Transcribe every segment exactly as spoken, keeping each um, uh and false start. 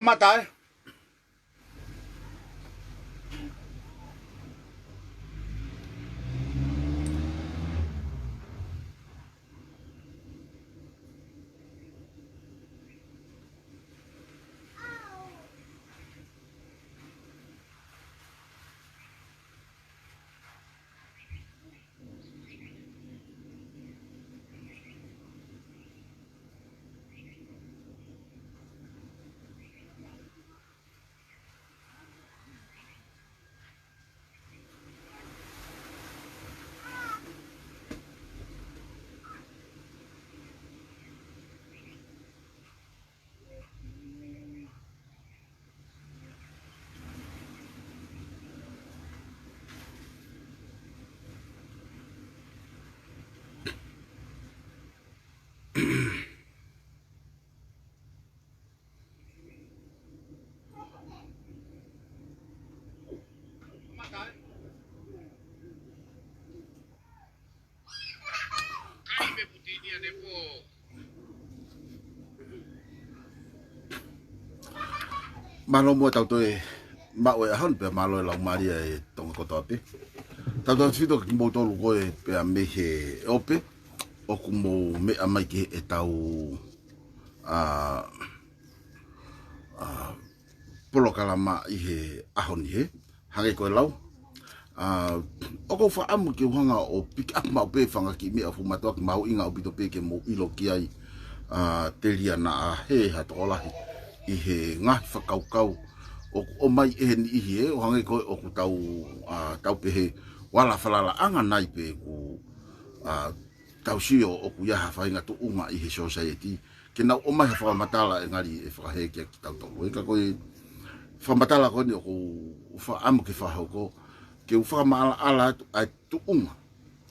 Mata, ē. Mālō muʻa tau toe maʻu e ʻaho ni pea mālō e laumālie ʻa e Tonga kotoa pē. Tautautefito kia kimoutolu ko ē pea mei he ope ʻoku mou meʻa mai ki heʻetau, ā, ā, polokalama ʻi he ʻaho ni hē. Hangē ko e lau, ā, ʻoku ou fakaʻamu ke u hanga ʻo pick up maʻu pē fanga kiʻi meʻa ʻoku fuʻu mātuʻaki mahuʻinga ʻaupito pē ke mou ʻilo ki ai, ā, telia naʻa hē ha tokolahi ʻi he ngaahi fakakaukau ʻoku ʻomai ʻe he niʻihi ē, ʻo hangē ko ē ʻoku tau, ā, tau pehē ʻoku ala falalaʻanga nai pē ʻoku, ā, tau sio ʻoku ʻi ai ha faʻahinga tuʻunga ʻi he society ke nau ʻomai ha fakamatala ʻe ngali ʻe fakahē kia kitautolu. Ē, ka ko e fakamatala ko eni ʻoku ou fakaʻamu ke fakahoko, ke u fakamaʻalaʻala atu ʻa e tuʻunga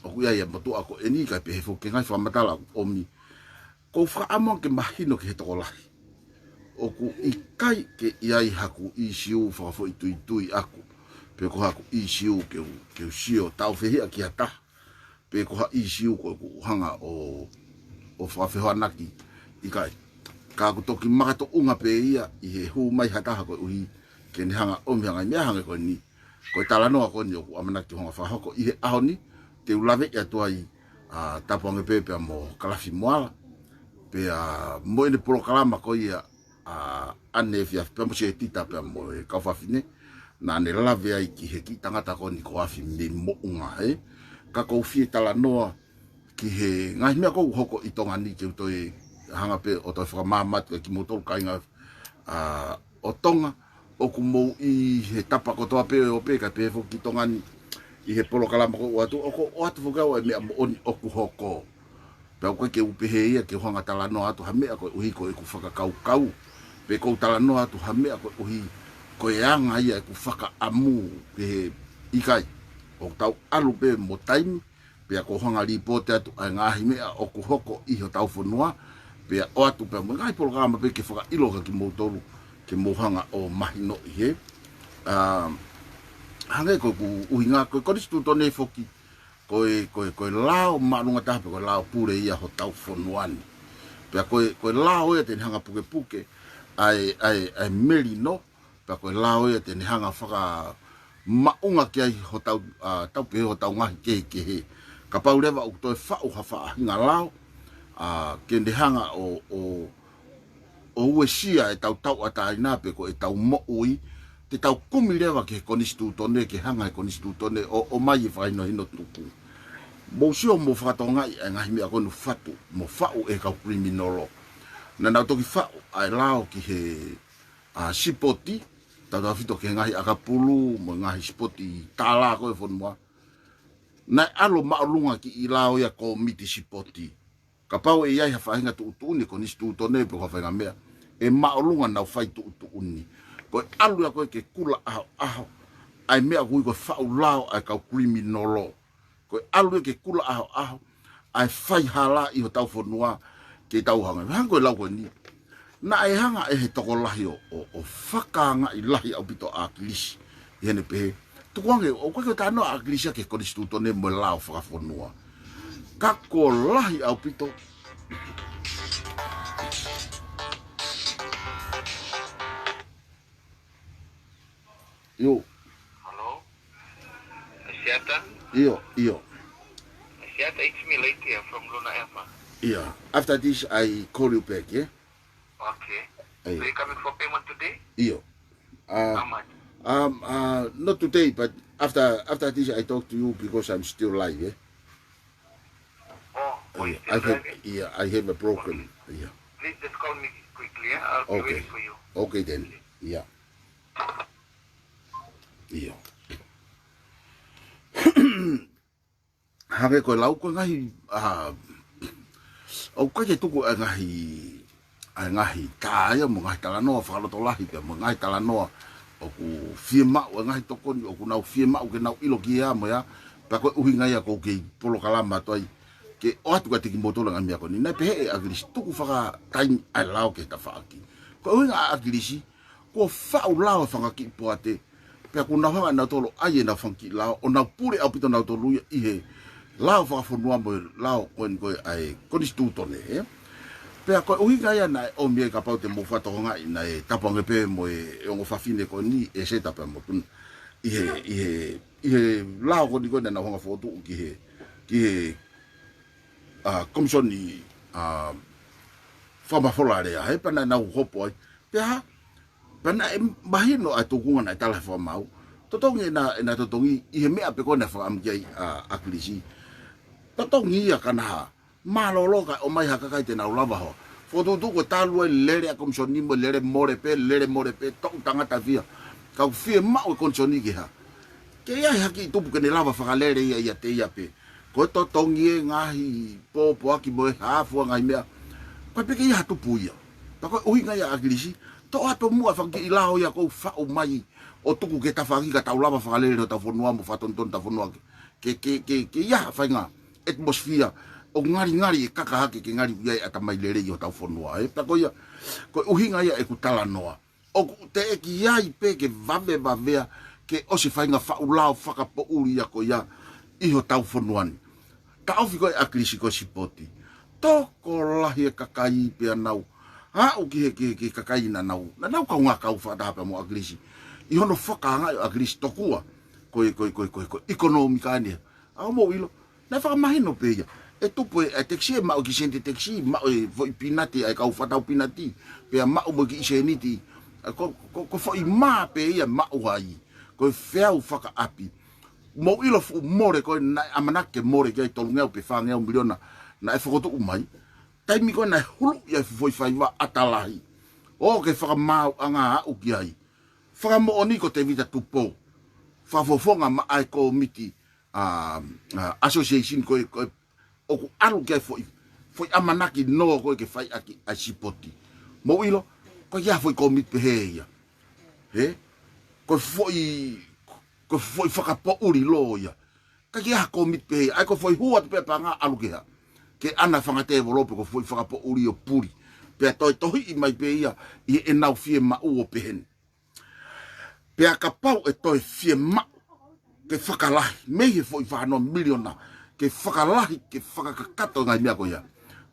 ʻoku ʻi ai ʻa e motuʻa ko eni kae pehē foki ki he ngaahi fakamatala ʻoku ʻomi. ʻOku ou fakaʻamu ke mahino ki he tokolahi ʻoku ʻikai ke ʻi ai haku ʻīsiu fakafoʻituitui ʻaku, pe ko haku ʻīsiu ke u, ke u sio taʻofehiʻa ki ha taha, pe ko ha ʻīsiu ko ʻeku hanga ʻo, ʻo fakafehoanaki, ʻikai. Ka ʻoku toki makatuʻunga pē ia ʻi he hū mai ha taha koeʻuhi ke ne hanga ʻomi ha ngaahi meʻa hangē ko eni. Ko e talanoa ko eni ʻoku ʻamanaki ke u hanga fakahoko ʻi he ʻaho ni, te u laveʻi atu ai, ā, tapu ange pē pea mo Kalafi Moala, pea mo ʻene polokalama ko ia, ā, ʻaneefiafi pea mo Setita pea mo e kau fafine, naʻa ne lave ai ki he kiʻi tangata ko eni ko Afi mei Moʻunga, ē. Ka ʻoku ou fie talanoa ki he ngaahi meʻa ʻoku hoko ʻi Tonga ni ke u toe hanga pē ʻo toe fakamāmā atu kia kimoutolu kāinga, ā, ʻo Tonga, ʻoku mou ʻi he tapa kotoa pē ʻo pē kae pehē foki ki Tonga ni ʻi he polokalama ʻoku ou ʻoatu, ʻoku ou ʻoatu foki au ʻa e meʻa moʻoni ʻoku hoko. Pea ʻoku ʻikai ke u pehē ia ke u hanga talanoa atu ha meʻa koeʻuhi ko ʻeku fakakaukau. Pe ʻoku ou talanoa atu ha meʻa koeʻuhi ko e anga ia ʻeku fakaʻamu, pehē ʻikai. ʻOku tau ʻalu pē mo taimi, pea ʻoku ou hanga lipooti atu ʻa e ngaahi meʻa ʻoku hoko ʻi hotau fonua, pea ʻoatu pea mo e ngaahi polokalama pē ke fakaʻilo kia kimoutolu, ke mou hanga ʻo mahinoʻi hē. Ā, hangē ko ʻeku ʻuhinga, ko e konisitūtone foki, ko e, ko e, ko e lao māʻolunga taha pe ko e lao pule ia hotau fonua ni. Pea ko e, ko e lao ia te ne hanga pukepuke ʻa e, ʻa e, ʻa e melino, pea ko e lao ia te ne hanga fakamaʻunga ki ai hotau, ā, tau pehē hotau ngaahi kehekehe. Kapau leva ʻoku toe faʻu ha faʻahinga lao, ā, ke ne hanga ʻo, ʻo, ʻo uesia ʻetau tauʻatāina pe ko ʻetau moʻui, te tau kumi leva ki he konisitūtone, ke hanga he konisitūtone ʻo, ʻomai e fakahinohino tuku. Mou sio mo fakatokangaʻi ʻa e ngaahi meʻa ko eni ʻoku fatu, mo faʻu ʻe he kau kiliminolo. Naʻa nau toki faʻu ʻa e lao ki he, ā, sipoti, tautautefito ki he ngaahi ʻakapulu, mo e ngaahi sipoti tālā ko ē ʻo e fonua. Naʻe ʻalu māʻolunga kiʻi lao ia kōmiti sipoti. Kapau ʻe ʻi ai ha faʻahinga tuʻutuʻuni konisitūtone pe ko ha faʻahinga meʻa, ʻe māʻolunga nau fai tuʻutuʻuni. Ko e ʻalu ia ko ē ke kula ʻahoʻaho ʻa e meʻa ʻoku ui ko e faʻu lao ʻa e kau kiliminolo. Ko e ʻalu ia ke kula ʻahoʻaho ʻa e faihala ʻi hotau fonua ke tau hanga. Hangē ko e lau ko eni. Naʻe hanga ʻe he tokolahi ʻo, ʻo, ʻo fakaangaʻi lahi ʻaupito ʻa ʻAkilisi. ʻI heʻene pehē, tukuange, ʻoku ʻikai ko e talanoa ʻa ʻAkilisi ia ki he konisitūtone mo e lao fakafonua. Ka kuo lahi ʻaupito. ʻIo. Hello? Asiata? ʻIo, ʻio. Asiata, it's me, Late here from Luna Airport. Yeah. After this, I call you back, yeah? Okay. ʻIo. So you coming for payment today? ʻIo. Uh, How much? Um, uh, not today, but after, after this, I talk to you because I'm still live, yeah? Oh, oh, you still driving? Yeah, I have a problem. Okay. Yeah. Please just call me quickly, yeah? I'll be waiting for you. Okay. Okay then. Yeah. ʻIo. Hangē ko e lau ko e ngaahi, ah, ʻoku ʻikai ke tuku e ngaahi, ʻa e ngaahi tā ia mo e ngaahi talanoa fakalotolahi pea mo e ngaahi talanoa ʻoku fiemaʻu e ngaahi tokoni, ʻoku nau fiemaʻu ke nau ʻilo ki ai mo ia, pea ko e ʻuhinga ia ʻoku ou kei polokalama atu ai ke ʻoatu kiate kimoutolu e ngaahi meʻa ko eni. Naʻe pehē ʻe ʻAkilisi, tuku fakataimi ʻa e lao ki he tafaʻaki. Ko e ʻuhinga ʻa ʻAkilisi, kuo faʻu lao e fanga kiʻi poate, pea kuo nau hanga ʻe nautolu ʻo ʻai ʻenau fanga kiʻi lao, ʻo nau pule ʻaupito nautolu ia ʻi he lao fakafonua mo e lao ko eni ko e ʻa e konisitūtone, ē? Pea ko e ʻuhinga ia naʻe ʻomi ai, kapau te mou fakatokangaʻi, naʻe tapu ange pē mo e ongo fafine ko eni, ʻEseta pea mo Tuna, ʻi he, ʻi he, ʻi he lao ko eni ko ē naʻa nau hanga ʻo fokotuʻu ki he, ki he, ʻa, Komisoni, ʻa, Fakamafola Alea, ē, pea naʻa nau hopo ai. Pea hā, pea naʻe mahino ʻa e tūkunga naʻe tala ʻe he Fakamaau. Totongi ʻena, ʻena totongi ʻi he meʻa pē ko ē naʻe fakaʻamu ki ai ʻa ʻAkilisi. Totongi ia ka naʻa hā, mālōlō kae ʻomai ha kakai te nau lava ʻo fokotuʻutuʻu ko e talu e lele ʻa e Komisoni mo e lele mole pē, lele mole pē, toʻu tangata fiha. Ka ʻoku fiemaʻu e Komisoni ke hā, ke ʻi ai ha kiʻi tupu ke ne lava fakalele ia ʻiate ia pē. Ko e totongi e ngaahi pōpoaki mo e hā fua ngaahi meʻa, ʻoku ʻikai pē ke ʻi ai ha tupu ia. Pea ko e ʻuhinga ia ʻa ʻAkilisi, toʻo atu muʻa e fanga kiʻi lao ia kuo faʻu mai ʻo tuku ki he tafaʻaki ka tau lava fakalele hotau fonua mo fakatonutonu hotau fonua ke, ke, ke, ke, ke ʻi ai ha faʻahinga atmosphere ʻoku ngalingali e kaka hake ke ngali ʻi ai e ʻatamai lelei ʻi hotau fonua, ē? Pea ko ia, ko e ʻuhinga ia ʻeku talanoa. ʻOku teʻeki ai pē ke vavevavea ke ʻosi e faʻahinga faʻu lao fakapoʻuli ia ko ia ʻi hotau fonua ni. Taʻofi ko ē ʻa ʻAkilisi ko e sipoti. Tokolahi e kakai pea nau aʻu ki he, ki he, ki he kakai naʻa nau, naʻa nau kaungā kau fakataha pea mo ʻAkilisi ʻi hono fakaangaʻi ʻo ʻAkilisi tokua ko e, ko e, ko e, ko e, ko e ʻikonōmika ni. ʻA, mou ʻilo, naʻe fakamahino pē ia. ʻE tupu e, e tax, ʻe maʻu e kiʻi sēniti tax, maʻu e foʻi pinati ʻa e kau fakatau pinati, pea maʻu mo e kiʻi sēniti. ʻA, ko, ko, ko e foʻi mā pē ia maʻu ai. Ko e feau fakaʻapi. Mou ʻilo e fuʻu mole ko ē naʻe ʻamanaki ke mole ki ai, tolungeau pe fāngeau miliona naʻe fokotuʻu mai. Taimi ko ē naʻe huluʻi ai e fuʻu foʻi faiva ʻata lahi ʻo ke fakamaauʻanga aʻu ki ai. Fakamoʻoni ko Tevita Tupou, fakafofonga maʻa e kōmiti, ʻa, ʻa, association ko ē, ko ē ʻoku ʻalu ki ai e foʻi, foʻi ʻamanaki nō ko ē ke fai ʻaki ʻa e sipoti. Mou ʻilo, ʻoku ʻikai ha foʻi kōmiti pehē ia. Hē? Ko e foʻi, ko e foʻi fakapoʻuli lō ia. ʻIkai ke ʻi ai ha kōmiti pehē ia. ʻA ia ko e foʻi hū atu pē ʻa e paʻanga ʻalu ki hā? Ki he ʻana fanga tēvolo pe ko e foʻi fakapoʻuli ʻo puli. Pea toe tohiʻi mai pē ia ʻi heʻenau fiemaʻu ʻo pehē ni. Pea kapau ʻe toe fiemaʻu ke fakalahi, mei he foʻi fā noa miliona, ke fakalahi, ke fakakakato e ngaahi meʻa ko ia,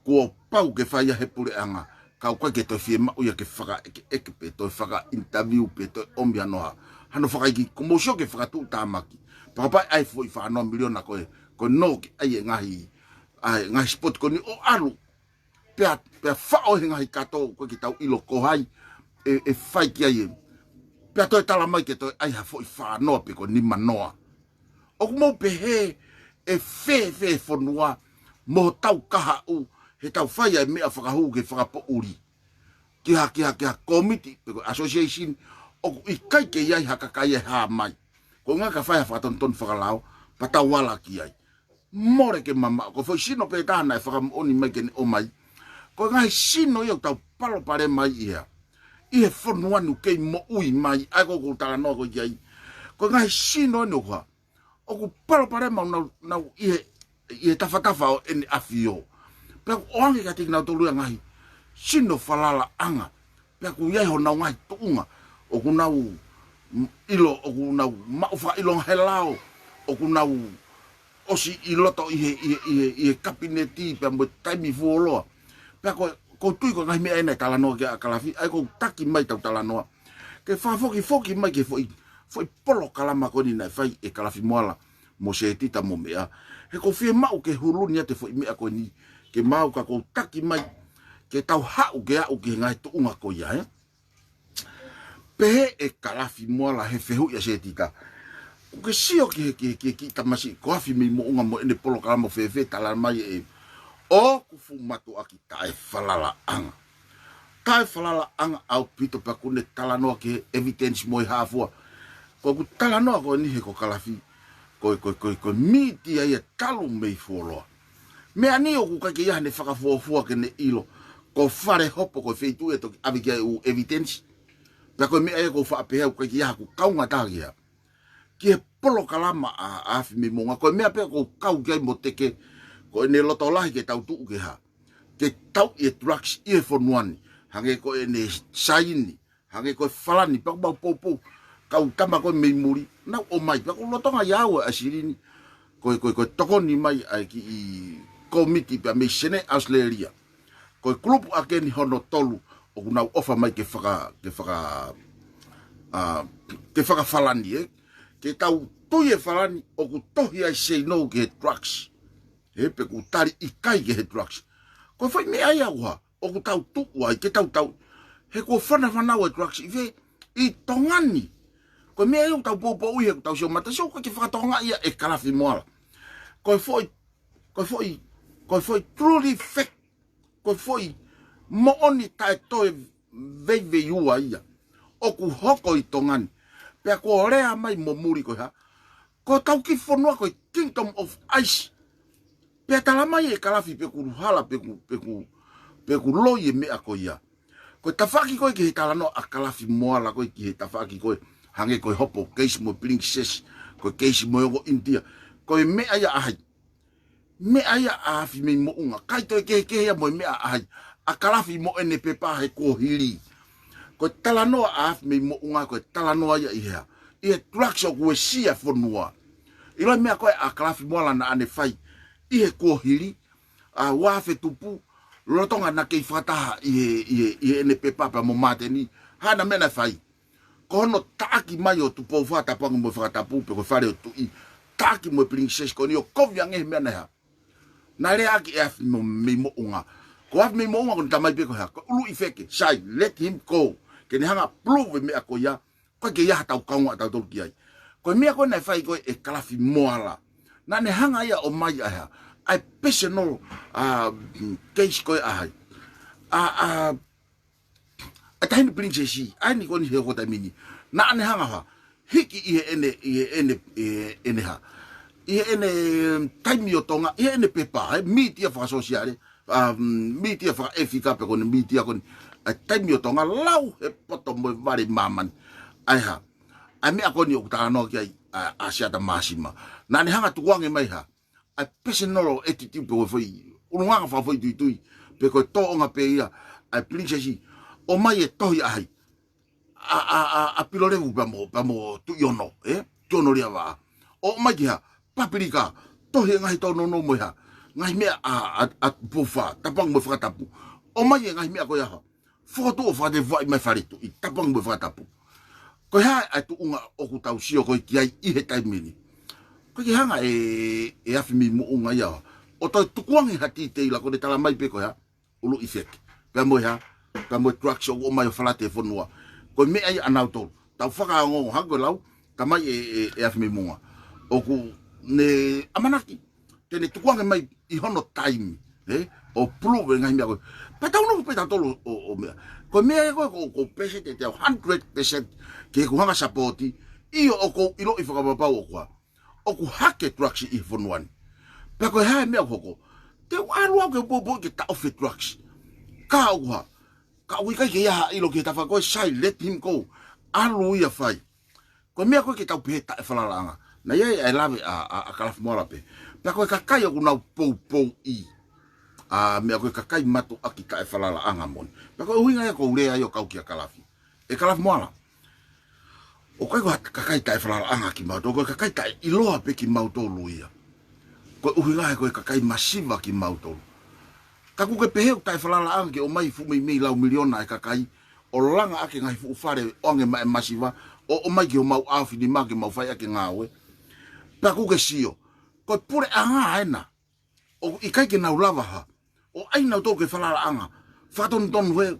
kuo pau ke fai ia ʻe he puleʻanga, ka ʻoku ʻikai ke toe fiemaʻu ia ke fakaʻekeʻeke pe toe faka-interview pe toe ʻomi hano hā, hano fakaikiiki, ko mou sio ki he fakatuʻutāmaki. Pea kapau ʻe ʻai e foʻi fā noa miliona ko ē, ko e nō ke ʻai e ngaahi, ʻa e ngaahi sipoti ko eni ʻo ʻalu. Pea, pea faʻo he ngaahi kato, ʻoku ʻikai ke tau ʻilo ko hai ʻe, ʻe fai ki ai ē. Pea toe tala mai ke toe ʻai ha foʻi fā noa pe ko e nima noa. ʻOku mou pehē ʻe fēfē e fonua mo hotau kahaʻu heʻetau fai ʻa e meʻa fakahū ke fakapoʻuli ki ha, ki ha, ki ha kōmiti pe ko e association ʻoku ʻikai ke ʻi ai ha kakai ʻe hā mai. Ko e ʻuhinga ka fai ha fakatonutonu fakalao, pea tau ala ki ai. Mole ke mamaʻo, ko e foʻi sino pē taha naʻe fakamoʻoni mai ke ne ʻomai. Ko e ngaahi sino ia ʻoku tau palopalema ai ʻi hea? ʻI he fonua ni ʻoku kei moʻui mai, ʻa ia ko ʻeku talanoa ko ē ki ai. Ko e ngaahi sino eni ʻoku hā? ʻOku palopalema ʻo nau, nau ʻi he, ʻi he tafatafa ʻo ʻEne ʻAfio. Pea ʻoku ʻoange kiate kinautolu ia e ngaahi sino falalaʻanga. Pea ʻoku ʻi ai honau ngaahi tuʻunga ʻoku nau, mm, ʻilo, ʻoku nau maʻu fakaʻilonga he lao, ʻoku nau ʻosi ʻi loto ʻi he, ʻi he, ʻi he, ʻi he kapineti pea mo e taimi fuoloa. Pea ko, ʻoku ou tui ko e ngaahi meʻa ena ʻe talanoa ki ai ʻa Kalafi, ʻa ia ʻoku ou taki mai ʻetau talanoa ke fakafokifoki mai ki he foʻi foʻi polokalama ko eni naʻe fai ʻe Kalafi Moala mo Setita mo meʻa. He ʻoku ou fiemaʻu ke huluʻi atu e foʻi meʻa ko eni, ke mau ka kou taki mai, ke tau haʻu ke aʻu ki he ngaahi tuʻunga ko ia, ē? Pehē ʻe Kalafi Moala he fehuʻi ʻa Setita, ʻoku ke sio ki he, ki he, ki he kiʻi tamasiʻi ko Afi mei Moʻunga mo ʻene polokalama fēfē, tala mai ē, ʻoku fuʻu mātuʻaki taʻefalalaʻanga. Taʻefalalaʻanga ʻaupito pea ʻoku ne talanoa ki he evidence mo e hā fua. Ko ʻeku talanoa ko eni he ko Kalafi, ko e, ko e, ko e, ko e mītia ia talu mei fuoloa. Meʻa ni ʻoku ʻikai ke ʻi ai haʻane fakafuofua ke ne ʻilo ko fale hopo ko e feituʻu ʻe toki ʻave ki ai e ʻū evidence. Pea ko e meʻa ia ʻoku ou faʻa pehē ʻoku ʻikai ke ʻi ai haʻaku kaungā taha ki he, ki he polokalama ʻa, ʻa Afi mei Moʻunga. Ko e meʻa pē ʻoku ou kau ki ai mo Teke, ko ʻene loto lahi ke tau tuʻu ke hā, ke tauʻi e drugs ʻi he fonua ni. Hangē ko ʻene saini, hangē ko e falani, pea ʻoku mau poupou, kau tama ko ē mei muli, nau ō mai, pea ʻoku lolotonga ʻi ai ʻa e silini, ko e, ko e, ko e tokoni mai ʻa e kiʻi kōmiti pea mei Senē ʻAositelēlia. Ko e kulupu ʻa Keni hono tolu, ʻoku nau ʻofa mai ke faka, ke faka, ā, ke fakafalani, ē? Ke tau tui e falani, ʻoku tohi ai say no ki he drugs. Ē, pe ʻoku tali ʻikai ki he drugs. Ko e foʻi meʻa ia ʻoku hā, ʻoku tau tuʻu ai, ke tau tau. He kuo fanafanau e drugs ʻi fē, ʻi Tonga ni. Ko e meʻa ia ʻoku tau poupouʻi he ʻoku tau sio mata, sio ko e ke fakatonga ia ʻe Kalafi Moala. Ko e foʻi, ko e foʻi, ko e foʻi truly fact, ko e foʻi moʻoni taʻetoe veiveiua ia ʻoku hoko ʻi Tonga ni. Pea kuo lea mai mo muli ko e hā, ko hotau kiʻi fonua ko e Kingdom of Ice. Pea tala mai ʻe Kalafi pe ʻoku hala, pe ʻoku, pe ʻoku, pe ʻoku loi e meʻa ko ia. Ko e tafaʻaki ko ē ki he talanoa ʻa Kalafi Moala ko ē ki he tafaʻaki ko ē, hangē ko e hopo keisi mo e Princess, ko e keisi mo e ongo ʻInitia. Ko e meʻa ia ʻa hai? Meʻa ia ʻa Afi mei Moʻunga. ʻIkai toe kehekehe ia mo e meʻa ʻa hai, ʻa Kalafi mo ʻene pepa he kuohili. Ko e talanoa ʻa Afi mei Moʻunga, ko e talanoa ia ʻi he hā, ʻi he drugs ʻoku uesia e fonua. ʻIlo e meʻa ko ē ʻa Kalafi Moala naʻa ne fai ʻi he kuohili, ʻa, ua afe tupu, lolotonga naʻa kei fakataha ʻi he, ʻi he, ʻi heʻene pepa pea mo Māteni, hā ʻena meʻa naʻe fai? Ko hono taʻaki mai ʻo Tupou Fā, Tapuangi mo e Fakatapu, pe ko e Fale ʻo e Tuʻi, taʻaki mo e Princess ko eni ʻo kovi ange he meʻa naʻe hā, naʻe leaʻaki ʻe Afi mo, mei Moʻunga. Ko Afi mei Moʻunga ko ʻene tamai pē ko e hā, ko e ʻuluʻi feke, say, let him go. Ke ne hanga prove e meʻa ko ia, ko e ke ia ha tau kaunga tau tolu ki ai. Ko e meʻa ko ē naʻe fai ko ē ʻe Kalafi Moala, naʻa ne hanga ia ʻo mai ʻa e hā, ʻa e personal, ā, case ko ē ʻa hai, ʻa, ʻa, ʻa e Taʻahine Princess, ʻa eni ko eni he hoko taimi ni. Naʻa ne hanga hā, hiki ʻi heʻene, ʻi heʻene, ʻi heʻene hā, ʻi heʻene Taimi ʻo Tonga, ʻi heʻene pepa, ē, mītia fakasōsiale, ā, mītia fakaʻefika pe ko eni mītia ko eni, ʻa e Taimi ʻo Tonga, lau he poto mo e vale ʻi māmani. ʻA e hā, ʻa e meʻa ko eni ʻoku talanoa ki ai ʻa, ʻa Siata Māsima. Naʻa ne hanga tukuange mai hā, ʻa e personal attitude pe ko e foʻi ʻulungaanga fakafoʻituitui, pe ko e tōʻonga pē ia ʻa e Princess, ʻomai e tohi ʻa hai, ʻa, ʻa, ʻa, ʻa Pilolevu pea mo, pea mo Tuʻiono, ē? Tuʻiono Liavaʻa. ʻOmai ki hā, papilika, tohi e ngaahi tōnounou mo e hā, ngaahi meʻa ʻa, ʻa, ʻa Tupou Fā, Tapuangi mo e Fakatapu. ʻOmai e ngaahi meʻa ko ia hā, fokotuʻu ʻo fakatevaʻi mai Fale Tuʻi, Tapuangi mo e Fakatapu. Ko e hā ʻa e tuʻunga ʻoku tau sio ko ē ki ai ʻi he taimi ni? ʻOku ʻikai ke hanga ʻe, ʻe Afi mei Moʻunga ia ʻo toe tukuange ha titeila, ko ʻene tala mai pē ko e hā, ʻuluʻi feke. Pea mo e hā, pea mo e drugs ʻoku ʻomai ʻo falate e fonua. Ko e meʻa ia ʻanautolu. Tau fakaongoongo, hangē ko e lau, tamai ʻe, ʻe, ʻe Afi mei Moʻunga, ʻoku ne ʻamanaki te ne tukuange mai ʻi hono taimi, ē? ʻO prove e ngaahi meʻa ko ē. Pea tau nofo pē tautolu ʻo, ʻo meʻa. Ko e meʻa ia ko ē ʻoku ou, ʻoku ou peseti ʻe te au hundred percent ke u hanga ʻo sapooti, ʻio ʻoku ou ʻiloʻi fakapapau ʻoku hā, ʻoku hake drugs ʻi he fonua ni. Pea ko e hā e meʻa ʻoku hoko, te u ʻalu au ke u poupou ke taʻofi e drugs. Ka ʻoku hā, ka ʻoku ʻikai ke ʻi ai ha ʻilo ki he tafaʻaki ko ē, say let him go. ʻAlu ia fai. Ko e meʻa ko ē ke tau pehē taʻefalalaʻanga. Naʻe ʻi ai ʻa e lave ʻa, ʻa, ʻa Kalafi Moala pē. Pea ko e kakai ʻoku nau poupouʻi, ā, meʻa ko e kakai mātuʻaki taʻefalalaʻanga moʻoni. Pea ko e ʻuhinga ia ʻoku ou lea ai ʻo kau kia Kalafi. ʻE Kalafi Moala, ʻoku ʻikai ko ha kakai taʻefalalaʻanga kimautolu, ko e kakai taʻeʻiloa pē kimautolu ia. Ko e ʻuhinga he ko e kakai masiva kimautolu. Ka ʻoku ke pehē ʻoku taʻefalalaʻanga ke ʻomai fuʻu meimei lau miliona e kakai, ʻo langa ʻaki e ngaahi fuʻu fale ʻo ʻoange maʻa e masiva, ʻo, ʻomai ki homau ʻaofinima ke mau fai ʻaki e ngāue. Pea ʻoku ke sio, ko e puleʻanga ena ʻoku ʻikai ke nau lava ha, ʻo ʻai nautolu ki he falalaʻanga. Fakatonutonu he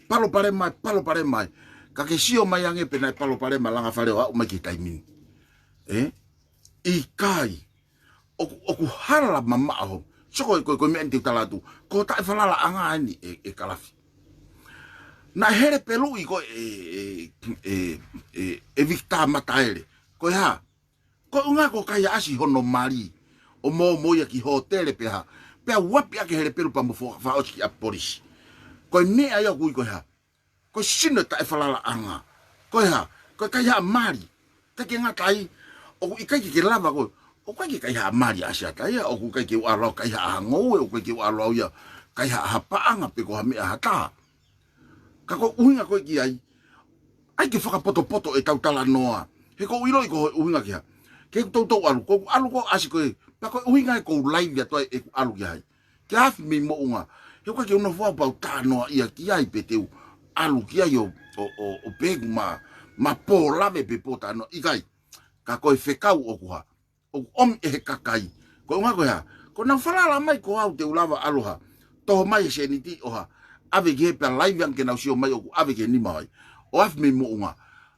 palopalema ē, palopalema ē. Ka ke sio mai ange pe naʻe palopalema Lagafale ʻo aʻu mai ki he taimi ni. Ē? ʻIkai. ʻOku, ʻoku hala mamaʻo. So ko e, ko e, ko e meʻa eni te u tala atu, ko e taʻefalalaʻanga eni ē, ē Kalafi. Naʻe hele peluʻi ko e, ē, ē, ē, ē Vikitā Mataele. Ko e hā? Ko e ʻuhinga ko e kaihaʻasi hono mali ʻo mōmoia ki hōtele pe hā. Pea uapi ʻaki e hele pelu pea mo fo-, fakaʻosi ki ʻapi polisi. Ko e meʻa ia ʻoku ui ko e hā? Ko e sino e taʻefalalaʻanga. Ko e hā? Ko e kaihaʻa mali. ʻIkai ke ngata ai, ʻoku ʻikai ke ke lava ko e, ʻoku ʻikai ke kaihaʻa mali ʻa Siata ia, ʻoku ʻikai ke u ʻalu au kaihaʻa ha ngoue, ʻoku ʻikai ke u ʻalu au ia kaihaʻa ha paʻanga pe ko ha meʻa ha taha. Ka ko e ʻuhinga ko ē ki ai, ʻai ke fakapotopoto ʻetau talanoa. He ʻoku ou ʻiloʻi ko e ʻuhinga ki ai. Ke u toutou ʻalu, ko ʻeku ʻalu ko ē ʻasi ko ē, pea ko e ʻuhinga ia ʻoku ou laivi atu ai ʻeku ʻalu ki ai. Ke afi mei moʻunga. He ʻoku ʻikai ke u nofo au pea u talanoaʻia ki ai pe te u ʻalu ki ai ʻo, ʻo, ʻo, ʻo pehē ʻoku ma, ma pō lave pe pō talanoa. ʻIkai. Ka ko e fekau ʻoku hā, ʻoku ʻomi ʻe he kakai. Ko e ʻuhinga ko e hā? Ko ʻenau falala mai ko au te u lava ʻalu ʻo hā, toho mai e sēniti ʻo hā, ʻave ki he pea laivi ange ke nau sio mai ʻoku ʻave ki he nima ai. ʻO afi mei moʻunga.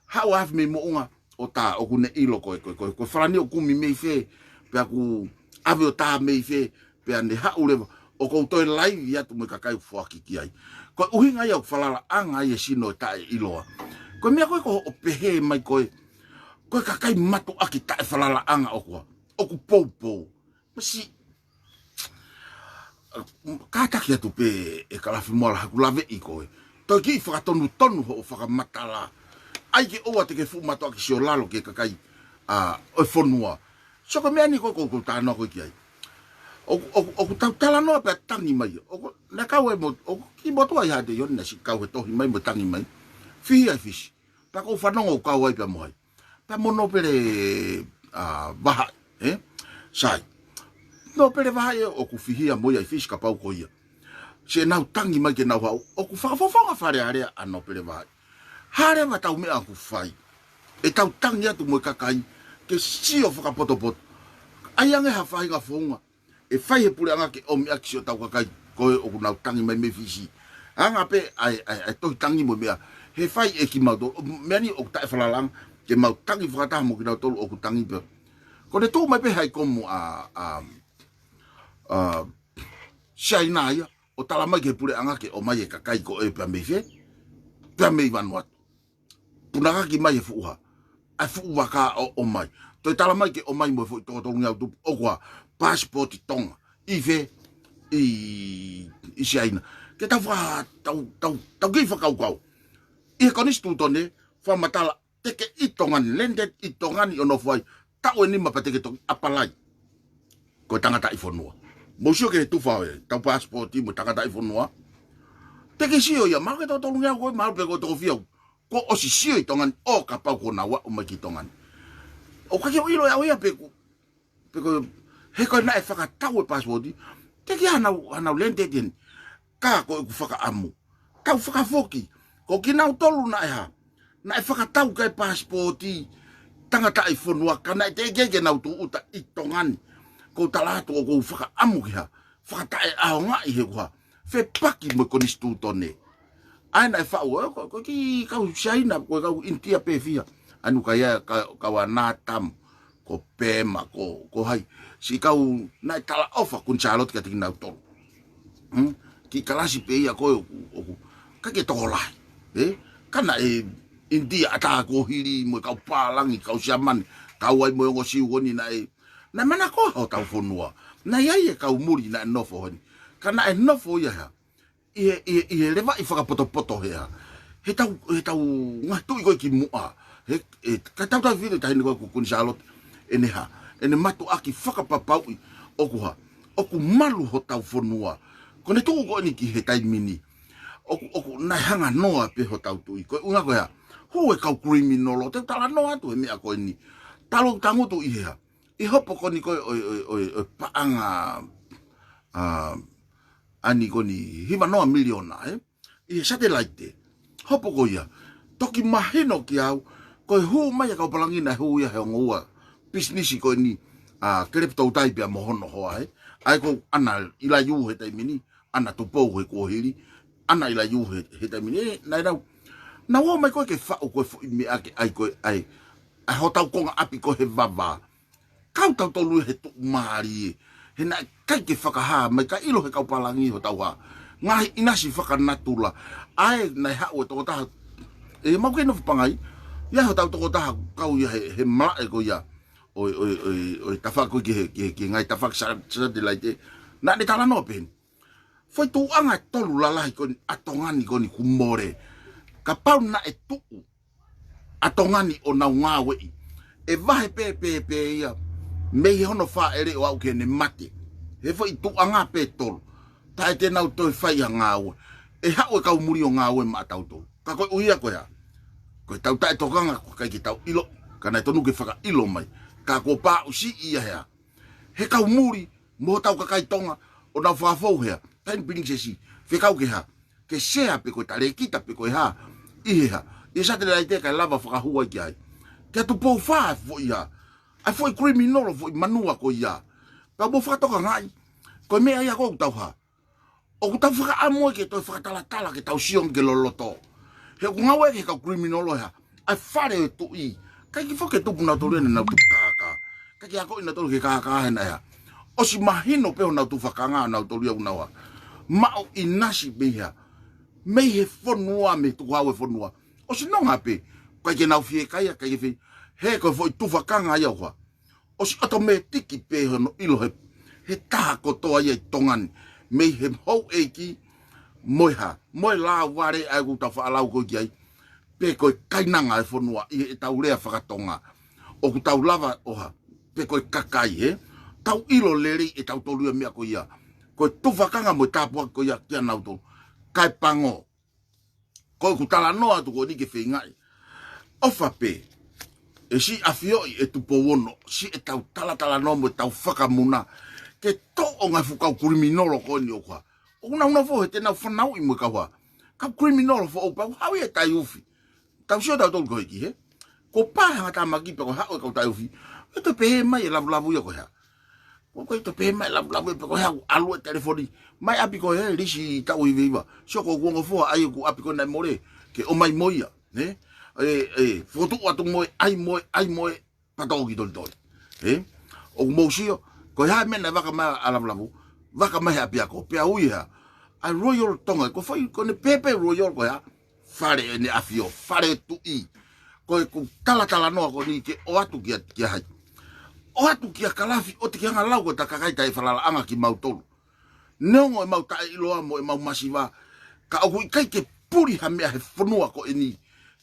Haʻu afi mei moʻunga, ʻo tā ʻoku ne ʻilo ko e, ko e, ko e, ko e falani ʻoku kumi mei fē, pea ʻoku ʻave ʻo tā mei fē, pea ne haʻu leva, ʻoku ou toe laivi atu mo e kakai ʻoku foaki ki ai. Ko e ʻuhinga ia ʻoku falalaʻanga ai e sino e taʻeʻiloa. Ko e meʻa ko ē ko hoʻo pehē mai ko e, ko e kakai mātuʻaki taʻefalalaʻanga ʻoku hā, ʻoku poupou. Masiʻi. Kātaki atu pē ē Kalafi Moala haʻaku laveʻi ko ē. Toe kiʻi fakatonutonu hoʻo fakamatala. ʻAi ke ʻoua te ke fuʻu mātuʻaki sio lalo ki he kakai, ā, ʻo e fonua. So ko e meʻa ni ko ē ʻoku ou talanoa ko ē ki ai. ʻOku, ʻoku, ʻoku tau talanoa pea tangi mai. ʻOku, naʻe kau ai mo, ʻoku kiʻi motuʻa ia Haʻate Ioni naʻe siʻi kau he tohi mai mo tangi mai. Fihi ai Fisi. Pea ʻoku ou fanongo ʻoku kau ai pea mo hai. Pea mo Nōpele, ā, Vahaʻi, ē? Sai. Nōpele Vahaʻi ē ʻoku fihia mo ia ʻi Fisi kapau ko ia. Siʻenau tangi mai ke nau haʻu, ʻoku fakafofonga Fale Alea ʻa Nōpele Vahaʻi. Hā leva ʻetau meʻa ʻoku fai. ʻEtau tangi atu mo e kakai, ke sio fakapotopoto. ʻAi ange ha faʻahinga founga ʻe fai he puleʻanga ke ʻomi ʻaki siʻotau kakai, ko ē ʻoku nau tangi mai mei Fisi. Anga pē ʻa e, ʻa e, ʻa e tohi tangi mo e meʻa, he fai ʻe kimautolu, ʻo meʻa ni ʻoku taʻefalalaʻanga, ke mau tangi fakataha mo kinautolu ʻoku tangi pē. Ko ʻene tuʻu mai pē Haikomu ʻa, ʻa, ʻa, Siaina ia, ʻo tala mai ki he puleʻanga ke ʻomai e kakai ko ē pea mei fē, pea mei Vanuatu. Punakaki mai e fuʻu hā, ʻa e fuʻu vaka ʻo, ʻomai. Toe tala mai ke ʻomai mo e foʻi toko tolungeau tupu, ʻoku hā, pasipoti Tonga. ʻI fē, ʻi, ʻi Siaina. Ke tau fa-, tau, tau, tau kiʻi fakakaukau. ʻI he konisitūtone, fakamatala, te ke ʻi Tonga ni, landed ʻi Tonga ni ʻo nofo ai, taʻu ʻe nima pea te ke toki ʻapalai. Ko e tangataʻi fonua. Mou sio ki he tufa ʻo ʻetau pasipoti mo e tangataʻi fonua. Te ke sio ia, mahalo ko e toko tolungeau ko ē, mahalo pē ko e toko fiha. Kuo ʻosi sio ʻi Tonga ni ʻo kapau kuo nau aʻu mai ki Tonga ni. ʻOku ʻikai ke u ʻilo ʻe au ia pe ʻoku, pe ko e, he ko e naʻe fakatau e pasipoti. Te ke hanau, hanau landed eni. Ka ko ʻeku fakaʻamu. Tau fakafoki. Ko kinautolu naʻe hā, naʻe fakatau ki ai e pasipoti tangataʻi fonua ka naʻe teʻeki ai ke nau tūʻuta ʻi Tonga ni. ʻOku ou tala atu ʻoku ou fakaʻamu ke hā, fakataʻeʻaongaʻi he ʻoku hā, fepaki mo e konisitūtone. ʻA ia naʻe faʻu, ē, ko, ko e kiʻi kau Siaina, ko e kau ʻInitia pē fiha. ʻA ia naʻe ʻi ai e ka-, kau ʻa Natam, ko Pema, ko, ko hai. Siʻi kau naʻe talaʻofa Kuini Sālote kiate kinautolu. Hmm? Kiʻi kalasi pē ia ko ē ʻoku, ʻoku, ʻikai ke tokolahi. Ē? Ka naʻe ʻInitia ʻatā kuo hili mo e kau pālangi, kau Siamane, kau ai mo e ongo Siu ko eni naʻe, naʻe manako hotau fonua. Naʻe ʻi ai e kau muli naʻe nofo heni. Ka naʻe nofo ia hā, ʻi he, ʻi he, ʻi he levaʻi fakapotopoto he hā. He tau, he tau ngaahi tuʻi ko ē kimuʻa. He, he, ka tau tau fili tahi ni ko ē ko Kuini Sālote. ʻEne hā, ʻene mātuʻaki fakapapauʻi ʻoku hā, ʻoku malu hotau fonua. Ko ʻene tuʻu ko eni ki he taimi ni. ʻOku, ʻoku naʻe hanga noa pē hotau tuʻi. Ko e ʻuhinga ko e hā, hū e kau criminal ʻo te talanoa atu he meʻa ko eni. Talu ʻeku tangutu ʻi he hā, ʻi he hopo ko eni ko ē ʻo e, ʻo e, ʻo e, ʻo e paʻanga, ā, ʻa eni ko eni hiva noa miliona, ē? ʻI he satelaite. Hopo ko ia. Toki mahino kiate au, Ko e hū mai ʻa e kau palangina, hū ia he ongo ua pisinisi ko eni, ʻa Keleputoutai pea mo hono hoa, ē. ʻA ia ko ʻAna ʻIlaiū he taimi ni, ʻAna Tupou he kuohili, ʻAna ʻIlaiū he, he taimi ni, ē, naʻa nau, nau ō mai ko ē ke faʻu ko e foʻi meʻa ke ʻai ko ē, ʻai, ʻa hotau konga ʻapi ko ē he vavā. Kau tautolu ia he tuʻumālie. He naʻe ʻikai ke fakahā mai, ka ʻilo he kau palani hotau hā. Ngaahi ʻinasi fakanatula. ʻA ē naʻe haʻu e tokotaha, ʻe mau kei nofo pangai. ʻI ai hotau tokotaha kau ia he, he malaʻe ko ia ʻo e, ʻo e, ʻo e, ʻo e tafaʻaki ko ē ki he, ki he, ki he ngaahi tafaʻaki sa-, satelaite. Naʻa ne talanoa pehē ni. Foʻi tuʻuʻanga ʻe tolu lalahi ko eni ʻa Tonga ni ko eni kuo mole. Kapau naʻe tuʻu ʻa Tonga ni ʻo nau ngāueʻi, ʻe vahe pē, pē, pē ia mei he hono fāʻele ʻo aʻu ki heʻene mate. He foʻi tuʻuʻanga pē ʻe tolu. Taʻe te nau toe fai ha ngāue. ʻE haʻu e kau muli ʻo ngāue maʻa tautolu. Ka ko e ʻuhinga ko e hā? Ko ʻetau taʻetokanga ko e ʻikai ke tau ʻilo, ka naʻe tonu ke fakaʻilo mai. Ka kuo pāʻusiʻi ia he hā? He kau muli, mo hotau kakai Tonga, ʻo nau fakafou he hā? Taʻahine Pilinisesi, fekau ke hā? Ke sea pe ko e talēkita pe ko e hā? ʻI he hā? ʻI he satelaite kae lava fakahū ai ki ai. Kia Tupou Fā e foʻi hā? ʻA e foʻi criminal, foʻi manua ko ia. Pea mou fakatokangaʻi. Ko e meʻa ia ko ē ʻoku tau hā? ʻOku tau fakaʻamu ke toe fakatalatala ke tau sio ange ki he loloto. He ʻoku ngāueʻaki ʻe he kau criminal e hā? ʻA e fale ʻo e tuʻi. ʻIkai ke foki ke tupu nautolu ia naʻa nau tupu kākā. ʻIkai ke akoʻi nautolu ke kākā he naʻe hā? ʻOsi mahino pē honau tufakanga nautolu ia ʻoku nau hā? Maʻu ʻinasi mei he hā? Mei he fonua, mei he tukuhau e fonua. ʻOsi nonga pē. ʻIkai ke nau fiekaia, ʻikai ke fie. He ko e foʻi tufakanga ia ʻoku hā? ʻOsi ʻotomētiki pē hono ʻilo he, he taha kotoa ia ʻi Tonga ni. Mei he houʻeiki, mo e hā, mo e lāuvale ʻa ē ʻoku tau faʻa lau ko ē ki ai. Pe ko e kainanga e fonua ʻi heʻetau lea fakatonga. ʻOku tau lava ʻo hā, pe ko e kakai, ē. Tau ʻilo lelei ʻe tautolu ia meʻa ko ia. Ko e tufakanga mo e tāpuaki ko ia kia nautolu. Kae pango. Ko ʻeku talanoa atu ko eni ke feingaʻi. ʻOfa pē ʻe Siʻi ʻAfio ʻi ʻEtupou Ono, siʻetau talatalanoa mo ʻetau fakamuna. Ke toʻo ngaahi fuʻu kau kuliminolo ko eni ʻoku hā. ʻOku nau nofo he te nau fanauʻi mo e kau hā. Kau kuliminolo foʻou pau, haʻu ia ʻo taiufi. Tau sio tautolu ko ē ki he. Ko e pā he ngaahi tāmaki pea ko e haʻu e kau taiufi. ʻE toe pehē mai e lavulavu ia ko e hā. Ko e toe pehē mai e lavulavu ia pe ko e hā, ʻalu e telefoni. Mai ʻapi ko ē, lisi taʻu hiveiva. Sio ko ʻeku ongo foha ʻa ia ʻoku ʻapi ko ē naʻe mole. Ke ʻomai mo ia, nē? ʻE, ʻe, fokotuʻu atu mo e, ʻai mo e, ʻai mo e, pea toki tolitoli. Ē? ʻOku mou sio, ko e hā e meʻa naʻe vaka mai ʻa lavulavu, vaka mai he ʻapiako, pea ui hā. ʻA e Royal Tonga, ko e foʻi, ko ʻene pehē pē Royal ko e hā, fale ʻEne ʻAfio, fale tuʻi. Ko ʻeku talatalanoa ko eni ke ʻoatu kia, kia hai. ʻOatu kia Kalafi, ʻoua te ke hanga lau ko e ta kakai taʻefalalaʻanga kimautolu. Neongo ʻemau taʻeʻiloa mo ʻemau masiva, ka ʻoku ʻikai ke puli ha meʻa he fonua ko eni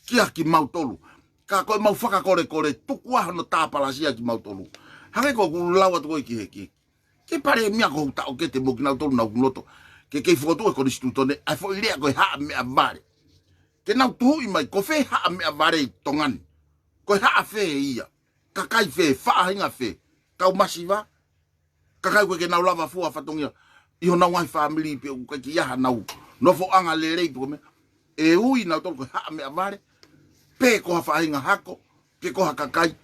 kia kimautolu. Ka ko ʻemau fakakolekole, tuku ā hono tāpalasia kimautolu. Hangē ko ʻeku lau atu ko ē ki he, ki he, ki he palēmia ko hoku taʻokete mo kinautolu naʻa ku loto ke kei fokotuʻu e konisitūtone, ʻa e foʻi lea ko e haʻa meʻavale. Ke nau tuhuʻi mai, ko fē haʻa meʻavale ʻi Tonga ni? Ko e haʻa fē ia? Kakai fē, faʻahinga fē? Kau masiva? Kakai ʻoku ʻikai ke nau lava fua fatongia ʻi honau ngaahi fāmili pe ʻoku ʻikai ke ʻi ai hanau nofoʻanga lelei pe ko e meʻa. ʻE ui nautolu ko e haʻa meʻavale, pe ko ha faʻahinga hako, pe ko ha kakai.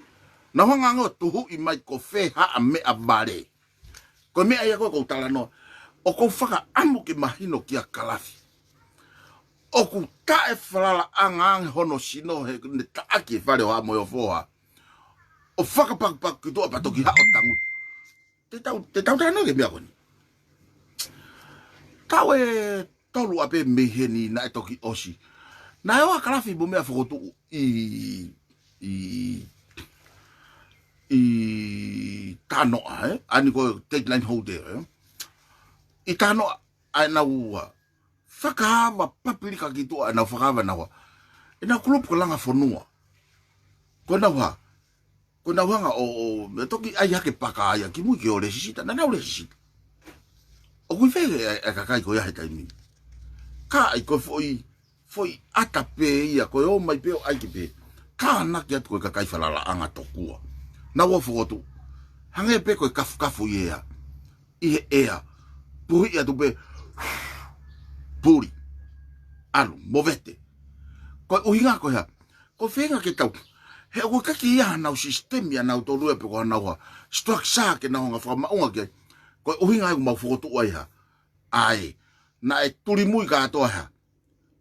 Nau hanga ange ʻo tuhuʻi mai ko fē haʻa meʻavale. Ko e meʻa ia ko ē ʻoku ou talanoa. ʻOku ou fakaʻamu ke mahino kia Kalafi. ʻOku taʻefalalaʻanga ange hono sino he ne taʻaki e fale ʻo hā mo e foha. ʻO fakapakupaku ki tuʻa pea toki haʻu ʻo tangutu. Te tau, te tau talanoa ki he meʻa ko eni. Taʻu ʻe tolu ʻapē mei heni naʻe toki ʻosi. Naʻe ō ʻa Kalafi mo meʻa fokotuʻu ʻi, ʻi, ʻi Tānoʻa, ē? ʻA eni ko e Dateline Hotel, ē? ʻI Tānoʻa, ʻa ʻenau ua. Fakaava papilika ki tuʻa, ʻenau fakaava ʻenau ua. ʻEnau kulupu ko e Langa Fonua. Ko ʻenau hā. Ko ʻenau hanga ʻo, ʻo, ʻe toki ʻai hake paka ia, kimui ke ō ʻo lēsisita, naʻa nau lēsisita. ʻOku ʻi fē e, e kakai ko ia he taimi ni. Ka ʻai ko e foʻi, foʻi ʻata pē ia, ko e ō mai pē ʻo ʻai ke pē. Ka ʻanaki atu ko e kakai falalaʻanga tokua. Nau ō fokotuʻu. Hangē pē ko e kafukafu ʻi he ʻea. ʻI he ʻea. Puhiʻi atu pē. Puli. ʻAlu, movete. Ko e ʻuhinga ko e hā. Ko e feinga ke tau, He ʻoku ʻikai ke ʻi ai hanau sisitemi ʻanautolu ia pe ko hanau ha structure ke nau hanga fakamaʻunga ki ai. Ko e ʻuhinga ia ʻoku mau fokotuʻu ai ha. ʻAi, naʻe tulimui kātoa ha.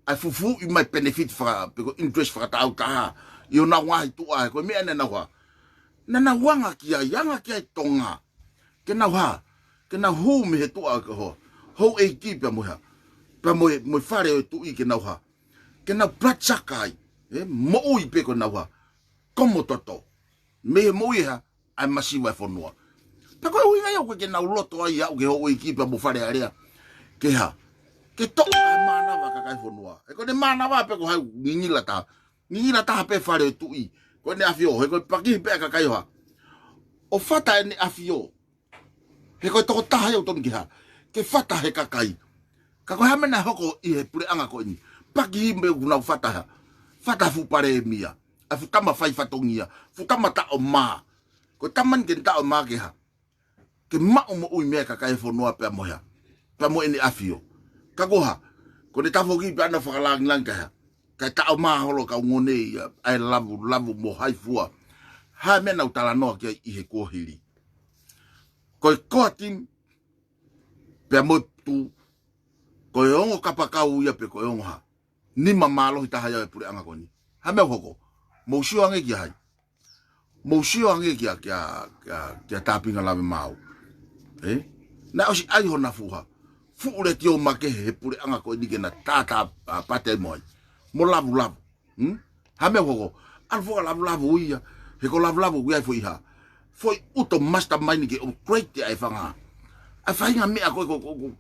ʻAi fufuuʻi mai benefit faka, pe ko interest fakataautaha. ʻI honau ngaahi tuʻa he ko e meʻa naʻa nau ha. Naʻa nau anga ki ai, anga ki ai Tonga. Ke nau ha. Ke nau hū mei he tuʻa ko e houʻeiki pea mo e ha. Pea mo e, mo e fale ʻo e tuʻi ke nau ha. Ke nau bloodsuck ai. ʻE, moʻui pē ko e nau ha. Komo toto. Mei he moʻui ha, ʻa e masiva e fonua. Pea ko e ʻuhinga ia ʻoku ʻikai ke nau loto ai ʻo aʻu ki he houʻeiki pea mo Fale Alea. Ke ha. Ke toʻo ʻa e mānava ʻa e kakai fonua. He ko ʻene mānava pē ko hai ngingila taha. Ngingila taha pē Fale ʻo e Tuʻi. Ko ʻene ʻafio, he ko e pakihi pē ʻa e kakai ʻo ha. ʻO fata ʻene ʻafio. He ko e tokotaha ia ʻoku tonu ke ha. Ke fata he kakai. Ka ko e hā e meʻa naʻe hoko ʻi he puleʻanga ko eni. Pakihi mei ʻoku nau fata ha. Fata fuʻu palēmia. ʻA e fuʻu tama fai fatongia. Fuʻu tama taʻo mā. Ko e tama ni ke ne taʻo mā ke ha. Ke maʻu moʻui mei ai e kakai e fonua pea mo e ha. Pea mo ʻene ʻafio. Ka ko ha. Ko ʻene tafoki pea ʻana fakalāngilangi ka ha. Kae taʻo mā holo kau ngone ia. ʻA e lavu, lavu mo hai fua. Hā e meʻa naʻa ku talanoa ki ai ʻi he kuohili. Ko e koa tim, pea mo e tu, ko e ongo kapakau ia pe ko e ongo ha. Nima mālohi taha ia e puleʻanga ko eni. Hā e meʻa ʻoku hoko. Mou sio ange kia hai. Mou sio ange kia, kia, kia, kia Tāpinga Lave Maau. ʻE? Naʻe ʻosi ʻai hona fuha. Fuʻu letiō makehe he puleʻanga ko eni ke na tātā, ʻa, pate ai mo ai. Mo lavulavu. Hmm? Hā e meʻa ʻoku hoko. ʻAlu fakalavulavui ia. He ko lavulavu ʻoku ʻi ai foʻi ha. Foʻi ʻuto mastermind ke upgrade ʻa e fanga. ʻA e faʻahinga meʻa ko ē ko, ko, ko,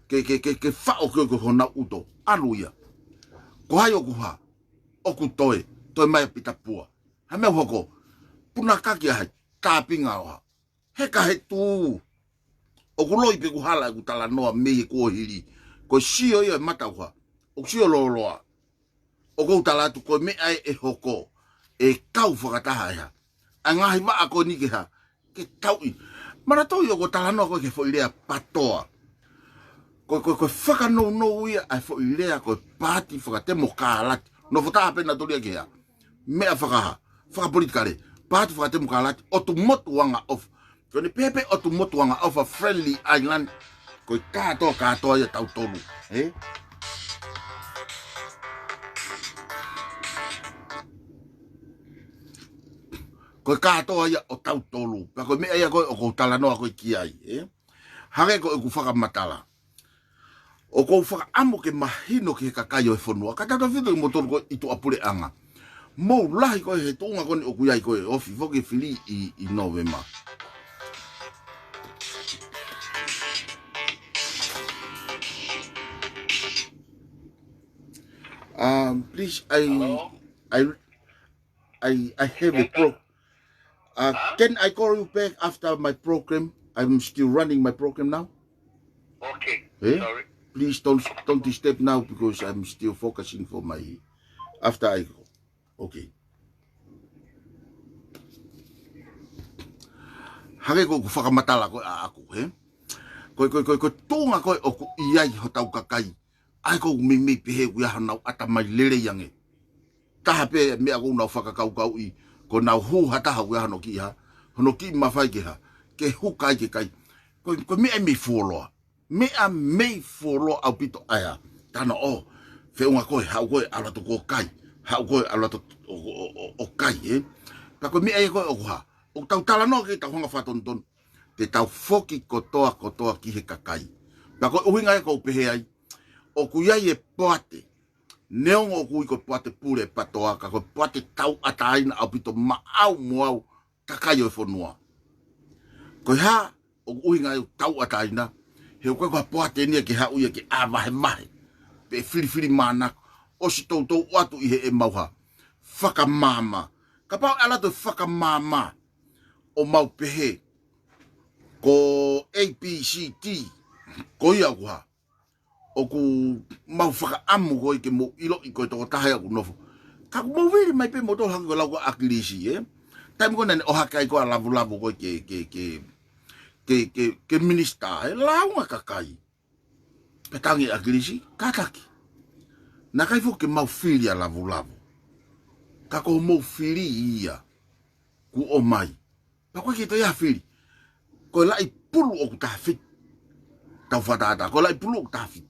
ke, ke, ke, ke faʻo ko ē ko honau ʻuto. ʻAlu ia. Ko hai ʻoku ha. ʻOku toe. Toe mai ʻa Pita Pua. Hā e meʻa ʻoku hoko. Puna kaki ʻa hai. Tāpinga ʻo ha. He ka he tu. ʻOku loi pē ʻoku hala ʻeku talanoa mei he kuohili. Ko e sio ia e mata ʻoku ha. ʻOku sio lōloa. ʻOku ou tala atu ko e meʻa ē ʻe hoko. ʻE kau fakataha ʻe ha. ʻA e ngaahi vaʻa ko eni ke ha. Ke tauʻi. Manatuʻi ʻoku ou talanoa ko ē ki he foʻi lea patoa. Ko, ko, ko e fakanounou ia ʻa e foʻi lea ko e paati fakatemokalati. Nofo taha pē naʻa tau lea ke ha. Meʻa fakaha, fakapolitikale, paati fakatemokalati, ʻotu motu anga ʻofa. Ko ʻene pehē pē ʻotu motu anga ʻofa, friendly island, ko e kātoa, kātoa ia tautolu, ē? Ko e kātoa ia ʻo tautolu, pea ko e meʻa ia ko ē ʻoku ou talanoa ko ē ki ai, ē? Hangē ko ʻeku fakamatala. ʻOku ou fakaʻamu ke mahino ki he kakai ʻo e fonua. Ka tautefito kimoutolu ko ē ʻi tuʻapuleʻanga. Mou lahi ko ē he tuʻunga ko eni ʻoku ʻi ai ko ē ofi foki fili ʻi, ʻi November. Um, please, I, Hello? I, I, I have a pro-, uh, Huh? Can I call you back after my program? I'm still running my program now. Okay, eh? Sorry. Please don't, don't disturb now because I'm still focusing for my, after I go. Okay. Hangē ko ʻeku fakamatala ko ē ʻaʻaku, he? Ko, ko, ko, ko e tuʻunga ko ē ʻoku ʻi ai hotau kakai. ʻAi ko ʻeku meimei pehē ʻoku ʻi ai honau ʻatamai lelei ange. Taha pē meʻa ʻoku nau fakakaukauʻi, ko nau hū ha taha ʻoku ʻi ai hono kiʻi ha, hono kiʻi mafai ke ha, ke huka ai ke kai. Ko, ko e meʻa mei fuoloa. Meʻa mei fuoloa ʻaupito ʻa e ha. Tano ʻo, feʻunga ko ē, haʻu ko ē, ʻalu atu ko ē kai. Haʻu ko ē, ʻalu atu ʻo, ʻo, ʻo, ʻo kai, ē. Pea ko e meʻa ia ko ē ʻoku ha. ʻOku tau talanoa ke tau hanga fakatonutonu. Te tau foki kotoa kotoa ki he kakai. Pea ko e ʻuhinga ia ʻoku ou pehē ai. ʻOku ʻi ai e poate. Neongo ʻoku ui ko e poate pule patoa ka ko e poate tauʻatāina ʻaupito maʻau mo au kakai ʻo e fonua. Ko e hā, ʻoku ʻuhinga ia ʻoku tauʻatāina. He ʻoku ʻikai ko ha poate eni ia ke haʻu ia ke ʻā vahevahe. Pe filifilimānako. ʻOsi toutou ʻoatu ʻi heʻemau ha. Fakamāmā. Kapau ʻe ʻalu atu e fakamāmā. ʻO mau pehē. Ko A B C D. Ko ia ʻoku ha. ʻOku mau fakaʻamu ko ē ke mou ʻiloʻi ko e tokotaha ia ʻoku nofo. Ka ʻoku mou vili mai pē moutolu hangē ko e lau ko ē ʻa ʻAkilisi, ē? Taimi ko ē naʻa ne ʻohake ai ko ē ʻa Lavulavu ko ē ke, ke, ke, ke, ke, ke minisitā, ē? Lāunga kakai. Pea tangi ʻa ʻAkilisi, kātaki. Naʻe ʻikai foki ke mau fili ʻa Lavulavu. Ka ko hoʻomou fili ia. kuo ʻomai. Pea ʻoku ʻikai ke toe ʻi ai ha fili. Ko e laʻi pulu ʻoku taha fitu. Tau fakatātā, ko e laʻi pulu ʻoku taha fitu.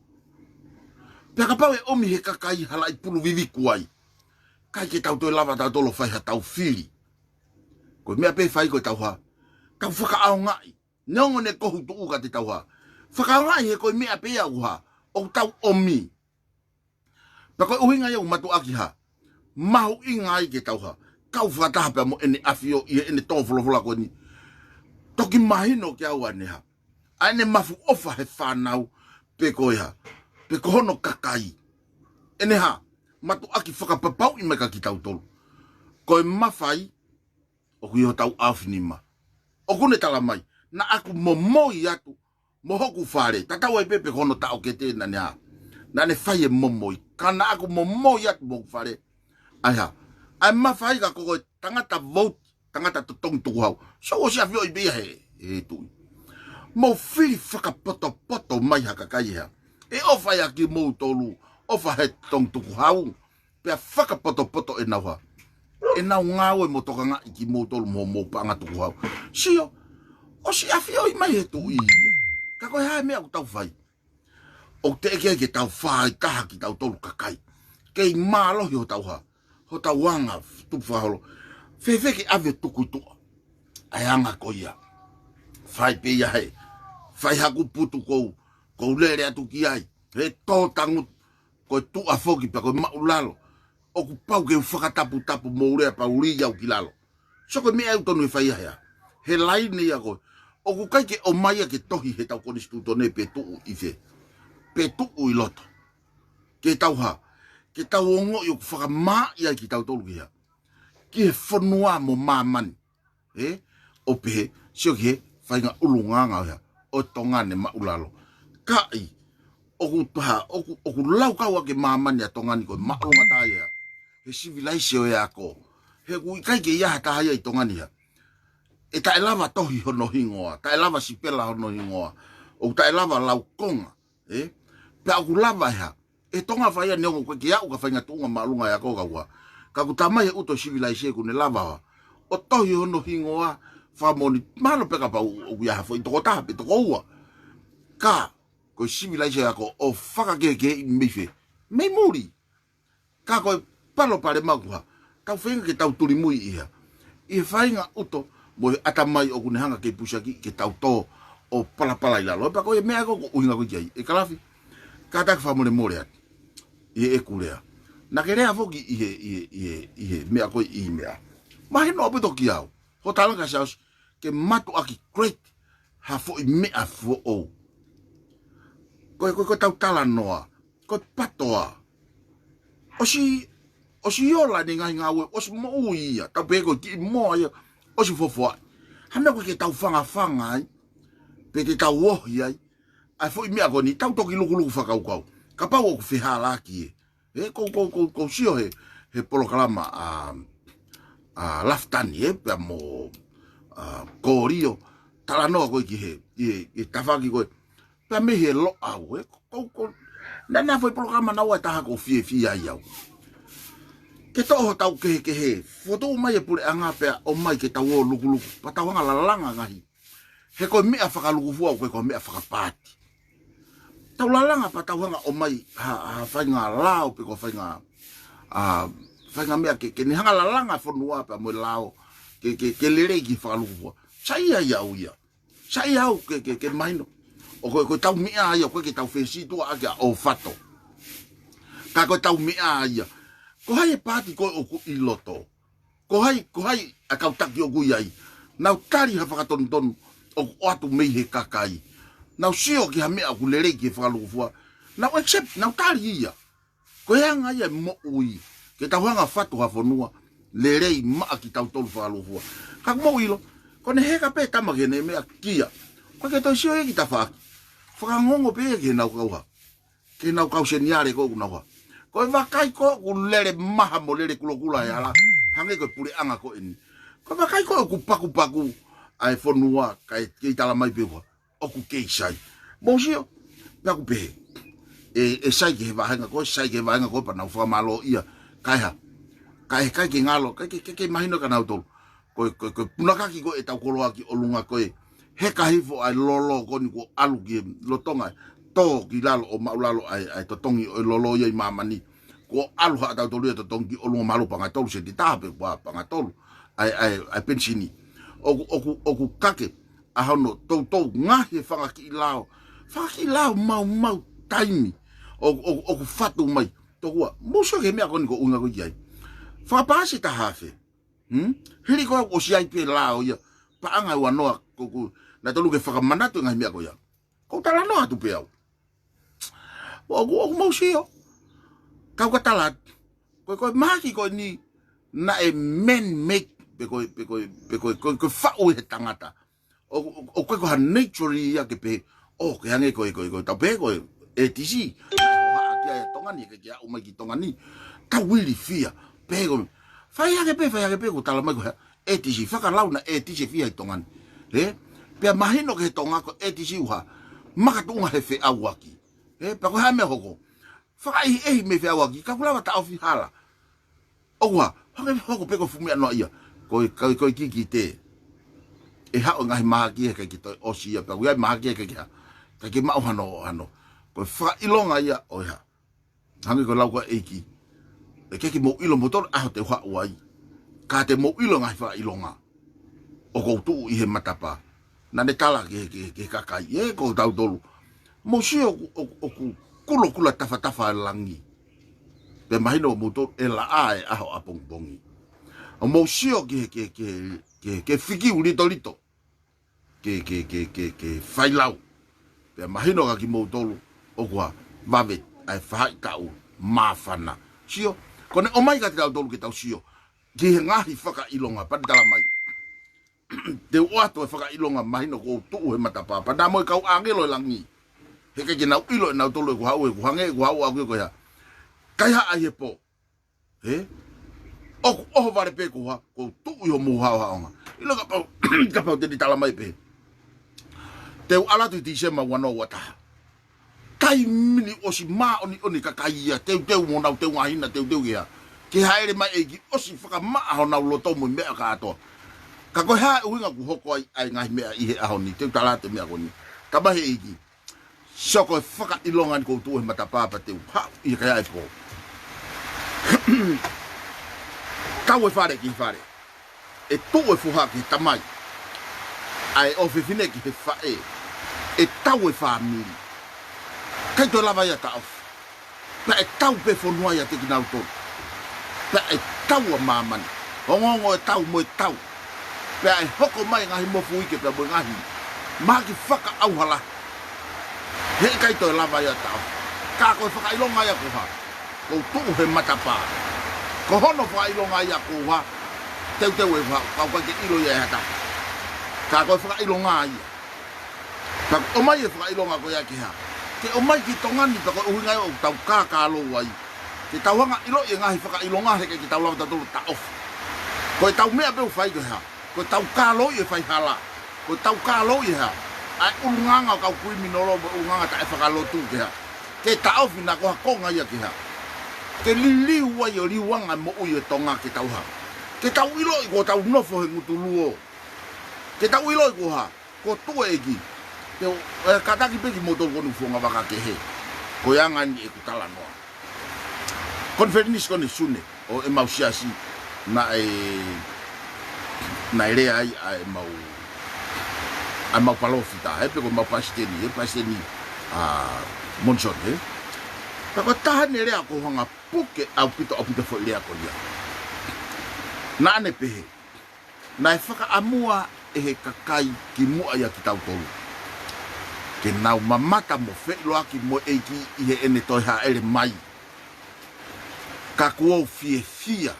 Pea kapau ʻe ʻomi he kakai ha laʻi pulu viviku ai, ʻikai ke tau toe lava tautolu ʻo fai haʻatau fili. Ko e meʻa pē ʻe fai ko e tau hā, tau fakaʻaongaʻi. Neongo ʻene kohu tuʻu kiate tau hā, fakaʻaongaʻi he ko e meʻa pē ia ʻoku hā, ʻoku tau ʻomi. Pea ko e ʻuhinga ia ʻoku mātuʻaki hā, mahuʻinga ai ke tau hā, kau fakataha pea mo ʻEne ʻAfio ʻi heʻene tō folofola ko eni. Toki mahino kiate au ʻa ʻene hā, ʻa ʻene mafu ʻofa he fānau, pe ko e hā, pe ko hono kakai. ʻEne hā, mātuʻaki fakapapauʻi mai kiate kitautolu. Ko e mafai, ʻoku ʻi hotau ʻaofinima. ʻOku ne tala mai, naʻa ku momoi atu mo hoku fale. Tatau ai pē pe ko hono taʻokete naʻa ne hā, naʻa ne fai e momoi. Ka naʻa ku momoi atu mo hoku fale. ʻA e hā, ʻa e mafai ka ko e tangata vouti, tangata totongi tukuhau. So ʻosi ʻafioʻi pē ia he, he tuʻi. Mou fili fakapotopoto mai ha kakai ʻe hā, ʻe ʻofa ia kimoutolu, ʻofa he totongi tukuhau. Pea fakapotopoto ʻenau hā, ʻenau ngāue mo tokangaʻi kimoutolu mo, mo paʻanga tukuhau. Sio, ʻosi ʻafioʻi mai he tuʻi ia. Ka ko e hā e meʻa ʻoku tau fai? ʻOku teʻeki ai ke tau fai taha kitautolu kakai. Kei mālohi hotau hā, hotau anga tupu fakaholo. Fēfē ke ʻave ʻo tuku ʻi tuʻa ʻa e anga ko ia? Fai pē ia he, fai haku putu kou, kou lele atu ki ai. He tō tangutu, ko e tuʻa foki pea ko e maʻulalo. ʻOku pau ke u fakataputapu mo u lea pea u lī au ki lalo. So ko e meʻa ʻoku tonu ke fai ia he hā, he laine ia ko ē. ʻOku ʻikai ke ʻomai ia ke tohi heʻetau konisitūtone pe tuʻu ʻi fē, pe tuʻu ʻi loto. Ke tau hā, ke tau ongoʻi ʻoku fakamāʻi ai kitautolu ki hā, ki he fonua mo māmani. Ē? ʻO pehē, sio ki he faʻahinga ʻulungaanga ʻo hā, ʻo Tonga ni maʻulalo. Kae ʻoku taha, ʻoku, ʻoku laukau ʻaki e māmani ʻa Tonga ni ko e maʻulunga taha ia he sivilaise ʻo e ako. He ʻoku ʻikai ke ʻi ai ha taha ia ʻi Tonga ni hā, ʻe taʻelava tohi hono hingoa, taʻelava sipela hono hingoa, ʻoku taʻelava laukonga. Ē? Pea ʻoku lava ʻe hā, ʻe Tonga fai ia neongo ʻoku ʻikai ke aʻu ki ha faʻahinga tuʻunga māʻolunga ʻi he ako ka ua. Ka ʻoku talamai he ʻuto sivilaise ʻoku ne lava hā, ʻo tohi hono hingoa, fakamoʻoni, mahalo pē kapau ʻoku ʻi ai ha foʻi tokotaha pe toko ua. Ka ko e sivilaise ako ʻo fakakehekeheʻi mei fē? Mei muli. Ka ko e palopalema ʻoku hā, tau feinga ke tau tulimui ʻi hā, ʻi he faʻahinga ʻuto mo e ʻatamai ʻoku ne hanga ke pusiaki ke tau tō ʻo palapala ʻi lalo. Pea ko e meʻa ko ē ʻoku ʻuhinga ko ē ki ai, ʻe Kalafi, kātaki fakamolemole atu ʻi heʻeku lea. Naʻa ke lea foki ʻi he, ʻi he, ʻi he, ʻi he meʻa ko ē ʻi meʻa. Mahino ʻaupito kiate au ho talanga Siaosi, ke mātuʻaki create ha foʻi meʻa foʻou. Ko e, ko e, ko e tau talanoa, ko e patoa. ʻOsi, ʻosi ola ʻene ngaahi ngāue, ʻosi moʻui ia, tau pehē ko e kiʻi moa ia, ʻosi fofoaʻi. Hā e meʻa ko ē ke tau fangafanga ai, pe te tau ohi ai ʻa e foʻi meʻa ko eni, tau toki lukuluku fakakaukau. Kapau ʻoku fehālaaki ē. Ē, kou, kou, kou, kou sio he, he polokalama ʻa, ʻa Lafitani, ē, pea mo, ʻa, Kolio, talanoa ko ē ki he, ʻi he, ʻi he tafaʻaki ko ē. Pea mei he Loʻau, ē, kou, kou, naʻa na foʻi polokalama naua ʻe taha kou fiefia ai au. Ke toʻo hotau kehekehe, fotu mai e puleʻanga pea ʻomai ke tau ō lukuluku, pea tau hanga lalanga ngaahi. He ko e meʻa fakalukufua ʻoku ʻikai ko e meʻa fakapaati. Tau lalanga pea tau hanga ʻomai ha, ha faʻahinga lao pe ko e faʻahinga, ʻa, faʻahinga meʻa ke, ke ne hanga lalanga fonua pea mo e lao, ke, ke, ke lelei ki he fakalukufua. Saiʻia au ia. Saiʻia au ke, ke, ke mahino. ʻO ko e, ko e tau meʻa ia, ko e ke tau fesītuʻa ʻaki ʻa ʻOfato. Ka ko e tau meʻa ia, ko hai e paati ko ē ʻoku ʻi loto? Ko hai, ko hai ʻa e kau taki ʻoku ʻi ai? Nau tali ha fakatonutonu ʻoku ʻoatu mei he kakai. Nau sio ki ha meʻa ʻoku lelei ki he fakalukufua. Nau accept, nau tali ia. Ko e anga ia e moʻui. Ke tau hanga fatu ha fonua lelei maʻa kitautolu fakalukufua. Ka ʻoku mou ʻilo, ko ʻene heka pē tama ki heʻene meʻa kia. Ko e ke toe sio ia ki tafaʻaki. Fakaongoongo pē ia ki heʻenau kau hā, ki heʻenau kau seniale ko ē ʻoku nau hā. Ko e vakai ko ē ʻoku lele maha mo lele kulokula he hala, hangē ko e puleʻanga ko eni. Ko e vakai ko ē ʻoku pakupaku ʻa e fonua, kae kei talamai pē ua ʻoku kei sai. Mou sio, pea ʻoku pehē, ʻe, ʻe sai ki he vāhenga ko ē, sai ki he vāhenga ko ē pea nau fakamālō ia. Kae hā, kae, kae kei ngalo, kae kei, kei, kei mahino kia nautolu. ko e, ko e, ko e punakaki ko ē ʻetau koloa ki ʻolunga ko e heka hifo ʻa e lolo ko eni kuo ʻalu ki he lolotonga, tō ki lalo ʻo maʻulalo ʻa e, ʻa e totongi ʻo e lolo ia ʻi māmani. Kuo ʻalu haʻatautolu ia totongi ki ʻolunga mahalo paʻanga ʻe tolu seti taha pe kuo paʻanga ʻe tolu ʻa e, ʻa e, ʻa e penisini. ʻOku, ʻoku, ʻoku kake ʻa hono toutou ngaohi e fanga kiʻi lao. Fanga kiʻi lao maumau taimi ʻoku, ʻoku, ʻoku fatu mai. Tokua, mou sio ki he meʻa ko eni ʻoku ou ʻuhinga ko ē ki ai. Fakapaasi taha afe. Hmm? Hili ko ē ʻoku ʻosi ʻi ai pē lao ia. Paʻanga ʻe uanoa ko ē ʻoku, naʻe tolu ke fakamanatu e ngaahi meʻa ko ia. ʻOku ou talanoa atu pē au. ʻOku, ʻoku mou sio. Kau ka tala atu. Ko e, ko e mahaki ko eni naʻe man-made, pe ko e, pe ko e, pe ko e, ko e, ko e faʻu ʻe he tangata. ʻO, ʻo, ʻoku ʻikai ko ha nature ia ke pehē, ʻo, ke hangē ko e, ko e, ko e, tau pehē ko e ATC. Naʻe hohaʻa ki ai ʻa Tonga ni, ke, ke aʻu mai ki Tonga ni. Tau ilifia. Pehē ko e, fai hake pē, fai hake pē, ʻoku tala mai ko e ATC. Fakalauna ATC ʻe fiha ʻi Tonga ni. Ē? Pea mahino ki he Tonga ko e ATC ʻoku hā. Makatuʻunga he feʻauaki. Ē? Pea ko e hā e meʻa hoko. Fakaʻehiʻehi mei feʻauaki, ka ʻoku lava taʻofi hala. ʻOua, hangē hoko pē ko e fuʻu meʻa noa ia. Ko e, ko e, ko e kikite. ʻE haʻu e ngaahi mahaki he ʻikai ke toe ʻosi ia, pea ʻoku ʻi ai mahaki he ʻikai ke hā. ʻIkai ke maʻu hano, hano. Ko e fakaʻilonga ia ʻo e hā. Hangē ko e lau ko ē ʻa e ʻEiki. ʻE ʻikai ke mou ʻilo moutolu ʻaho te u haʻu ai. Ka te mou ʻilo e ngaahi fakaʻilonga ʻoku ou tuʻu ʻi he matapā. Naʻa ne tala ki he, ki he, ki he kakai, ē, ko tautolu. Mou sio ʻoku, ʻoku, ʻoku kulokula tafatafa e langi. Pea mahino moutolu ʻe laʻā e ʻaho ʻapongipongi. ʻO mou sio ki he, ki he, ki he, ki he, ki he fikiu litolito. Ke, ke, ke, ke, ke failau. Pea mahino kia kimoutolu ʻoku vave ʻa e faʻahitaʻu māfana. Sio, ko ʻene ʻomai kia tautolu ke tau sio ki he ngaahi fakaʻilonga, pea ne tala mai. Te u ʻoatu e fakaʻilonga mahino ʻoku ou tuʻu he matapā. Pea naʻa mo e kau ʻāngelo ʻi langi. He ʻikai ke nau ʻilo ʻe nautolu ʻeku haʻu, ʻeku hangē, ʻeku haʻu ʻaʻaku ko e hā. Kaihaʻa ʻi he pō. Ē? ʻOku ʻohovale pē ko e hā, ʻoku ou tuʻu ʻi homou haohaonga. ʻIlo kapau, kapau te ne tala mai pē. Te u ʻalu atu ʻi Tīsema ua noa ua taha. Taimi ni ʻosi māʻoniʻoni kakai ia, teuteu mo nau teu ngahina, teuteu ia. Ke hāʻele mai e ʻEiki ʻosi fakamaʻa honau loto mo e meʻa kātoa. Ka ko e hā e ʻuhinga ʻoku hoko ai ʻa e ngaahi meʻa ʻi he ʻaho ni, te u tala atu e meʻa ko eni. Tala mai he ʻEiki. Sio ko e fakaʻilonga ni ʻoku ou tuʻu he matapā pea te u haʻu ʻi he kaihaʻa e pō. Tau e fale ki he fale. ʻE tuʻu e foha ki he tamai. ʻA e ʻofefine ki he faʻē. ʻE tau e fāmili. ʻIkai toe lava ia ʻo taʻofi. Pea ʻe tau pē fonua ʻiate kinautolu. Pea ʻe tau ʻa māmani. Ongoongo e tau mo e tau. Pea ʻe hoko mai e ngaahi mofuike pea mo e ngaahi mahaki fakaʻauha lahi. He ʻikai toe lava ia ʻo taʻofi. Ka ko e fakaʻilonga ia ko e hā. ʻOku ou tuʻu he matapā. Ko hono fakaʻilonga ia ko e hā. Teuteu e hā. Ka ʻoku ʻikai ke ʻilo ia ʻe ha taha. Ka ko e fakaʻilonga ia. Pea ʻoku ʻomai e fakaʻilonga ko ia ke hā. Ke ʻomai ki Tonga ni pea ko e ʻuhinga ia ʻoku tau kākālou ai. Ke tau hanga ʻo ʻiloʻi e ngaahi fakaʻilonga he ʻikai ke tau lava tautolu ʻo taʻofi. Ko ʻetau meʻa pē ʻoku fai ke hā. Ko ʻetau kālou e faihala. Ko ʻetau kālou e hā. ʻA e ʻulungaanga ʻo e kau kuiminolo mo e ʻulungaanga taʻefakalotu ke hā. Ke taʻofi naʻa ko ha konga ia ke hā. Ke liliu ai ʻo liuanga e moʻui ʻo e Tonga ke tau hā. Ke tau ʻiloʻi ko ʻetau nofo he ngutu luo. Ke tau ʻiloʻi ko e hā. Ko e tuʻu e ʻEiki. Te u, ē, kātaki pē kimoutolu ko eni ʻoku fuʻu ngaahi vaka kehe. Ko e anga eni ʻeku talanoa. Konifelenisi ko eni Sune, ʻo ʻemau siasi, naʻe, naʻe lea ai ʻa ʻemau, ʻa ʻemau palōfita, ē, pe ko ʻemau palesiteni, ē, palesiteni, ʻa, Monson, ē. Pea ko e taha eni e lea ʻoku ou hanga ʻo puke ʻaupito, ʻaupito e foʻi lea ko ia. Naʻa ne pehē. Naʻe fakaʻamua ʻe he kakai kimuʻa ʻia kitautolu. Ke nau mamata mo feʻiloaki mo e ʻEiki ʻi heʻene toe hāʻele mai. Ka kuo u fiefia.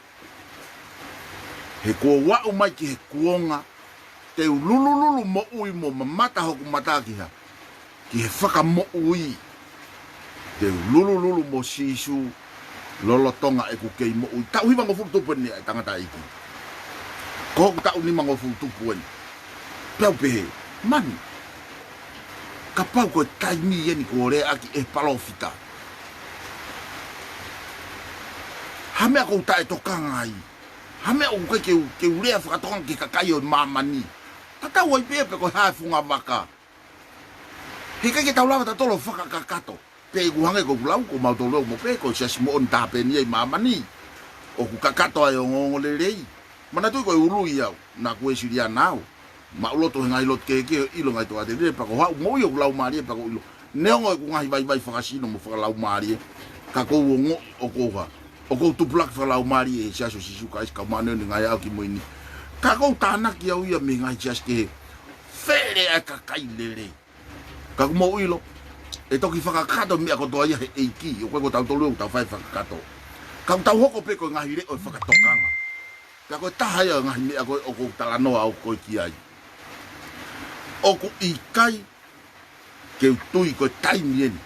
He kuo u aʻu mai ki he kuonga. Te u lulululu moʻui mo mamata hoku mata ki hā. Ki he fakamoʻui. Te u lulululu mo Sīsū, lolotonga ʻeku kei moʻui. Taʻu hivangofulu tupu eni ʻa e tangataʻeiki. Ko hoku taʻu nimangofulu tupu eni. Pea u pehē, mani. Kapau ko e taimi eni kuo leaʻaki ʻe he palōfita. Ha meʻa ʻoku ou taʻetokanga ai. Ha meʻa ʻoku ʻikai ke u, ke u lea fakatokanga ki he kakai ʻo māmani. Tatau ai pē pe ko e hā e fungavaka. He ʻikai ke tau lava tautolu ʻo fakakakato. Pea ʻoku hangē ko ʻeku lau, ko mautolu ʻoku mou pehē ko e siasi moʻoni taha pē eni ia ʻi māmani. ʻOku kakato ai ʻo ongoongolelei. Manatuʻi ko e ului au, naʻa ku Uēsiliana au. Maʻuloto he ngaahi lotu kehekehe ʻo ʻilo ngaahi tokāteline, pea ko haʻu moʻui ʻoku laumālie, pea ko u ʻilo. Neongo ʻeku ngaahi vaivai fakasino mo fakalaumālie, ka ʻoku ou ongoʻi ʻoku ou hā, ʻoku ou tupulaki fakalaumālie he Siasi ʻo Sīsū Kalaisi Kau Māʻoniʻoni ʻi he Ngaahi ʻAho Kimui Ni. Ka ʻoku ou tānaki au ia mei he ngaahi siasi kehe. Fele ʻa e kakai lelei. Ka ʻoku mou ʻilo, ʻe toki fakakakato e meʻa kotoa ia he ʻEiki, ʻoku ʻikai ko tautolu ʻoku tau fai e fakakakato. Ka ʻoku tau hoko pē ko e ngaahi leʻo ʻo e fakatokanga. Pea ko e taha ia e ngaahi meʻa ko ē ʻoku ou talanoa au ko ē ki ai. ʻOku ʻikai ke u tui ko e taimi eni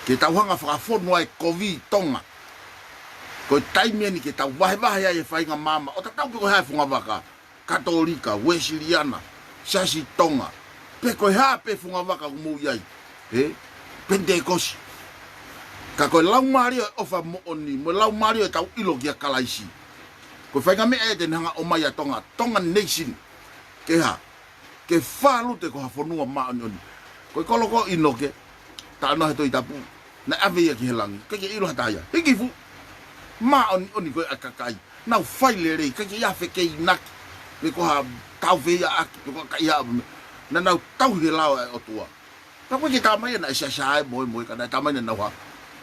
ke tau hanga ʻo fakafonu ai e kovi ʻi Tonga. Ko e taimi eni ke tau vahevahe ai e faʻahinga maama, ʻo tatau pē ko e hā e fungavaka, Katolika, Uēsiliana, Siasi Tonga, pe ko e hā pē fungavaka ʻoku mou ʻi ai, ē, Penitekosi. Ka ko e laumālie ʻo e ʻofa moʻoni, mo e laumālie ʻo ʻetau ʻilo kia Kalaisi, ko e faʻahinga meʻa ia te ne hanga ʻo ʻomai ʻa Tonga, Tonga Nation, ke hā, ke fālute ko ha fonua māʻoniʻoni. Ko e kolo ko ʻInoke, talanoa he Tohi Tapu, naʻe ʻave ia ki he langi, ʻikai ke ʻilo ha taha ia. Hiki fuʻu māʻoniʻoni ko ē ʻa e kakai. Nau fai lelei, ʻikai ke ʻi ai ha fekeinaki, pe ko ha taufeiʻaki, pe ko ha kaihaʻa, pe meʻa. Naʻa nau tauhi e lao ʻa e ʻOtua. Pea ʻoku ʻikai ke tā mai ia naʻe siasi ʻa e moe moe, ka naʻe tā mai naʻa nau hā,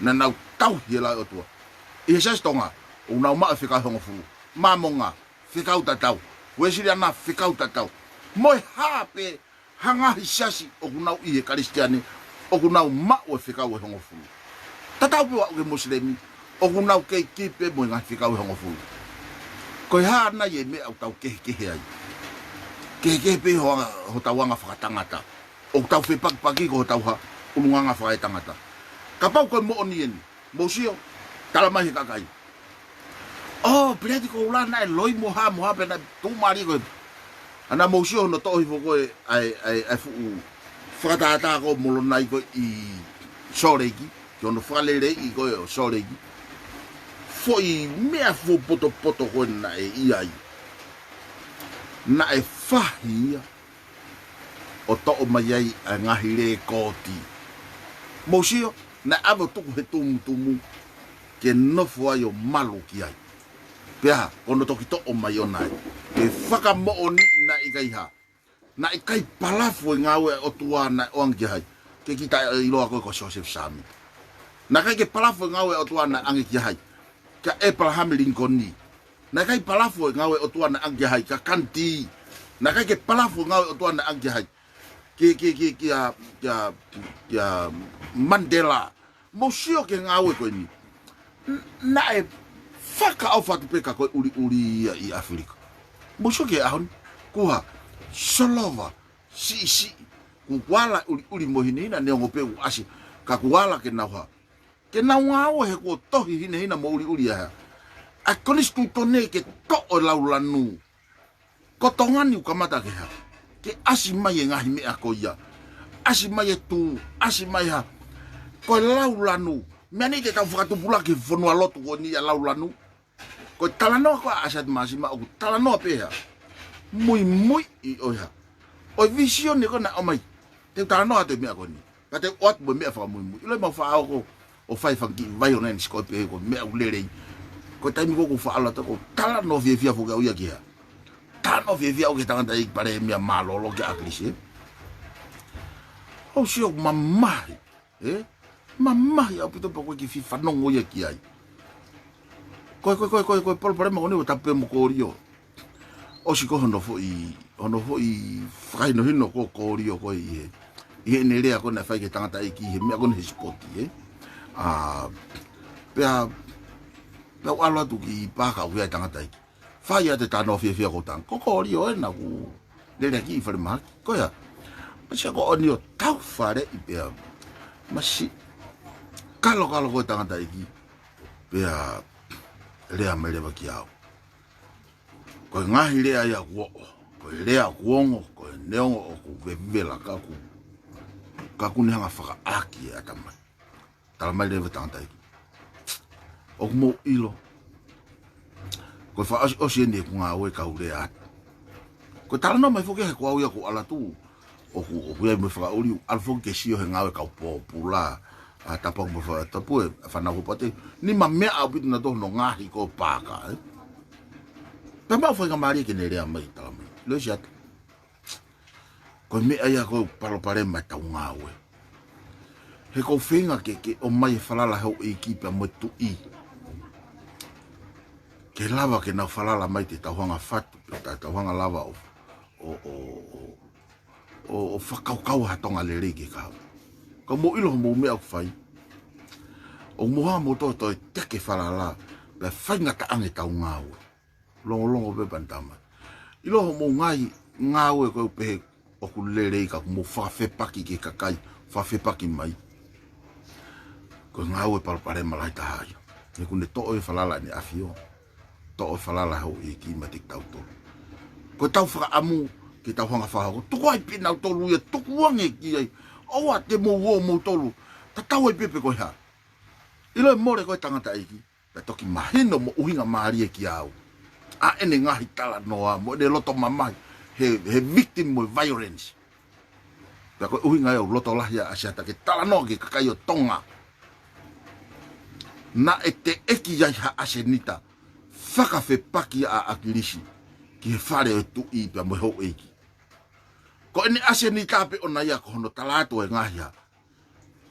naʻa nau tauhi e lao ʻa e ʻOtua. ʻI he Siasi Tonga, ʻoku nau maʻu e fekau ʻe hongofulu. Māmonga, fekau tatau. Uēsiliana, fekau tatau. Mo e hā pē ha ngaahi siasi ʻoku nau ʻi he Kalisitiane, ʻoku nau maʻu e fekau ʻe hongofulu. Tatau pē ʻo aʻu ki he Mosilemi, ʻoku nau kei kipi mo e ngaahi fekau ʻe hongofulu. Ko e hā nai e meʻa ʻoku tau kehekehe ai? Kehekehe pē ho anga, hotau anga fakatangata. ʻOku tau fepakipaki ko hotau hā, ʻulungaanga fakaetangata. Kapau ko e moʻoni eni, mou sio, tala mai he kakai, ʻo, Pileti Koula naʻe loi mo hā mo hā pea naʻe tuʻumālie ko ē. ʻA, naʻa mou sio hono toʻo hifo ko ē ʻa e, ʻa e, ʻa e fuʻu fakatātā ko Molonai ko ē ʻi Sōleki, ki hono fakaleleiʻi ko ē ʻo Sōleki. Foʻi meʻa fuopotopoto ko ē naʻe ʻi ai. Naʻe fahi ia ʻo toʻo mai ai ʻa e ngaahi lēkooti. Mou sio, naʻe ʻave ʻo tuku he tumutumu ke nofo ai ʻo malu ki ai. Pea ko hono toki toʻo mai ʻona ai, ke fakamoʻoniʻi naʻe ʻikai hā, naʻe ʻikai palafo e ngāue ʻa e ʻOtua naʻe ʻoange kia hai? Ke kita ʻiloa ko ē ko Siosefa Sāmita. Naʻe ʻikai ke palafo e ngāue ʻa e ʻOtua naʻe ʻoange kia hai? Kia ʻĒpalahame Lingikoni. Naʻe ʻikai palafo e ngāue ʻa e ʻOtua naʻe ʻoange kia hai? Kia Kaniti. Naʻe ʻikai ke palafo e ngāue ʻa e ʻOtua naʻe ʻoange kia hai? Ki, ki, ki, kia, kia, kia Mandela. Mou sio ki he ngāue ko eni. N-, naʻe fakaʻofa atu pē ka ko e ʻuliʻuli ia ʻi ʻAfilika. Mou sio ki he ʻaho ni, kuo hā, solova, siʻisiʻi, kuo ala ʻuliʻuli mo hinehina, neongo pē ʻoku ʻasi, ka kuo ala ke nau hā, ke nau ngāue he kuo tohi hinehina mo ʻuliʻuli ʻa e hā, ʻa e konisitūtone ke toʻo e laulanu. Ko Tonga ni ʻoku kamata ke hā, ke ʻasi mai e ngaahi meʻa ko ia. ʻAsi mai e tū, ʻasi mai hā. Ko e laulanu. Meʻa ni te tau fakatupulaki he fonua lotu ko eni ʻa e laulanu. Ko e talanoa ko ē ʻa ʻAsiate Māsima ʻoku talanoa pē hā, muimuiʻi ʻo e hā, ʻo e vīsone ko ē naʻe ʻomai. Te u talanoa atu e meʻa ko eni. Ka te u ʻoatu mo e meʻa fakamuimui. ʻIlo ʻemau faʻa hoko ʻo fai e fanga kiʻi vai ʻo nai ni sikoe pē ko e meʻa ʻoku lelei. Ko e taimi ko ē ʻoku ou faʻa ʻalu atu ʻoku ou talanoa fiefia foki au ia ki hā, talanoa fiefia au ki he tangataʻeiki palēmia mālōlō kia ʻAkilisi, ē. ʻOku ou sio ʻoku mamahi, ē? Mamahi ʻaupito pea ʻoku ʻikai ke fie fanongo ia ki ai. Ko e, ko e, ko e, ko e, ko e palopalema ko eni ʻoku tapu pē mo Kolio. ʻOsi ko hono foʻi, hono foʻi fakahinohino ko Kolio ko ē ʻi he, ʻi heʻene lea ko ē naʻe fai ki he tangataʻeiki he meʻa ko eni he sipoti, ē. ʻA, pea, pea u ʻalu atu ki Pākau ʻo ʻai tangataʻeiki. Fai atu e talanoa fiefia ko tang. Ko Kolio ē naʻa ku lele ki falemahaki. Ko ia. Masiʻi ko eni ʻo tau fale ʻi pea. Masiʻi kalokalo ko e tangataʻeiki. Pea lea mai leva kia au. Ko e ngaahi lea ia kuo, ko e lea kuo ongo, ko e neongo ʻoku vevela ka ʻoku, ka ʻoku ne hanga fakaʻaki e ʻatamai. Tala mai leva tangataʻeiki. ʻOku mou ʻilo. Ko e fakaʻosiʻosi eni ʻeku ngāue kau lea atu. Ko e talanoa mai foki he ko au ia ko ʻAlatu. ʻOku, ʻoku ʻi ai mo e fakaʻuli, ʻalu foki ke sio he ngāue kau pōpula. ʻA Tapu mo Fakatapu e fānau Hopate. Nima meʻa ʻaupito nautolu hono ngaohi ko Paaka, ē. Pea maʻu faingamālie ke ne lea mai talamai. Loi siata. Ko e meʻa ia ko e palopalema ʻetau ngāue. He ʻoku ou feinga ke, ke ʻomai e falala houʻeiki pea mo e tuʻi. Ke lava ke nau falala mai te tau hanga fatu, pe ta tau hanga lava ʻo, ʻo, ʻo, ʻo, ʻo, ʻo fakakaukau ha Tonga lelei ke kau. Ka mou ʻilo hoʻomou meʻa ʻoku fai. ʻOku mou hanga mou toe, toe teke falala, pea faingataʻa ange ʻetau ngāue. Longolongo pē pea ne tā mai. ʻIlo hoʻomou ngaahi ngāue ko e pehē ʻoku lelei ka ʻoku mou fakafepaki ki he kakai, fakafepaki mai. Ko e ngāue palopalema lahi taha ia. He ʻoku ne toʻo e falala ʻEne ʻAfio. Toʻo e falala houʻeiki meiate kitautolu. Ko ʻetau fakaʻamu ke tau hanga fakahoko. Tuku ai pē nautolu ia, tuku ange ki ai. ʻOua te mou ō moutolu. Tatau ai pē pe ko e hā. ʻIlo e mole ko e tangataʻeiki. Pea toki mahino mo ʻuhinga mālie kiate au ʻa ʻene ngaahi talanoa mo ʻene loto mamahi he, he victim mo e violence. Pea ko e ʻuhinga ia ʻoku loto lahi ai ʻa Siata ke talanoa ki he kakai ʻo Tonga. Naʻe teʻeki ai ha ʻasenita fakafepaki ʻa ʻAkilisi ki he fale ʻo e tuʻi pea mo e houʻeiki. Ko ʻene ʻasenita pē ʻona ia ko hono tala atu e ngaahi hā.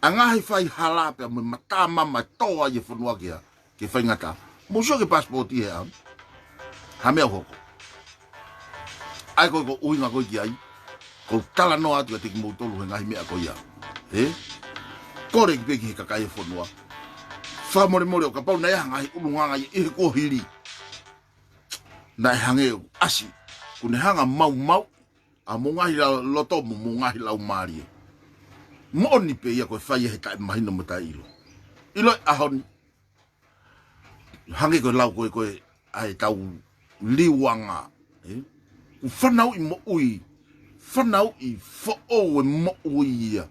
ʻA e ngaahi fai hala pea mo e matamama ʻe tō ai e fonua ke hā, ke faingataʻa. Mou sio ki he passport he ʻaho ni. Ha meʻa ʻoku hoko. ʻA ia ko e, ko e ʻuhinga ko ē ki ai. ʻOku ou talanoa atu kiate kimoutolu he ngaahi meʻa ko ia. Ē? Kole pē ki he kakai e fonua. Fakamolemole ʻo kapau naʻe ʻi ai ha ngaahi ʻulungaanga ia ʻi he kuohili. Naʻe hangē ʻoku ʻasi. ʻOku ne hanga maumau ʻa hoʻomou ngaahi lau, loto mo hoʻomou ngaahi laumālie. Moʻoni pē ia ko e fai ia he taʻemahino mo taʻeʻilo. ʻIlo e ʻaho ni. Hangē ko e lau ko ē, ko ē ʻa ʻetau liuanga. Ē? ʻOku fanauʻi moʻui. Fanauʻi foʻou e moʻui ia.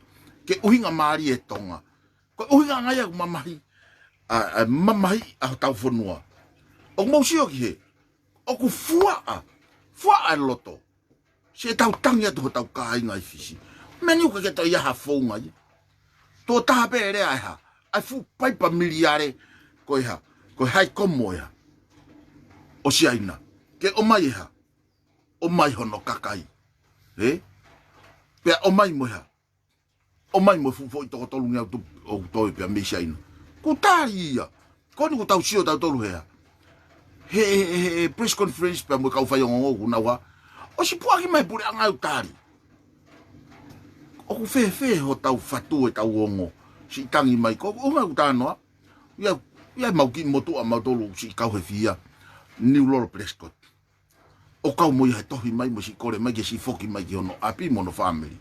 Ke ʻuhinga mālie e Tonga. Ko e ʻuhinga ia ʻoku mamahi. ʻA, ʻa e mamahi ʻa hotau fonua. ʻOku mou sio ki hē. ʻOku fuaʻa. Fuaʻa e loto. Siʻetau tangi atu hotau kāinga ʻi Fisi. Meni uka ke toe ʻi ai ha founga ia. Tuʻo taha pē e lea ʻe hā. ʻA e fuʻu paipa miliare ko e hā. Ko e High Com ʻo e hā. ʻO Siaina. Ke ʻomai e hā. ʻOmai hono kakai. Ē? Pea ʻomai mo e hā. ʻOmai mo e fuʻu foʻi toko tolungeau tupu ʻoku toe pē ia mei Siaina. ʻOku tali ia. Ko eni ʻoku tau sio tautolu he hā. He, he, he, he press conference pea mo e kau faiongoongo ʻoku nau hā. ʻOsi puʻaki mai puleʻanga ʻo tali. ʻOku fēfē hotau fatu ʻetau ongo. Siʻi tangi mai ko, ʻoku ngai ʻoku tānoa. Ia, ia mau kiʻi motuʻa mautolu siʻi kau he fia. Niulolo Prescott. ʻO kau mo ia he tohi mai mo siʻi kole mai ke siʻi foki mai ki hono ʻapi mo hono fāmili.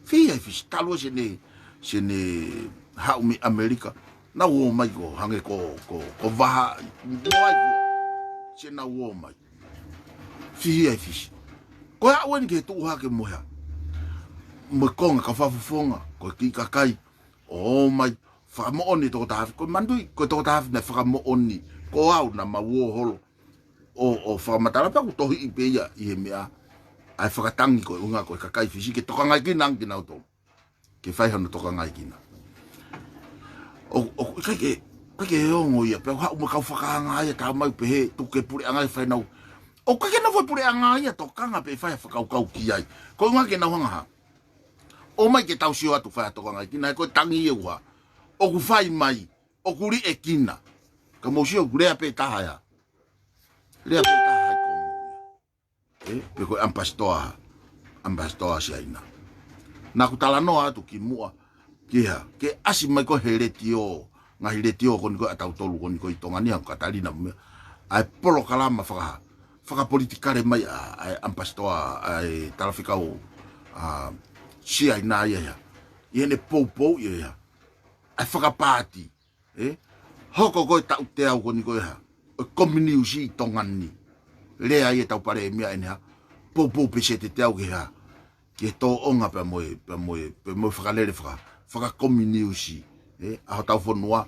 Fihia ʻi Fisi talu ʻe Siaina, Siaina haʻu mei ʻAmelika. Nau ō mai ko hangē ko, ko, ko vaha, mo ai ko. Siʻi nau ō mai. Fihia ʻi Fisi. Ko e aʻu eni ke tuʻu hake mo e hā. Mo e konga kau fakafofonga, ko e kiʻi kakai. ʻO ō mai, fakamoʻoni e toko taha afe. Ko e manatuʻi, ko e toko taha afe naʻe fakamoʻoni. Ko au naʻa mau ō holo. ʻO, ʻo fakamatala pea ʻoku tohiʻi pē ia ʻi he meʻa. ʻA e fakatangi ko e ʻuhinga ko e kakai Fisi ke tokangaekina ange kinautolu. Ke fai hano tokangaekina. ʻO, ʻo, ʻikai ke, ʻikai ke ongo ia, pea haʻu mo e kau fakaanga ia tā mai pehē, tuku ke puleʻanga ia fai nau. ʻOku ʻikai ke nau fai puleʻanga ia tokanga pe fai ha fakakaukau ki ai. Ko e ʻuhinga ke nau hanga hā. ʻOmai ke tau sio atu fai ha tokangaekina, he ko e tangi ia ʻoku hā. ʻOku fai mai, ʻoku liʻekina. Ka mou sio ʻoku lea pē taha ia. Lea pē taha ia ko mou ia. Ē, pe ko e ʻamipasitoa, ʻamipasitoa Siaina. Naʻa ku talanoa atu kimuʻa, ki hā, ke ʻasi mai ko ē he letiō, ngaahi letiō ko eni ko ē ʻa tautolu ko eni ko ē ʻi Tonga ni ʻa Katalina mo e meʻa. ʻA e polokalama fakahā, fakapolitikale mai ʻa, ʻa e ʻamipasitoa, ʻa e talafekau, ʻa, Siaina ia ia. ʻI heʻene poupou ia ia. ʻA e fakapaati. Ē? Hoko ko e taʻu teau ko eni ko e hā. ʻO e kominiusi ʻi Tonga ni. Lea ai ʻetau palēmia ʻene hā. Poupou pē sētete au ke hā. Ke tōʻonga pea mo e, pea mo e, pea mo e fakalele faka, fakakominiusi. Ē? ʻA hotau fonua,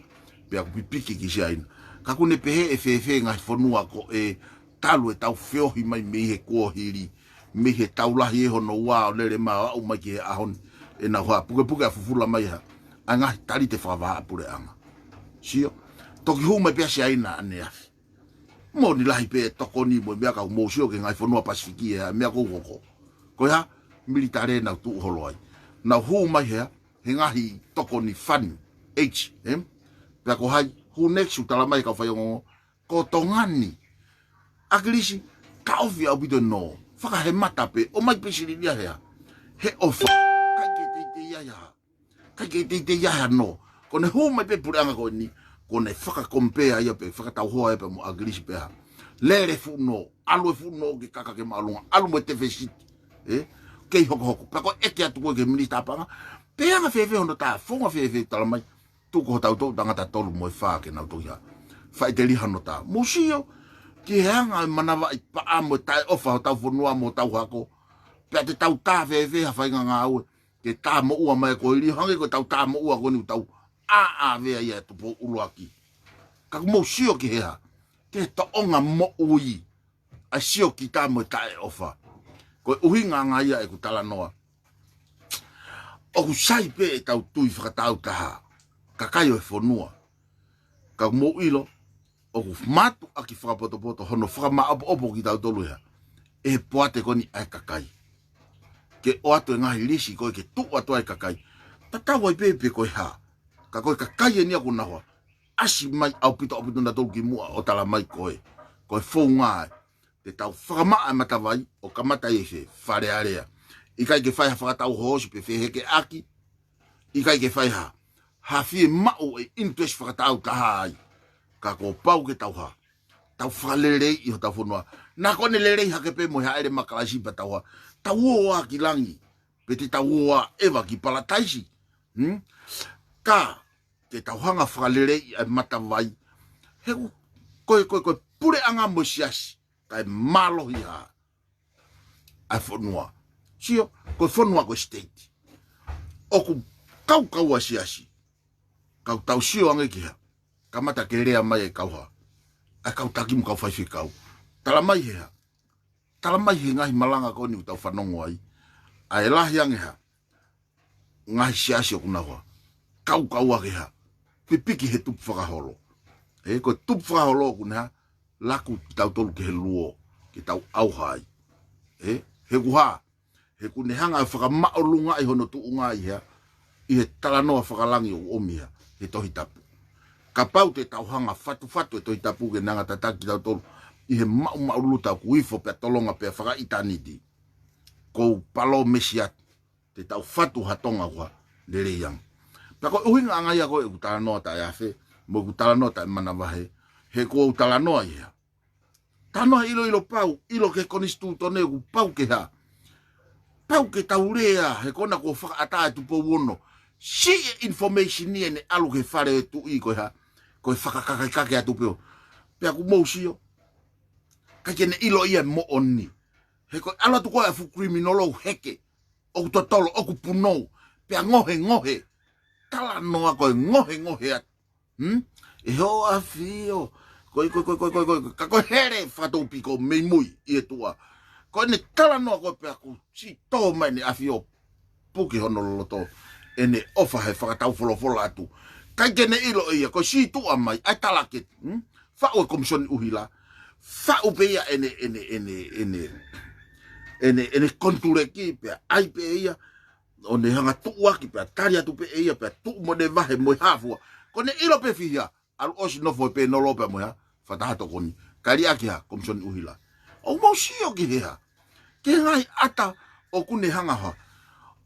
pea ʻoku pipiki ki Siaina. Ka ʻoku ne pehē ʻe fēfē ngaahi fonua ko ē talu ʻetau feohi mai mei he kuohili, mei he tau lahi ʻe hono ua ʻo lele mai ʻo aʻu mai ki he ʻaho ni, ʻenau hā pukepuke ʻa fufula mai ha ʻa e ngaahi talite fakavahaʻapuleʻanga. Sio, toki hū mai pē ʻa Siaina ʻaneafi. Moʻoni lahi pē e tokoni mo e meʻa ka ʻoku mou sio ki he ngaahi fonua Pasifiki ʻe hā e meʻa ʻoku hoko. Ko e hā, militale nau tuʻu holo ai. Nau hū mai hea, he ngaahi tokoni fund, H, em? Pea ko hai, who next, ʻoku tala mai kau faiongoongo, ko Tonga ni. ʻAkilisi, ka ofi ʻaupito ʻenau fakahemata pē, ʻomai pē Sililia hea. He ʻofa, ʻikai ke teitei ai ha. ʻIkai ke teitei ai ha nō. Ko ʻene hū mai pē puleʻanga ko eni, ko ʻene fakakompea ia pē, fakatauhoa ia pē mo ʻAkilisi pē ha. Lele fuʻu nō, ʻalu e fuʻu nō ki he kaka ke māʻolunga, ʻalu mo e tefesiti. Ē? Kei hokohoko. Pea ko e ʻeke atu ko ē ki he minisitā paʻanga, pe anga fēfē hono tā, founga fēfē tala mai, tuku hotau toʻu tangata tolu mo e fā ke nau toki hā. Faʻiteliha hono tā. Mou sio, ki he anga e manavaʻi paʻa mo e taʻeʻofa hotau fonua mo hotau hako. Pea te tau tā fēfē ha faʻahinga ngāue. Ke tā moʻua mai ko e lī hangē ko ʻetau tā moʻua ko eni ʻoku tau ʻāʻāvea ia ʻe Tupou ʻUluaki. Ka ʻoku mou sio ki he hā, ki he tōʻonga moʻui, ʻa e sio ki tā mo e taʻeʻofa. Ko e ʻuhinga ʻanga ia ʻeku talanoa. ʻOku sai pē ʻetau tui fakatāutaha, kakai ʻo e fonua. Ka ʻoku mou ʻilo, ʻoku mātuʻaki fakapotopoto hono fakamaʻopoʻopo kitautolu ia ʻe he poate ko eni ʻa e kakai. Ke ʻoatu e ngaahi lisi ko ē ke tuʻu atu ai e kakai. Tatau ai pē pe ko e hā. Ka ko e kakai eni ʻoku nau hā. ʻAsi mai ʻaupito ʻaupito nautolu ki muʻa ʻo tala mai ko ē. Ko e founga ē. Te tau fakamaʻa e matavai ʻo kamata ʻi he Fale Alea. ʻIkai ke fai ha fakatau hoosi pe fehekeʻaki. ʻIkai ke fai ha, ha fiemaʻu e interest fakatāutaha ai. Ka kuo pau ke tau hā. Tau fakaleleiʻi hotau fonua. Naʻa ko ʻene lelei hake pē mo e hāʻele Makalasi pea tau hā. Tau ō ā ki langi. Pe te tau ō ā ʻeva ki Palataisi. Hmm? Ka, te tau hanga fakaleleiʻi ʻa e matavai. He ʻoku, ko e, ko e, ko e puleʻanga mo e siasi. Kae mālohi hā. ʻA e fonua. Sio, ko e fonua ko e state. ʻOku kaukaua siasi. Kau tau sio ange ki hā. Kamata ke lea mai e kau hā. ʻA e kau taki mo e kau faifekau. Tala mai he hā. Tala mai he ngaahi malanga ko eni ʻoku tau fanongo ai. ʻA e lahi ange hā. Ngaahi siasi ʻoku nau hā. Kaukaua ke hā. Pipiki he tupu fakaholo. Ē, ko e tupu fakaholo ʻoku ne hā. Laku kitautolu ki he luo. Ke tau ʻauha ai. Ē, he ʻoku hā. He ʻoku ne hanga ʻo fakamaʻolungaʻi hono tuʻunga ʻi hea. ʻI he talanoa fakalangi ʻoku ʻomi hea. He Tohi Tapu. Kapau te tau hanga fatufatu e Tohi Tapu ke ne hanga tataki kitautolu. ʻI he maʻumaʻuluta ʻoku ifo pea tolonga pea fakaʻitāniti. Ko u palōmesi atu. Te tau fatu ha Tonga ʻoku lelei ange. Pea ko e ʻuhinga ʻanga ia ko ē ʻeku talanoa taʻeafe, mo ʻeku talanoa taʻemanavahē, he ʻoku ou talanoa ia. Talanoa ʻiloʻilo pau, ʻilo ki he konisitūtone ʻoku pau ke hā. Pau ke tau lea, he ko ena kuo fakaʻatā ʻe Tupou Ono. Siʻi e information ʻi heʻene ʻalu ki he fale ʻo e tuʻi ko e hā, ko e fakakakaekake atu pē ʻo. Pea ʻoku mou sio. ʻIkai ke ne ʻilo ia e moʻoni. He ko e ʻalu atu ko ē ʻa e fuʻu criminal ʻo heke. ʻOku totolo, ʻoku punou, pea ngohengohe. Talanoa ko e ngohengohe atu. Hmm? ʻE hoʻo ʻafio. Ko e, ko e, ko e, ko e, ko e, ko e, ka ko e hele fakatōpiko mei mui ʻi he tuʻa. Ko ʻene talanoa ko ē pea ʻoku siʻi tō mai ʻene ʻafio puke hono loloto. ʻEne ʻofa he fakataufolofola atu. ʻIkai ke ne ʻilo ʻe ia, ko e siʻi tuʻa mai, ʻa e talake. Hmm? Faʻu e Komisoni ʻUhila. Faʻu pē ia ʻene, ʻene, ʻene, ʻene, ʻene, ʻene konituleki pea ʻai pē ia, ʻo ne hanga tuʻuaki pea tali atu pē ia, pea tuʻu mo ne vahe mo e hā fua. Ko ʻene ʻilo pē fiha, ʻalu ʻosi nofo he pēnolo pea mo e hā, fakataha tokoni. Kaliʻaki hā, Komisoni ʻUhila. ʻOku mou sio ki he hā. Ki he ngaahi ʻata ʻoku ne hanga hā.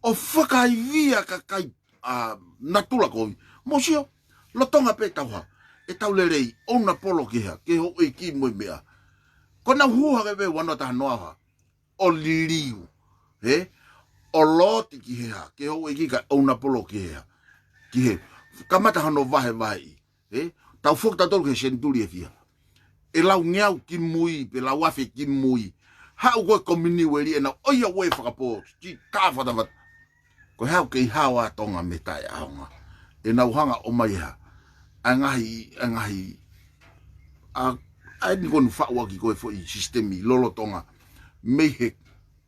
ʻO fakaivia kakai ʻa natula kovi. Mou sio, lolotonga pē tau hā. ʻEtau lelei, ʻouna polo ki he hā, ki he houʻeiki mo e meʻa. Ko ʻenau hū hake pē ua noa taha noa hā. ʻO liliu. He? ʻO looti ki he hā, ki he houʻeiki kae ʻouna polo ki he hā. Ki he, kamata hono vahevaheʻi. Ē? Tau foki tautolu ki he senituli ʻe fiha. ʻE laungeau ki mui, pe lauafe ki mui. Haʻu ko ē Kominiueli ʻenau ʻoiauē fakapō. Siʻi tā fatafata. Ko e hā ʻoku kei hao ʻa Tonga mei taʻeʻaonga. ʻEnau hanga ʻo ʻomai hā. ʻA e ngaahi, ʻa e ngaahi. ʻa, ʻa eni ko eni faʻu ʻaki ko e foʻi sisitemi lolotonga mei he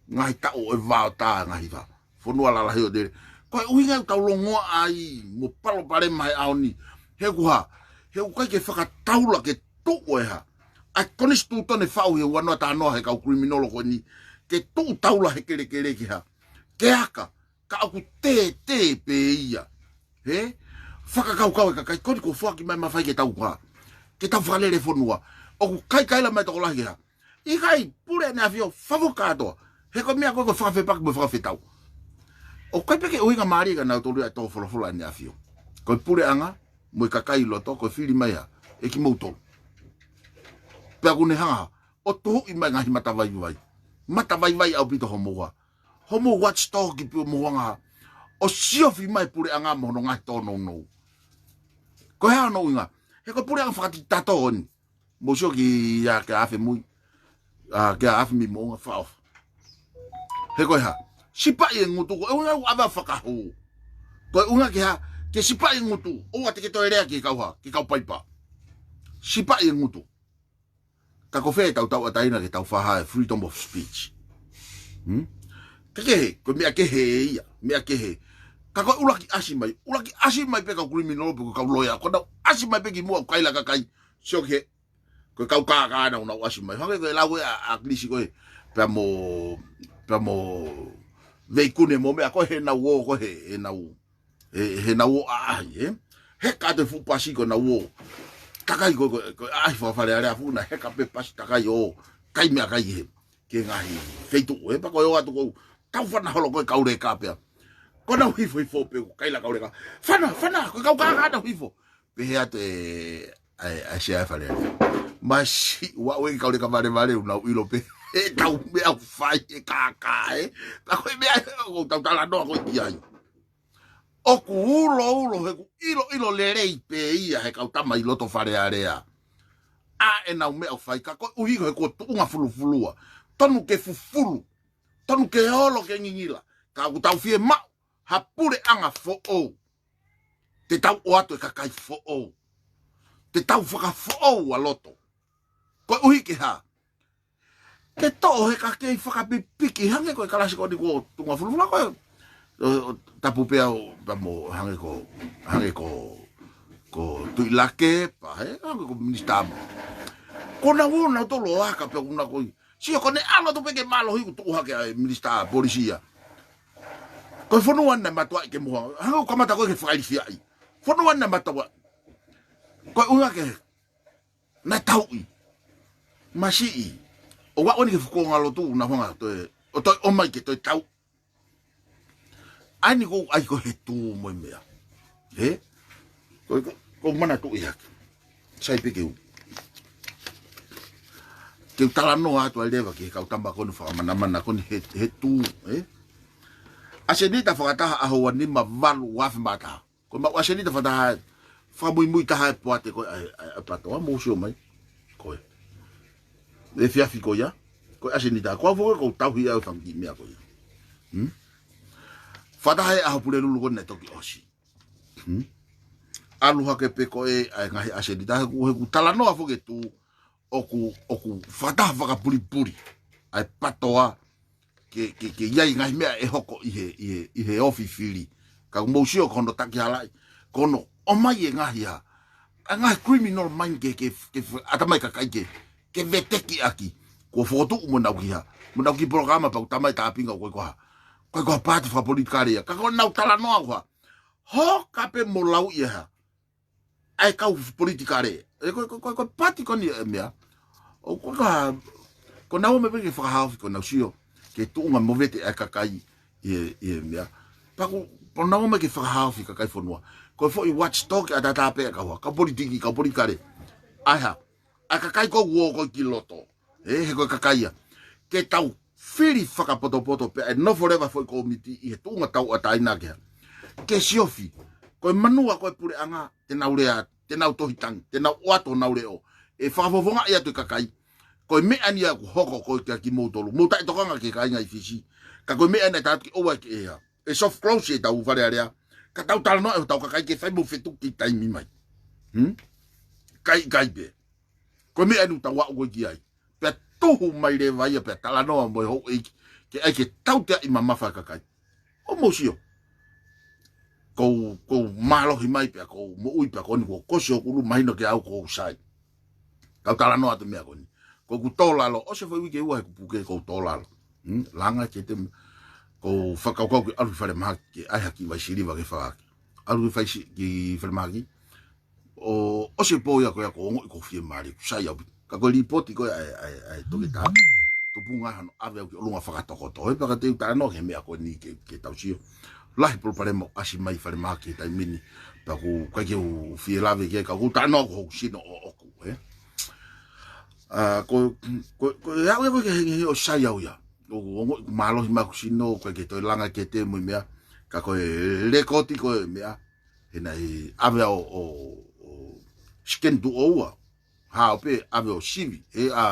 ngaahi taʻu ʻo e vaotā ngaahi fa-, fonua lalahi ʻo Tele. Ko e ʻuhinga ʻoku tau longoaʻa ai mo palopalema he ʻaho ni. He ʻoku hā, he ʻoku ʻikai ke fakataula ke tuʻu e hā, ʻa e konisitūtone faʻu he ua noa taha noa he kau kiliminolo ko eni, ke tuʻu taula he kelekele ke hā, ke aka, ka ʻoku tētē pē ia. He? Fakakaukau e kakai ko eni kuo foaki mai mafai ke tau kau, ke tau fakalele fonua. ʻOku kaikaila mai tokolahi ke hā. ʻIkai, pule ʻEne ʻAfio, fafo kātoa. He ko e meʻa ko ē ko e fakafepaki mo e fakafetau. ʻOku ʻikai pē ke ʻuhinga mālie kia nautolu ia ʻa e tō folofola ʻEne ʻAfio. Ko e puleʻanga, mo e kakai ʻi loto, ko e fili mai ʻa e kimoutolu. Pea ʻoku ne hanga ʻo tuhuʻi mai ngaahi matavaivai. Matavaivai ʻaupito hoʻomou hā, hoʻomou watchdog pē hoʻomou hanga ʻo siofi mai puleʻanga mo hono ngaahi tōnounou. Ko e hā hono ʻuhinga? He ko e puleʻanga fakatitato eni. Mou sio ki ai kia Afemui. ʻA, kia Afemui mo ʻunga faʻofa. He ko e hā, sipaʻi e ngutu, ko e ʻuhinga ʻoku ʻave fakahū. Ko e ʻuhinga ke hā, ke sipaʻi e ngutu, ʻoua te ke toe lea ki he kau hā, ki he kau paipa. Sipaʻi e ngutu. Ka ko fē ʻetau tauʻatāina ke tau fakahā e freedom of speech? Hmm? Ka kehe, ko e meʻa kehe ia, meʻa kehe. Ka ko e ʻuluaki ʻasi mai, ʻuluaki ʻasi mai pē kau kiliminolo pe ko e kau loea, ko ʻenau ʻasi mai pē kimuʻa ʻo kaila kakai, sio ki he, ko e kau kākā naʻa nau ʻasi mai. Hangē ko e lau ē ʻa, ʻa ʻAkilisi ko ē, pea mo, pea mo Veikune mo meʻa ko ē heʻenau ō, ko ē heʻenau he, heʻenau ō ʻaʻahi, ē? Heka atu e fuʻu pasi ko ʻenau ō. Takai ko, ko, ko e ʻaʻahi fakafalealea fuʻu na, heka pē pasi takai ʻo kai meʻakai he, ki he ngaahi feituʻu, ē? Pea ko e ō atu ko ē, tau fana holo ko ē kau leka pea. Ko ʻenau hifo hifo pē, kaila kau leka. Fana, fana, ko e kau kākā ʻenau hifo. Pehē atu e, ʻa e, ʻa e Sea ʻa e Falealea. Masiʻi, ua ue kau leka valevale, ʻoku nau ʻilo pē ʻetau meʻa ʻoku fai e kākā, ē? Ka ko e meʻa ē, ʻoku tau talanoa ko ē ki ai. ʻOku uloulo he ʻoku ʻiloʻilo lelei pē ia he kau tama ʻi loto Falealea ʻa ʻenau meʻa ʻoku fai, ka koeʻuhi ko e kuo tuʻunga fulufulua. Tonu ke fufulu, tonu ke olo ke ngingila, ka ʻoku tau fiemaʻu ha puleʻanga foʻou. Te tau ʻoatu e kakai foʻou. Te tau fakafoʻou ʻa loto. Koeʻuhi ke hā, ke toʻo he ka kei fakapipiki, hangē ko e kalasi ko eni kuo tuʻunga fulufulua ko ē. ʻO, ʻo tapu pē au pea mo hangē ko, hangē ko, ko Tuʻilakepa, ē, hangē ko Minisitā mo. Ko ʻenau ō nautolu ʻo aka pea ʻoku na ko ē. Sio ko ʻene ʻalu atu pē ke mālohi ʻoku tuʻu hake ʻa e Minisitā Polisi ia. Ko e fonua naʻe mātuʻaki ke moha. Hangē ʻoku kamata ko ē ke fakailifiaʻi. Fonua naʻe mātuʻaki. Ko e ʻuhinga ke naʻe tauʻi. Masiʻi. ʻOku aʻu eni ki he fuʻu konga lotu, naʻa hanga toe, ʻo toe ʻomai ke toe tau. ʻAi ni ko ʻai ko e tū mo e meʻa. Ē? Ko, ko, ko e manatuʻi hake. Sai pē ke u, ke u talanoa atu ai leva ki he kau tama ko eni fakamanamana ko eni he, he tū, ē? ʻAsenita fakataha ʻaho ua nima valu ua afe mā taha. Ko e maʻu ʻasenita fakataha, fakamuimui taha e poate ko ē ʻa e, ʻa e, ʻa e PATOA, mou sio mai. Ko e, efiafi ko ia, ko e ʻasenita, ko au foki ʻoku ou tauhi ʻa e fanga kiʻi meʻa ko ia. Hmm? Fakataha e ʻaho Pulelulu ko eni naʻe toki ʻosi. Hmm? ʻAlu hake pē ko ē ʻa e ngaahi ʻasenita, he ʻoku, he ʻoku talanoa foki e tū, ʻoku, ʻoku fakataha fakapulipuli ʻa e PATOA ke, ke, ke ʻi ai e ngaahi meʻa ʻe hoko ʻi he, ʻi he, ʻi he ofi fili. Ka ʻoku mou sio ko hono takihalaʻi, ko hono ʻomai e ngaahi hā, ʻa e ngaahi criminal mind ke, ke, ke ʻatamai kakai ke, ke veteki ʻaki. Kuo fokotuʻu mo ʻenau kiʻi hā, mo ʻenau kiʻi polokalama pea ʻoku tamai tāpinga ʻoku ʻikai ko ha, ʻikai ko ha paati fakapolitikale ia. Ka ko ʻenau talanoa ʻoku hā, hoka pē mo lauʻi e hā, ʻa e kau politikale. ʻE ko, ko, ko, ko e paati ko eni e meʻa. ʻO ko ka, ko ʻenau ō mai pē ke fakahaofi, ko ʻenau sio ki he tuʻunga movete ʻa e kakai ʻi he, ʻi he meʻa. Pea ko, ko ʻenau ō mai ke fakahaofi kakai fonua. Ko e foʻi watchdog ʻataʻatā pē ʻa e kau hā, kau politiki, kau politikale. ʻA e hā, ʻa e kakai ko ē ʻoku ō ko ē ki loto. Ē, he ko e kakai ia. Ke tau fili fakapotopoto pea ʻe nofo leva foʻi kōmiti ʻi he tuʻunga tauʻatāina ke hā, ke siofi. Ko e manuʻa ko ē puleʻanga, te nau lea, te nau tohi tangi, te nau ʻoatu honau leʻo. ʻE fakafofongaʻi atu e kakai. Ko e meʻa ni ia ʻoku hoko ko ē kia kimoutolu. Mou taʻetokanga ki he kāinga ʻi Fisi. Ka ko e meʻa ni ʻe tātu ki ʻoua ke ʻe hā, ʻe soft close ʻetau Fale Alea. Ka tau talanoa ʻe hotau kakai ke fai mo fetuki taimi mai. Hmm? ʻIkai, ʻikai pē. Ko e meʻa eni ʻoku tau aʻu ko ē ki ai. Pea tuhu mai leva ia pea talanoa mo e houʻeiki, ke ʻai ke tauteaʻi mamafa e kakai. ʻO mou sio. Kou, kou mālohi mai pea kou moʻui pea ko eni kuo kosi hoku ʻulu, mahino ke au kou sai. Kau talanoa atu meʻa ko eni. Kou tō lalo, ʻosi e foʻi uike ua he kupu ke kou tō lalo. Hmm? Langa ke te, kou fakakaukau ke ʻalu ki falemahaki, ke ʻai ha kiʻi vai siliva ke fakahaki. ʻAlu ki fai si-, ki falemahaki. ʻO, ʻosi e pō ia ko ia kou ongoʻi kou fiemālie, kou sai au pē. Ka ko e līpooti ko ē ʻa e, ʻa e, ʻa e toketā. Tupunga hono ʻave au ki ʻolunga fakatokoto. He pea ka te u talanoa ki he meʻa ko eni ke, ke tau sio. Lahi e palopalema ʻoku ʻasi mai falemahaki he taimi ni. Pea kou ʻikai ke u fie lave ki ai ka kou talanoa ki hoku sino ʻoʻoku, ē. ʻA, ko, ko, ko e aʻu ia ko ē ki he hengihengi ʻo sai au ia. ʻOku ongoʻi mālohi mai hoku sino, ʻikai ke toe langa ke te mo e meʻa. Ka ko e lēkooti ko e meʻa. He naʻe ʻave au ʻo, ʻo, ʻo scan tuʻo ua. Hao pē, ʻave ʻo sivi, ē, ʻa,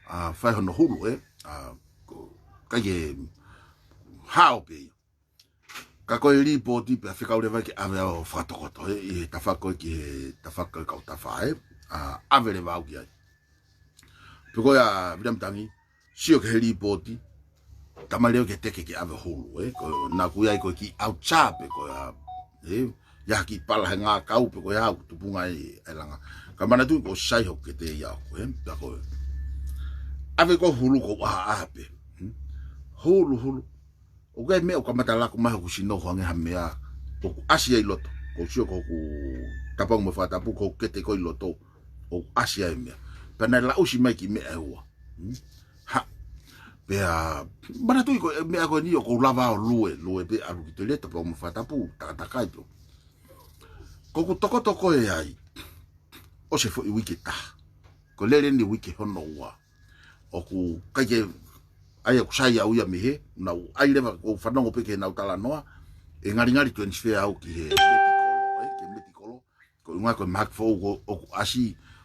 ʻa fai hono hulu, ē, ʻa, ko, ʻikai ke hao pē ia. Ka ko e līpooti pea fekau leva ke ʻave au ʻo fakatokoto, ē, ʻi he tafaʻaki ko ē ki he tafaʻaki ko ē kautafa, ē, ʻa, ʻave leva au ki ai. Pea ko ia Viliami Tangi, sio ki he līpooti, tamai leva ke teke ke ʻave hulu, ē, ko naʻa ku ʻi ai ko e kiʻi ʻauta pe ko ia, ē, ia ha kiʻi pala he ngākau pe ko ia ʻoku tupunga ai e langa. Ka manatuʻi kou sai hoku kete ia ʻoʻoku, ē, pea ko e ʻave ko ē hulu kou ʻaʻa pē. Hmm? Hulu, hulu. ʻOku ʻi ai e meʻa ʻoku kamata laku mai hoku sino ʻoku hangē ha meʻa ʻoku ʻasi ai ʻi loto. Kou sio ko hoku tapangu mo e fakatapu, ko hoku kete ko ē ʻi loto ʻoku ʻasi ai e meʻa. Pea naʻe laʻusi mai e kiʻi meʻa ʻe ua. Hmm? Ha. Pea, manatuʻi ko e meʻa ko eni ʻoku ou lava ʻo lue, lue pē ʻalu ki toileti, tapangu mo e fakatapu, takatakai pē. Ko hoku tokoto ko ē ai, ʻosi e foʻi uike ʻe taha. Ko e lele eni uike hono ua. ʻOku ʻikai ke, ʻa ia ʻoku sai au ia mei hē, naʻa ku ʻai leva kou fanongo pē ki heʻenau talanoa, ʻe ngalingali transfer au ki he Metikolo, ē, ki he Metikolo. Ko e ʻuhinga ko e mahaki foʻou ko ē ʻoku ʻasi,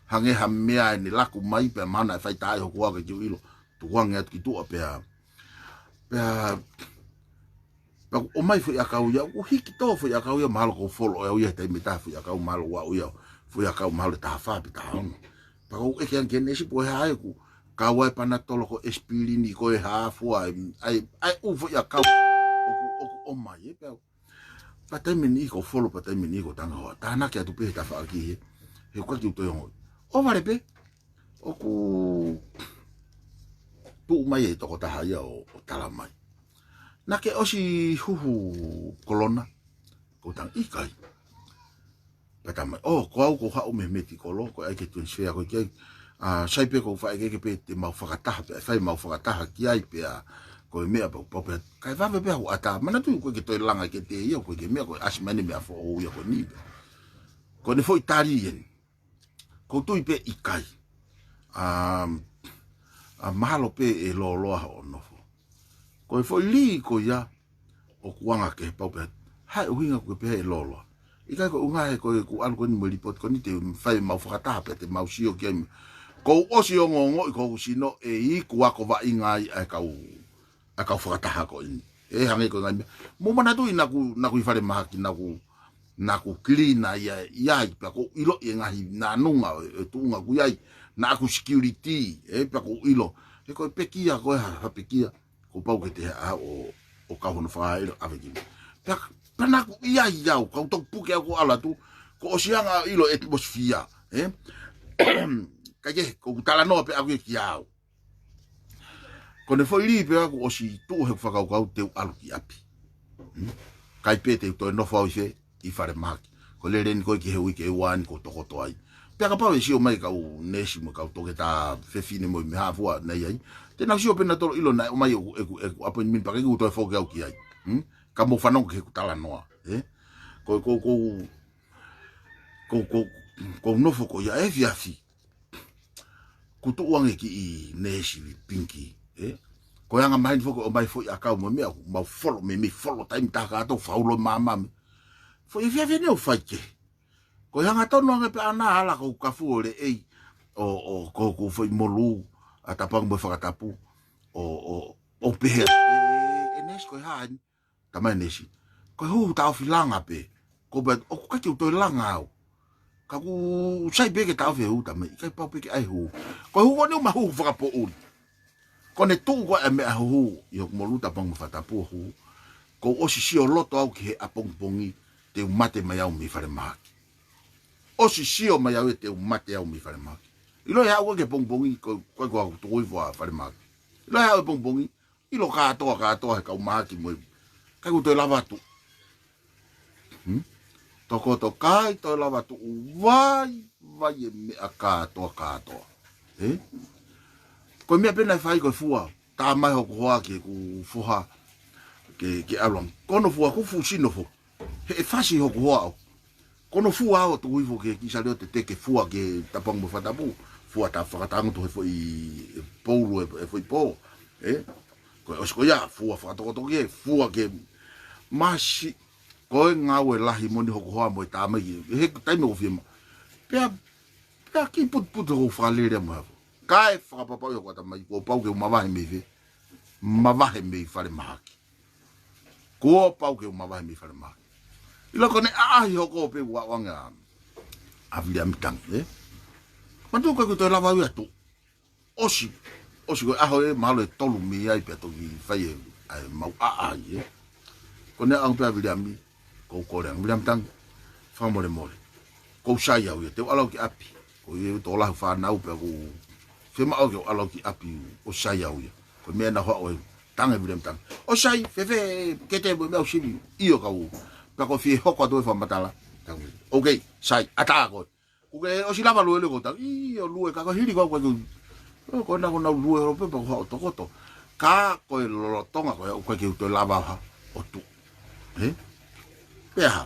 hangē ha meʻa ʻene laku mai pea mahalo naʻe fai tā ai hoku ʻaʻau ke kiu ʻilo, tukuange atu ki tuʻa pea. Pea, pea ʻoku ʻomai foʻi ʻakau ia, ʻoku hiki tō foʻi ʻakau ia, mahalo kou folo ʻe au ia he taimi ʻe taha foʻi ʻakau mahalo ʻoku aʻu ia, foʻi ʻakau mahalo ʻe taha fā pe taha ono. Pea kou ʻeke ange ki he neesi pe ko e hā ʻoku kau ai e panatolo ko e ʻesipilini ko e hā fua, ʻa e, ʻa e, ʻa e ʻū foʻi ʻakau ʻoku, ʻoku ʻomai, ē, pea. Pea taimi ʻe niʻihi kou folo, pea taimi ʻe niʻihi kou tanga hoa. Tānaki atu pē he tafaʻaki he, he ʻoku ʻikai ke u toe ongoʻi. ʻO vale pē, ʻoku tuʻu mai e tokotaha ia ʻo, ʻo tala mai. Naʻa ke ʻosi huhu kolona, kou tala ʻikai. Pea tala mai, ʻo, ko au kou haʻu mei he Metikolo, ko e ʻai ke transfer ko ē ki ai, ʻa, sai pē kou fai ke, ke pē te mau fakataha, pea fai mau fakataha ki ai, pea, ko e meʻa pau, pau pē, kae vave pē hoku ʻatā, manatuʻi ʻoku ʻikai ke toe langa ke te ia, ʻoku ʻikai ke meʻa, ko e ʻasi mai eni e meʻa foʻou ia ko eni. Ko ʻene foʻi tali eni. Kou tui pē ʻikai. ʻA, ʻa mahalo pē ʻe lōloa hoʻo nofo. Ko e foʻi lī ko ia, ʻoku anga ke pau pē. Hā e ʻuhinga ʻoku ke pehē ʻe lōloa? ʻIkai ko e ʻuhinga he ko ʻeku ʻalu ko eni mo e līpooti ko eni te fai mau fakataha pē te mau sio ki ai. Kou ʻosi ongoongoʻi ko hoku sino ʻe iku ako vaʻinga ai ʻa e kau ʻa e kau fakataha ko eni. ʻE hangē ko e ngaahi meʻa. Mou manatuʻi naʻa ku, naʻa ku ʻi falemahaki, naʻa ku, naʻa ku kilina ia, ia ai, pea kou ʻiloʻi e ngaahi nānunga ʻo e, e tuʻunga ʻoku ʻi ai, naʻa ku security, ē, pea kou ʻilo. He ko e pekia, ko e hā, hā pekia, kuo pau ke te haʻu ʻo, ʻo kau hono fakaʻilo ʻave ki. Pea, pea naʻa ku ʻi ai au, kau tau puke au kou ʻalu atu, kuo ʻosi anga ʻilo e atmosphere, ē. Kae kehe, kou talanoa pē au ia kia au. Ko ʻene foʻi lī pē ʻoku ʻosi tuʻu he fakakaukau te u ʻalu ki ʻapi. Hmm? Kae pē te u toe nofo au ʻi fē, ʻi falemahaki. Ko e lele eni ko ē ki he uike ʻe ua ni kou tokoto ai. Pea kapau ʻe sio mai kau neesi mo kau toketā fefine mo e meʻa fua naʻe ʻi ai. Te nau sio pē nautolu ʻilo naʻe ʻomai ʻeku, ʻeku, ʻeku appointment pea ʻikai ke u toe foki au ki ai. Hmm? Ka mou fanongo ki heʻeku talanoa. Ē? Ko, ko, ko, ko, ko, kou nofo ko ia efiafi. Kuo tuʻu ange kiʻi neesi pinki, ē? Ko e anga maheni foki ʻo ʻomai foʻi ʻakau mo e meʻa, mau folo, meimei folo taimi taha kātoa, faulo māmā mei. Foʻi efiafi eni ʻoku fai kehe. Ko e hangatonu ange pē ʻana ala kou kafu ʻo leʻei, ʻo, ʻo, ko, ko foʻi molū, ʻa tapangu mo e fakatapu, ʻo, ʻo, ʻo pehē, ē, ē, neesi ko e hā eni, tamai neesi. Ko e huhu taʻofi langa pē. Ko pē, ʻoku ʻikai ke u toe langa au. Ka ʻoku sai pē ke taʻofi e hū, tamai, ʻikai pau pē ke ʻai hū. Ko e hū ko eni ʻoku ma hū fakapoʻuli. Ko ʻene tuʻu ko ē meʻa hū ʻi hoku molu, Tapangu mo Fakatapu, hū. Kuo u ʻosi sio loto au ki he ʻapongipongi te u mate mai au mei falemahaki. ʻOsi sio mai au ia te u mate au mei falemahaki. ʻIlo e haʻu ko ē ki he pongipongi, ko, ko, ko au tuku hifo ʻa falemahaki. ʻIlo e haʻu e pongipongi, ʻilo kātoa, kātoa he kau mahaki mo e, ʻikai ke u toe lava atu. Hmm? Tokoto, ʻikai toe lava atu, ʻū vai, vai e meʻa kātoa, kātoa. Ē? Ko e meʻa pē naʻe fai ko e fua, tā mai hoku hoa ki heʻeku foha ke, ke ʻalu ange. Ko hono fua, ʻoku fuʻu sino foki. He ʻe fasi hoku hoa au. Ko hono fua au ʻo tuku hifo ki he kiʻi saliote, teke fua ki he Tapangu mo Fakatapu. Fua tā fakatangutu he foʻi poulu e, e foʻi pō. Ē? Ko e ʻosi ko ia, fua fakatokotoki e, fua ke masi. Ko e ngāue lahi moʻoni hoku hoa mo e tā mai ki, he taimi ʻoku fiemaʻu. Pea, pea kiʻi putuputu hoku fakalele mo e hā fua. Kae fakapapauʻi hoku ʻatamai, kuo pau ke u mavahe mei fē? Mavahe mei falemahaki. Kuo pau ke u mavahe mei falemahaki. ʻIlo ko ʻene ʻaʻahi hoko pē ʻoku aʻu ange ʻa, ʻa Viliami Tangi, ē? Manatuʻi ʻikai ke u toe lava au ia atu. ʻOsi, ʻosi ko e ʻaho ē, mahalo ʻe tolu mei ai pea toki fai e, ʻa e mau ʻaʻahi, ē? Ko ʻene ʻaʻahi pē ʻa Viliami, ko u kole ange, Viliami Tangi, fakamolemole. Ko u sai au ia, te u ʻalu au ki ʻapi. Ko ia ʻoku tō lahi e fānau pea ʻoku fiemaʻu ke u ʻalu au ki ʻapi ʻo sai au ia. Ko e meʻa naʻe haʻu ʻo tangi Viliami Tangi. ʻOsi sai, fēfē, ke te mo e meʻa ʻoku sivi, ʻio kau. Pea ko e fie hoko atu e fakamatala. Tangi. Ok, sai, ʻatā koe. Kuo ke ʻosi lava lue lue ko Tangi. ʻIo lue ka ko e hili ko au ko e ʻo, ko ena ko ʻenau lue holo pē pea ko e haʻu ʻo tokoto. Ka ko e lolotonga ko ē ʻoku ʻikai ke u toe lava ha ʻo tuʻu. Ē? Pea hā?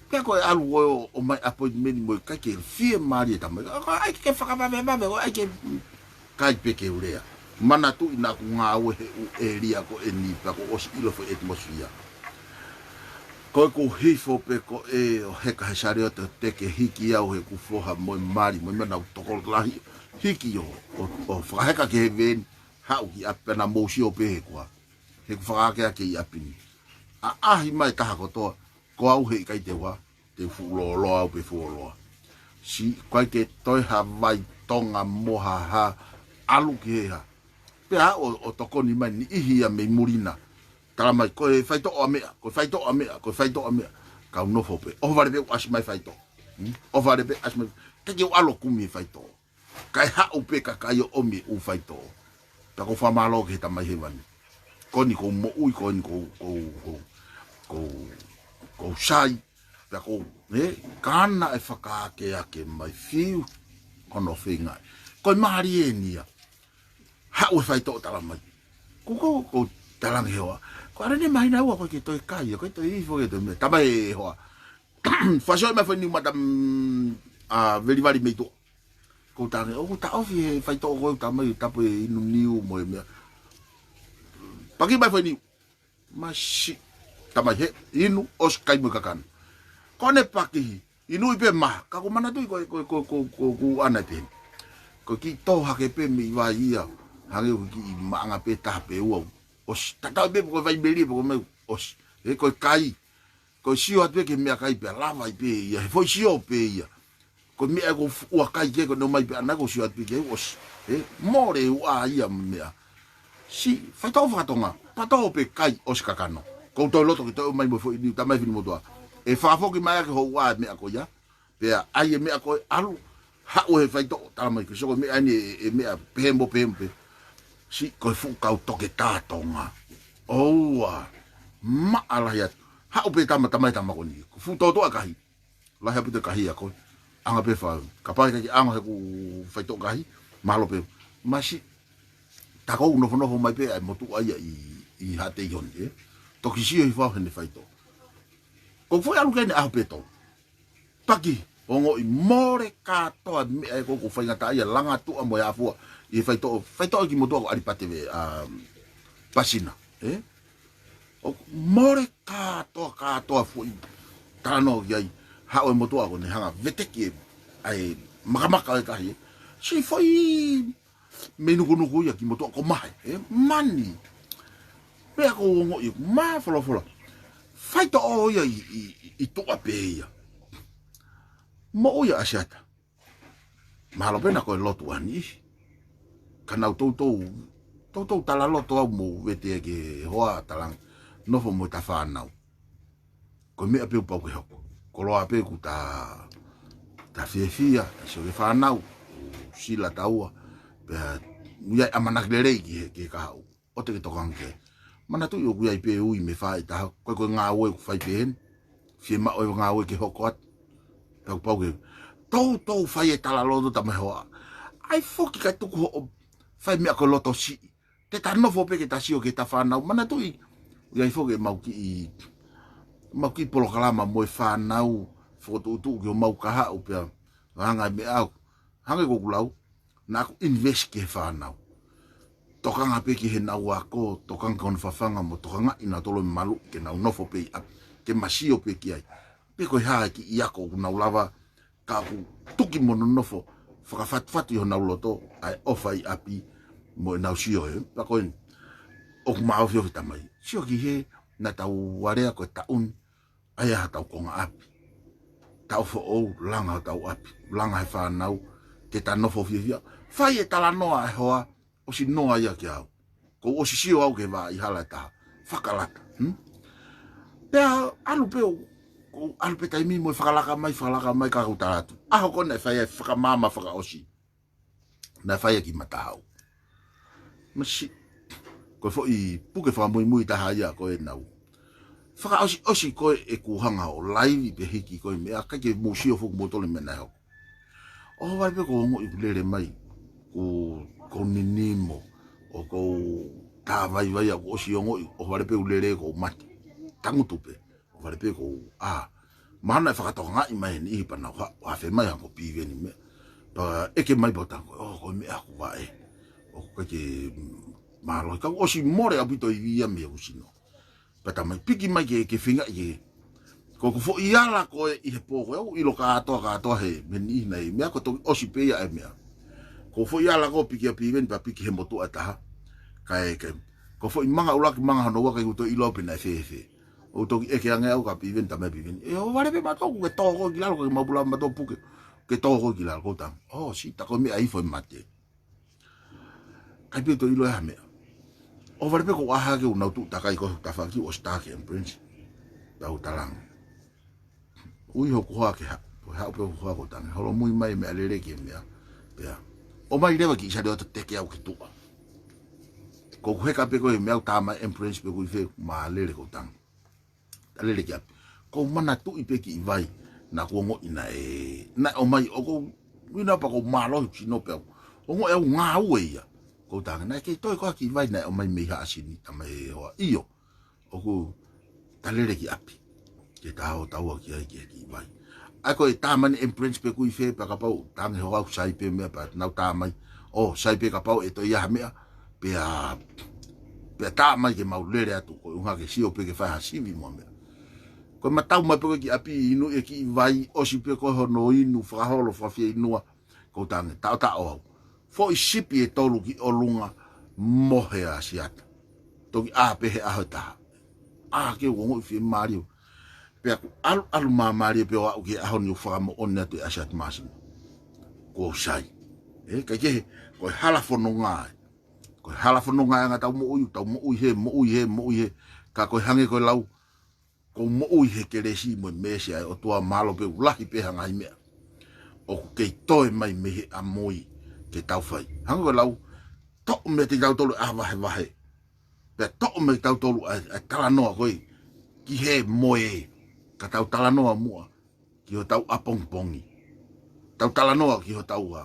Pea ko e ʻalu ko ē ʻo, ʻo ʻomai appointment mo e kakai ke fiemālie tamai. Ko e ʻai ke fakavavevave, ko e ʻai ke kai pē ke u lea. Manatuʻi naʻa ku ngāue he ʻū ʻēlia ko eni pea kuo ʻosi ʻilo e foʻi atmosphere. Ko ʻeku hifo pē ko ē ʻo heka he saliote ʻo teke hiki au heʻeku foha mo e mali, mo e meʻa naʻa ku tokolahi hiki ʻo, ʻo, ʻo fakaheka ki he veni, haʻu ki ʻapi pea naʻa mou sio pē he kuā. Heʻeku fakaakeake ʻi ʻapi ni. ʻAʻahi mai e taha kotoa, ko au heʻikai te u hā, te u fuʻu lōloa au pē fuoloa. Siʻi ʻikai ke toe ha vai Tonga mo ha hā, ʻalu ki he hā. Pea ʻo, ʻo tokoni mai e niʻihi ia mei muli na. Tala mai, ko e faitoʻo ʻa meʻa, ko e faitoʻo ʻa meʻa, ko e faitoʻo ʻa meʻa. Kau nofo pē, ʻohovale pē ʻoku ʻasi mai e faitoʻo. Hmm? ʻOhovale pē ʻoku ʻasi mai. Teʻeki ke u ʻalu ʻo kumi e faitoʻo. Kae haʻu pē kakai ʻo ʻomi e ʻū faitoʻo. Pea ʻoku ou fakamālō ki he Tamai Hēvani. Ko eni ʻoku ou moʻui, ko eni ʻoku ou, ʻoku ou, ʻoku ou, ʻoku ou sai. Pea ʻoku ou, ē, ka naʻe fakaakeake mai fiu hono feingaʻi. Ko e mālie eni ia. Haʻu e faitoʻo tala mai. Ko, ko, ʻoku ou talaange he hoa. Ko e ʻalu eni e māhina ʻe ua ʻoku ʻikai ke toe kai, ʻoku ʻikai toe hifo ke toe meʻa. Tala mai e hoa. Fasioʻi mai e foʻi niu mata, mm, ʻa, velivali mei tuʻa. ʻOku ou talaange, ʻoku taʻofi he faitoʻo ko ē, tala mai, tapu e inu niu mo e meʻa. Paki mai e foʻi niu. Masi. Tala mai he, inu, ʻosi kai mo e kakano. Ko ʻene pakihi, inuʻi pē maha, ka ʻoku ou manatuʻi ko e, ko e, ko e, ko e, ko e, ko e ʻuʻana pē. Ko e kiʻi tō hake pē mei vai ia, hangē ko e kiʻi maʻanga pē taha pe ua. ʻOsi, tatau pē pe ko e vai melie pe ko e meʻa, ʻosi. Ē, ko e kai, ko e sio atu pē ki he meʻakai pea lava ai pē ia, he foʻi sio pē ia. Ko e meʻa ʻoku f-, ua kai ke ko ʻene ʻomai pē ʻana ʻoku ou sio atu pē ki ai ʻosi. Ē, mole ua ia meʻa. Siʻi, faitoʻo fakatonga, faitoʻo pē kai ʻosi kakano. ʻOku ou toe loto ke toe ʻomai mo e foʻi niu, tala mai e finemotuʻa. ʻE fakafoki mai ʻaki ho ua e meʻa ko ia. Pea ʻai e meʻa ko ē ʻalu, haʻu e faitoʻo, tala mai ke sio ko e meʻa eni e, e meʻa pehē mo pehē mo pehē. Siʻi ko e fuʻu kau toketā Tonga. ʻOua, maʻa lahi atu. Haʻu pē tama, tama e tama ko eni. Ko e fuʻu tōtuʻa kahi. Lahi ʻaupito e kahi ʻa ko ē. ʻAnge pē fau. Kapau ʻe ʻikai ke ʻange heʻeku faitoʻo kahi, mahalo pē. Masi, tā ʻoku ou nofonofo mai pē ʻa e motuʻa ia ʻi, ʻi Haʻateione, ē. Toki sio hifo au heʻene faitoʻo. ʻOku ou foʻi ʻalu ki ai ʻene ʻaho pē tolu. Paki, ongoʻi mole kātoa e meʻa ē ʻoku ou faingataʻaʻia, langa tuʻa mo e afua. ʻI he faitoʻo, faitoʻo e kiʻi motuʻa ko ʻAlipate Ve, ʻa, Pasina, ē? ʻOku mole kātoa, kātoa e foʻi talanoa ki ai. Haʻu e motuʻa ko ʻene hanga ʻo veteki e, ʻa e makamaka ʻo e kahi, ē. Siʻi foʻi mei nukunuku ia e kiʻi motuʻa ko Mahe, ē, mani. Pea ʻoku ou ongoʻi, mā folofola. Faitoʻo ia ʻi, ʻi, ʻi, ʻi tuʻa pē ia. Moʻui ʻa ʻAsiata. Mahalo pē naʻa ko e lotu ʻa e niʻihi. Ka naʻa ku toutou, toutou talaloto au mo Vete ki he hoa, Talange, nofo mo ʻeta fānau. Ko e meʻa pē ʻoku pau ke hoko. Koloa pē ʻoku ta, ta fiefia, ta sio ki he fānau, ʻoku sila taua, pea ʻoku ʻi ai e ʻamanaki lelei ki he, ki he kahaʻu. ʻOua te ke tokanga ki ai. Manatuʻi ʻoku ʻi ai pē ui mei he faʻahitaha, ko e, ko e ngāue ʻoku fai pē heni. Fiemaʻu e ngāue ke hoko atu. Pea ʻoku pau ke toutou fai e talaloto ta mo e hoa. ʻAi foki kae tuku hoʻo fai meʻa ko e loto siʻi. Te ta nofo pē ke ta sio ki heʻeta fānau. Manatuʻi, ʻoku ʻi ai foki ʻemau kiʻi, ʻemau kiʻi polokalama mo e fānau, fokotuʻutuʻu ki homau kahaʻu pea anga e meʻa ʻoku hangē ko ʻeku lau, naʻa ku invest ki he fānau. Tokanga pē ki heʻenau ako, tokanga ki hono fafanga mo tokangaʻi nautolu e maluʻi ke nau nofo pē ʻi ʻapi, ke ma sio pē ki ai. Pe ko e hā e kiʻi ako ʻoku nau lava, ka ʻoku tuki mo nonofo fakafatufatu ʻi honau loto ʻa e ʻofa ʻi ʻapi mo ʻenau sio he. Pea ko eni, ʻoku ma ofiofi tamai. Sio ki he, naʻa tau alea ko e taʻu ni, ʻai ʻa hotau konga ʻapi. Taʻu foʻou, langa hotau ʻapi, langa he fānau, te ta nofo fiefia. Fai e talanoa ʻa e hoa, ʻosi noa ia kiate au. Ko u ʻosi sio au ki he vaʻa hala ʻe taha. Fakalaka. Hmm? Pea ʻalu pē ʻo, ko u ʻalu pē taimi mo e fakalaka mai, fakalaka mai ka u tala atu. ʻAho ko ē naʻe fai ai e fakamaama fakaʻosi. Naʻe fai ʻaki e mataʻu. Masi. Ko e foʻi puke fakamuimui taha ia ko ʻenau fakaʻosiʻosi ko ē ʻeku hanga ʻo laivi pe hiki ko e meʻa, ʻikai ke mou sio foki moutolu e meʻa naʻe hoko. ʻOhovale pē ko u ongoʻi ʻoku lele mai. Ko u, ko u ninimo. ʻO ko u tā vaivai ʻa ʻoku ʻosi ongoʻi. ʻOhovale pē ʻoku lele ko u mate. Tangutu pē. ʻOhovale pē ko u, ʻā. Mahalo naʻe fakatokangaʻi mai e niʻihi pea nau ha-, hafe mai hangē ko Piveni meʻa. Pea ʻeke mai pea u tala ange, ʻō, ko e meʻa ʻoku vaʻe. ʻOku ʻikai ke, mm, mālohi. Ka ʻoku ʻosi mole ʻaupito e ivi ia mei hoku sino. Pea ta mai piki mai ke, ke feingaʻi ke. Ko ʻeku foʻi ala ko ē ʻi he pō ko ē, ʻoku ʻilo kātoa, kātoa he, mei he niʻihi nai. Meʻa ko e toki ʻosi pē ia e meʻa. Ko e foʻi ala ko ē piki ʻa Piveni pea piki he motuʻa ʻe taha. Kae, kae. Ko e foʻi manga ʻuluaki manga hono ua ʻikai ke u toe ʻilo pe naʻe fēfē. ʻOku toki ʻeke ange au kia Piveni, tala mai ʻe Piveni, ʻe, ʻohovale pē mautolu, ke tō koe ki lalo, ke mau pula mautolu puke, ke tō koe ki lalo, ko u tala ange. ʻŌ, sita, ko e meʻa ifo e mate. ʻIkai pē toe ʻilo e hā e meʻa. ʻOhovale pē ko u ʻā hake ʻo nau tuʻu takai ko e tafaʻaki ʻosi tā ki Emperance. Pea u tala ange. Ui hoku hoa ke haʻu, ko e haʻu pē hoku hoa, ko u tala ange. Holomui mai e meʻalele ki he meʻa. Pea. ʻOmai leva e kiʻi sale ʻo teke au ki tuʻa. Ko ʻeku heka pē ko e meʻa ʻoku tā mai Emperance pe ʻoku ʻi fē, ma lele, ko u tala ange. Ta lele ki ʻapi. Ko u manatuʻi pē kiʻi vai naʻa ku ongoʻi naʻe, naʻe ʻomai, ʻoku ou ʻuhinga pē ko u mālohi hoku sino pea u ongoʻi ʻoku ngāue ia. Ko u tala ange, naʻe kei toe ko ha kiʻi vai naʻe ʻomai mei Haʻasini, tala mai ʻe he hoa. ʻIo, ʻoku ta lele ki ʻapi. Ke ta ō taua ki ai ki he kiʻi vai. ʻAi ko e tā mai ʻe Emperance pe ʻoku ʻi fē pea kapau, tala ange ʻe he hoa ʻoku sai pē meʻa pea nau tā mai. ʻŌ, sai pē kapau ʻe toe ʻi ai ha meʻa. Pea, pea tā mai ke mau lele atu, ko e ʻuhinga ke sio pē ke fai ha sivi mo e meʻa. Ko e ma tau mai pē ko ē ki ʻapi inu e kiʻi vai, ʻosi pē ko ē hono inu, fakaholo, fakafieinua, ko u tala ange, taʻotaʻo au. Foʻi sipi ʻe tolu ki ʻolunga, mohe ʻa ʻAsiata. Toki ʻā pē he ʻaho ʻe taha. ʻĀ, ke u ongoʻi fiemālie. Pea ku ʻalu, ʻalu māmālie pē ʻo aʻu ki he ʻaho ni ʻoku fakamoʻoni atu ʻe ʻAsiata Māsima. Kuo u sai. ʻE, kae kehe, ko e hala fononga ē. Ko e hala fononga ē ʻa e anga ʻetau moʻui, tau moʻui hē, moʻui hē, moʻui hē. Ka ko e hangē ko e lau, ko u moʻui he kelesi mo e meesi ʻa e ʻOtua, mālō pē ʻoku lahi pē ha ngaahi meʻa ʻoku kei toe mai mei he ʻamui ke tau fai. Hangē ko e lau, toʻo meiate kitautolu ʻa e vahevahe. Pea toʻo meiate kitautolu ʻa e, ʻa e talanoa ko ē ki he moe. Ka tau talanoa muʻa ki hotau ʻapongipongi. Tau talanoa ki hotau ʻa,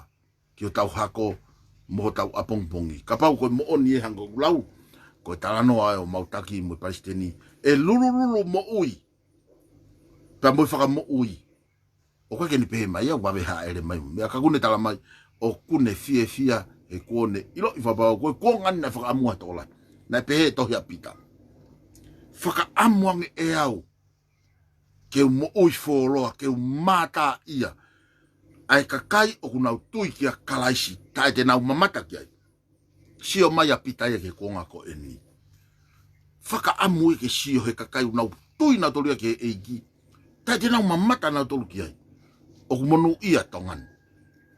ki hotau hako mo hotau ʻapongipongi. Kapau ko e moʻoni ē hangē ko ʻeku lau, ko e talanoa ē ʻo Mautaki mo e Palesiteni, ʻe lulululu moʻui. Pea mo e fakamoʻui. ʻOku ʻikai ke ne pehē mai ia, vave haʻele mai. Meʻa ka ʻoku ne tala mai, ʻoku ne fiefia he kuo ne ʻiloʻi fakapapau ko e kuonga ni naʻe fakaʻamu ai e tokolahi. Naʻe pehē ʻe he tohi ʻa Pita. Fakaʻamu ange ʻe au ke u moʻui fuoloa, ke u mātā ia ʻa e kakai ʻoku nau tui kia Kalaisi, taʻe te nau mamata ki ai. Sio mai ʻa Pita ia ki he kuonga ko eni. Fakaʻamu ia ke sio he kakai ʻoku nau tui nautolu ia ki he ʻEiki, taʻe te nau mamata nautolu ki ai. ʻoku monūʻia Tonga ni.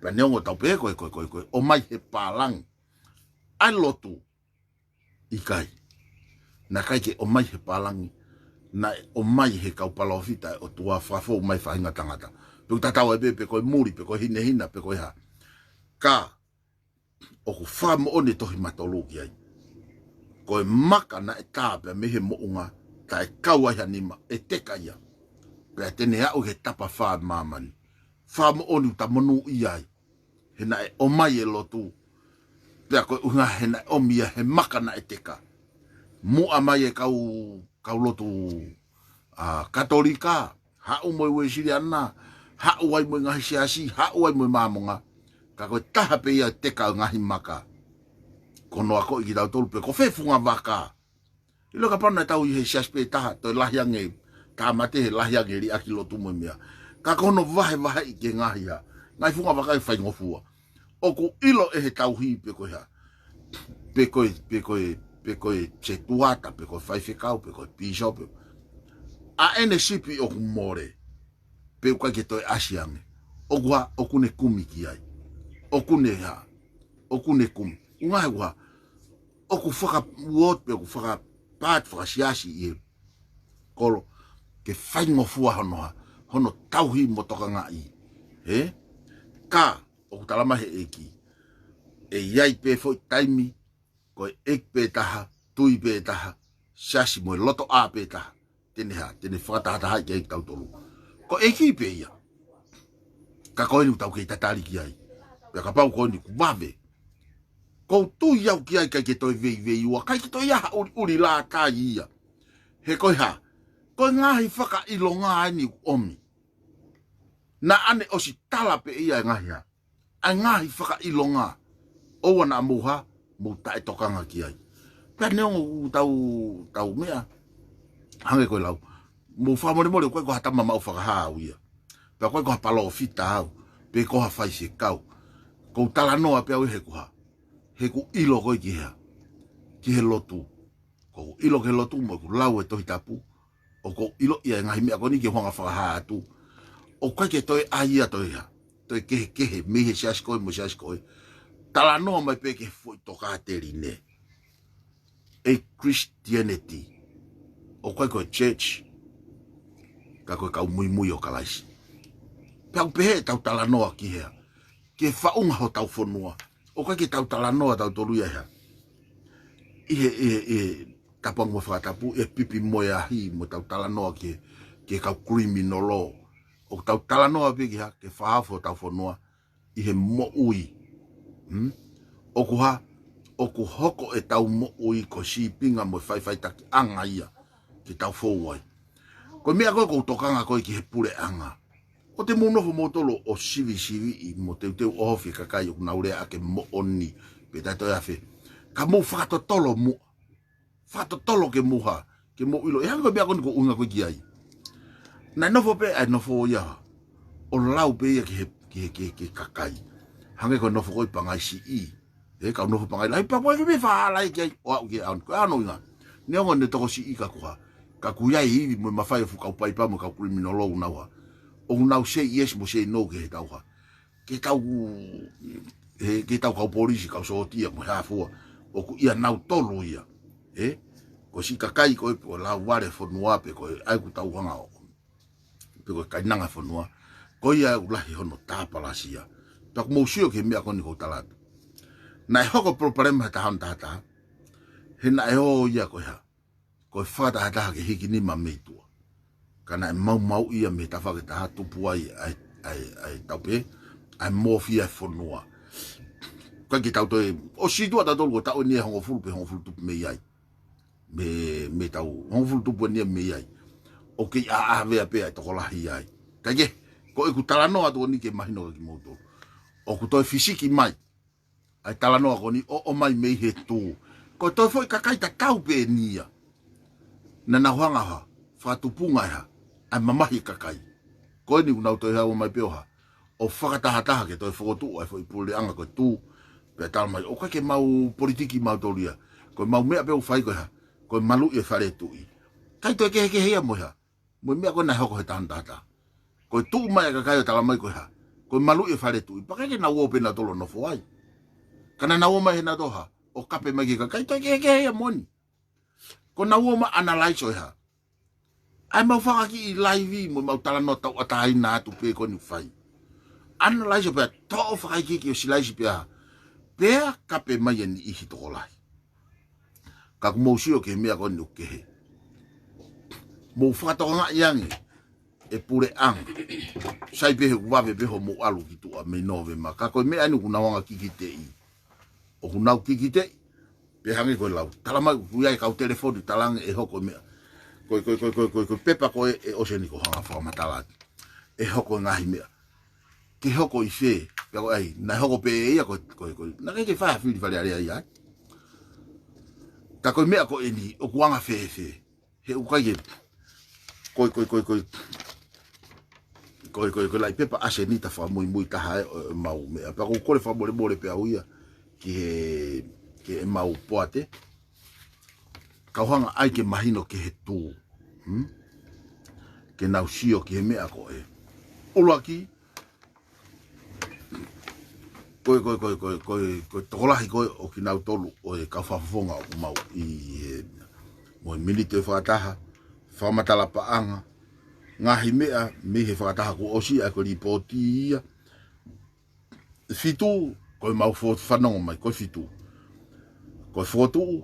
Pea neongo ʻetau pehē ko e, ko e, ko e, ko e ʻomai he pālangi ʻa e lotu, ʻikai. Naʻe ʻikai ke ʻomai he pālangi, naʻe ʻomai he kau palōfita ʻa e ʻOtua, fakafou mai faʻahinga tangata. Pe ʻoku tatau ai pē pe ko e muli, pe ko e hinehina, pe ko e hā. Ka ʻoku fakamoʻoni e tohi Matolu ki ai. Ko e maka naʻe tā pea mei he moʻunga, taʻe kau ai ha nima, ʻe teka ia. Pea te ne aʻu ki he tapa fā ʻo māmani. Fakamoʻoni ʻoku ta monūʻia ai. He naʻe ʻomai e lotu. Pea ko e ʻuhinga he naʻe ʻomi ia he maka naʻe teka. Muʻa mai e kau, kau lotu, ʻa, Katolika, haʻu mo e Uēsiliana, haʻu ai mo e ngaahi siasi, haʻu ai mo e Māmonga. Ka ko e taha pē ia ʻo e teka ʻo e ngaahi maka. Ko hono akoʻi kitautolu pe ko fē funga vaka. ʻIlo, kapau naʻa tau ʻi he siasi pē taha, toe lahi ange, tāmate he lahi ange liʻaki lotu mo e meʻa. Ka ko hono vahevaheʻi ki he ngaahi hā, ngaahi funga vaka ʻe faingofua. ʻOku ʻilo ʻe he tauhi pe ko e hā. Pe ko e, pe ko e, pe ko e setuata, pe ko e faifekau, pe ko e pīsope. ʻA ʻene sipi ʻoku mole, pe ʻoku ʻikai ke toe ʻasi ange. ʻOku hā, ʻoku ne kumi ki ai. ʻOku ne hā, ʻoku ne kumi. ʻUhinga he ʻoku hā, ʻoku fakauooti pe ʻoku fakapaati fakasiasi ʻi he kolo ke faingofua hono hā, hono tauhi mo tokangaʻi. Hē? Ka ʻoku tala mai he ʻEiki, ʻe ʻi ai pē foʻi taimi, ko e ʻeiki pē taha, tui pē taha, siasi mo e loto ʻā pē taha, te ne hā, te ne fakatahatahaʻi kitautolu. Ko e ʻEiki pē ia. Ka ko eni ʻoku tau kei tatali ki ai. Pea kapau ko eni ʻoku vave, ʻoku ou tui au ki ai, ʻikai ke toe veiveiua, ʻikai ke toe ʻi ai ha ʻuliʻuli lātai ia. He ko e hā, ko e ngaahi fakaʻilonga eni ʻoku ʻomi. Naʻa ne ʻosi tala pē ia e ngaahi hā, ʻa e ngaahi fakaʻilonga. ʻOua naʻa mou hā, mou taʻetokanga ki ai. Pea neongo ʻoku tau, tau meʻa, hangē ko e lau, mou fakamolemole, ʻoku ʻikai ko ha tama maʻu fakahā au ia. Pea ʻoku ʻikai ko ha palōfita au, pe ko ha faifekau. ʻOku ou talanoa pē au he ʻoku hā, he ʻoku ou ʻilo ko ē ki he hā, ki he lotu. ʻOku ou ʻilo ki he lotu mo ʻeku lau e Tohi Tapu. ʻOku ou ʻiloʻi ʻa e ngaahi meʻa ko eni ke u hanga ʻo fakahā atu. ʻOku ʻikai ke toe ʻai ia toe hā, toe kehekehe mei he siasi ko ē mo e siasi ko ē. Talanoa mai pē ki he foʻi tokāteline. ʻA e Christianity. ʻOku ʻikai ko e church, ka ko e kau muimui ʻo Kalaisi. Pea ʻoku pehē ʻetau talanoa ki he hā, ki he faʻunga hotau fonua. ʻOku ʻikai ke tau talanoa tautolu ia he hā, ʻi he, ʻi he, ʻi he tapu ange mo e fakatapu, ʻi he pipi mo e ahi, mo tau talanoa ki he, ki he kau criminal law. ʻOku tau talanoa pē ki he hā, ke fakahaofi hotau fonua ʻi he moʻui. Hmm? ʻOku hā, ʻoku hoko ʻetau moʻui ko e sīpinga mo e faʻifaʻitakiʻanga ia ke tau fou ai. Ko e meʻa ko ē ʻoku ou tokanga ko ē ki he puleʻanga. ʻOua te mou nofo moutolu ʻo sivisiviʻi mo teuteu ʻohofi e kakai ʻoku nau lea ʻaki e moʻoni pe taʻetoe afe. Ka mou fakatotolo muʻa. Fakatotolo ke mou hā, ke mou ʻilo. ʻE hangē ko e meʻa ko eni ʻoku ou ʻuhinga ko ē ki ai. Naʻe nofo pē ʻa e nofo ia, ʻo lau pē ia ki he, ki he, ki he, ki he kakai. Hangē ko e nofo ko ē Pangai Siʻi. ʻE kau nofo Pangai Lahi, pea ʻoku ʻikai ke mei faʻa ʻalu ki ai, ʻo aʻu ki he ʻaho ni. Ko e ʻaho ni ʻuhinga, neongo ʻene tokosiʻi ka ko e hā, ka ʻoku ʻi ai e ivi mo e mafai ʻo e fuʻu kau paipa mo e kau criminal law ʻoku nau hā, ʻoku nau say yes mo say no ki heʻetau hā, ki heʻetau, he, ki heʻetau kau polisi, kau sōtia mo e hā fua. ʻOku ʻia nautolu ia. Ē? Ko e siʻi kakai ko ē, ko e lāuvale fonua pe ko e ʻai ʻoku tau hanga ʻo, pe ko e kainanga fonua, ko ia ʻoku lahi hono tāpalasia. Pea ʻoku mou sio ki he meʻa ko eni ʻoku ou tala atu. Naʻe hoko e palopalema he taha ono taha taha, he naʻe ō ia ko e hā, ko e fakatahataha ke hiki nima mei tuʻa. Ka naʻe maumauʻi ia mei he tafaʻaki ʻe taha, tupu ai ʻa e, ʻa e, ʻa e tau pehē, ʻa e mōfia e fonua. ʻIkai ke tau toe, ʻosi tuʻa tautolu ko e taʻu eni ʻe hongofulu pe hongofulu tupu mei ai. Mei, mei he taʻu hongofulu tupu eni mei ai. ʻOku kei ʻaʻavea pē ʻa e tokolahi ai. Kae kehe, ko ʻeku talanoa atu eni ke mahino kia kimoutolu. ʻOku toe fisiki mai ʻa e talanoa ko eni ʻo, ʻomai mei he tū. Ko e toe foʻi kakai tatau pē eni ia. Naʻa nau hanga ʻo hā, fakatupunga e hā, ʻa e mamahi e kakai. Ko eni ʻoku nau toe haʻu mai pē ʻo hā, ʻo fakatahataha ke toe fokotuʻu ʻa e foʻi puleʻanga ko e tū. Pea tala mai, ʻoku ʻikai ke mau politiki mautolu ia. Ko ʻemau meʻa pē ʻoku fai ko e hā, ko e maluʻi e fale tuʻi. ʻIkai toe kehekehe ia mo e hā, mo e meʻa ko ē naʻe hoko he taha ono taha taha. Ko e tuʻu mai ʻa e kakai ʻo tala mai ko e hā? Ko e maluʻi e fale tuʻi. Pea ʻikai ke nau ō pē nautolu ʻo nofo ai. Ka naʻa nau ō mai he nautolu hā? ʻO kape mai ki he kakai, toe kehekehe ia moʻoni. Ko ʻenau ō mai ʻo analyze ʻo e hā? ʻAi mau fakakiʻi laivi mo mau talanoa tauʻatāina atu pē ko eni ʻoku fai. Analyze pea toʻo fakaikiiki ʻo silaisi pea hā? Pea kape mai e niʻihi tokolahi. Ka ʻoku mou sio ki he meʻa ko eni ʻoku kehe. Mou fakatokangaʻi ange e puleʻanga. Sai pē he ʻoku vave pē hoʻomou ʻalu ki tuʻa mei Nōvema. Ka ko e meʻa eni ʻoku nau anga kikiteʻi. ʻOku nau kikiteʻi. Pea hangē ko e lau. Tala mai ʻoku ʻi ai e kau telefoni talange ʻe hoko e meʻa. Ko e, ko e, ko e, ko e, ko e, ko e pepa ko ē ʻe ʻosi eni ko e hanga fakamatala atu. ʻE hoko e ngaahi meʻa. Ke hoko ʻi fē, pea ko e ʻai, naʻe hoko pē ia ko e, ko e, ko e, naʻe ʻikai ke fai ha fili Fale Alea ia ai. Ka ko e meʻa ko eni, ʻoku anga fēfē. He ʻoku ʻikai ke, ko e, ko e, ko e, ko e, ko e, ko e, ko e laʻi pepa ʻasenita fakamuimui taha ē ʻo, ʻo ʻemau meʻa. Pea ʻoku ou kole fakamolemole pē au ia ki he, ki heʻemau poate. Kau hanga ʻai ke mahino ki he tū. Hmm? Ke nau sio ki he meʻa ko ē. ʻUluaki, ko e, ko e, ko e, ko e, ko e, ko e tokolahi ko ē ʻo kinautolu ʻo e kau fakafofonga ʻoku mau ʻi he, mo e miniti ʻo e fakataha, fakamatala paʻanga, ngaahi meʻa mei he fakataha kuo ʻosi ʻa e ko e lipooti ia. Fitu, ko e mau fo-, fanongo mai, ko e fitu. Ko e fokotuʻu,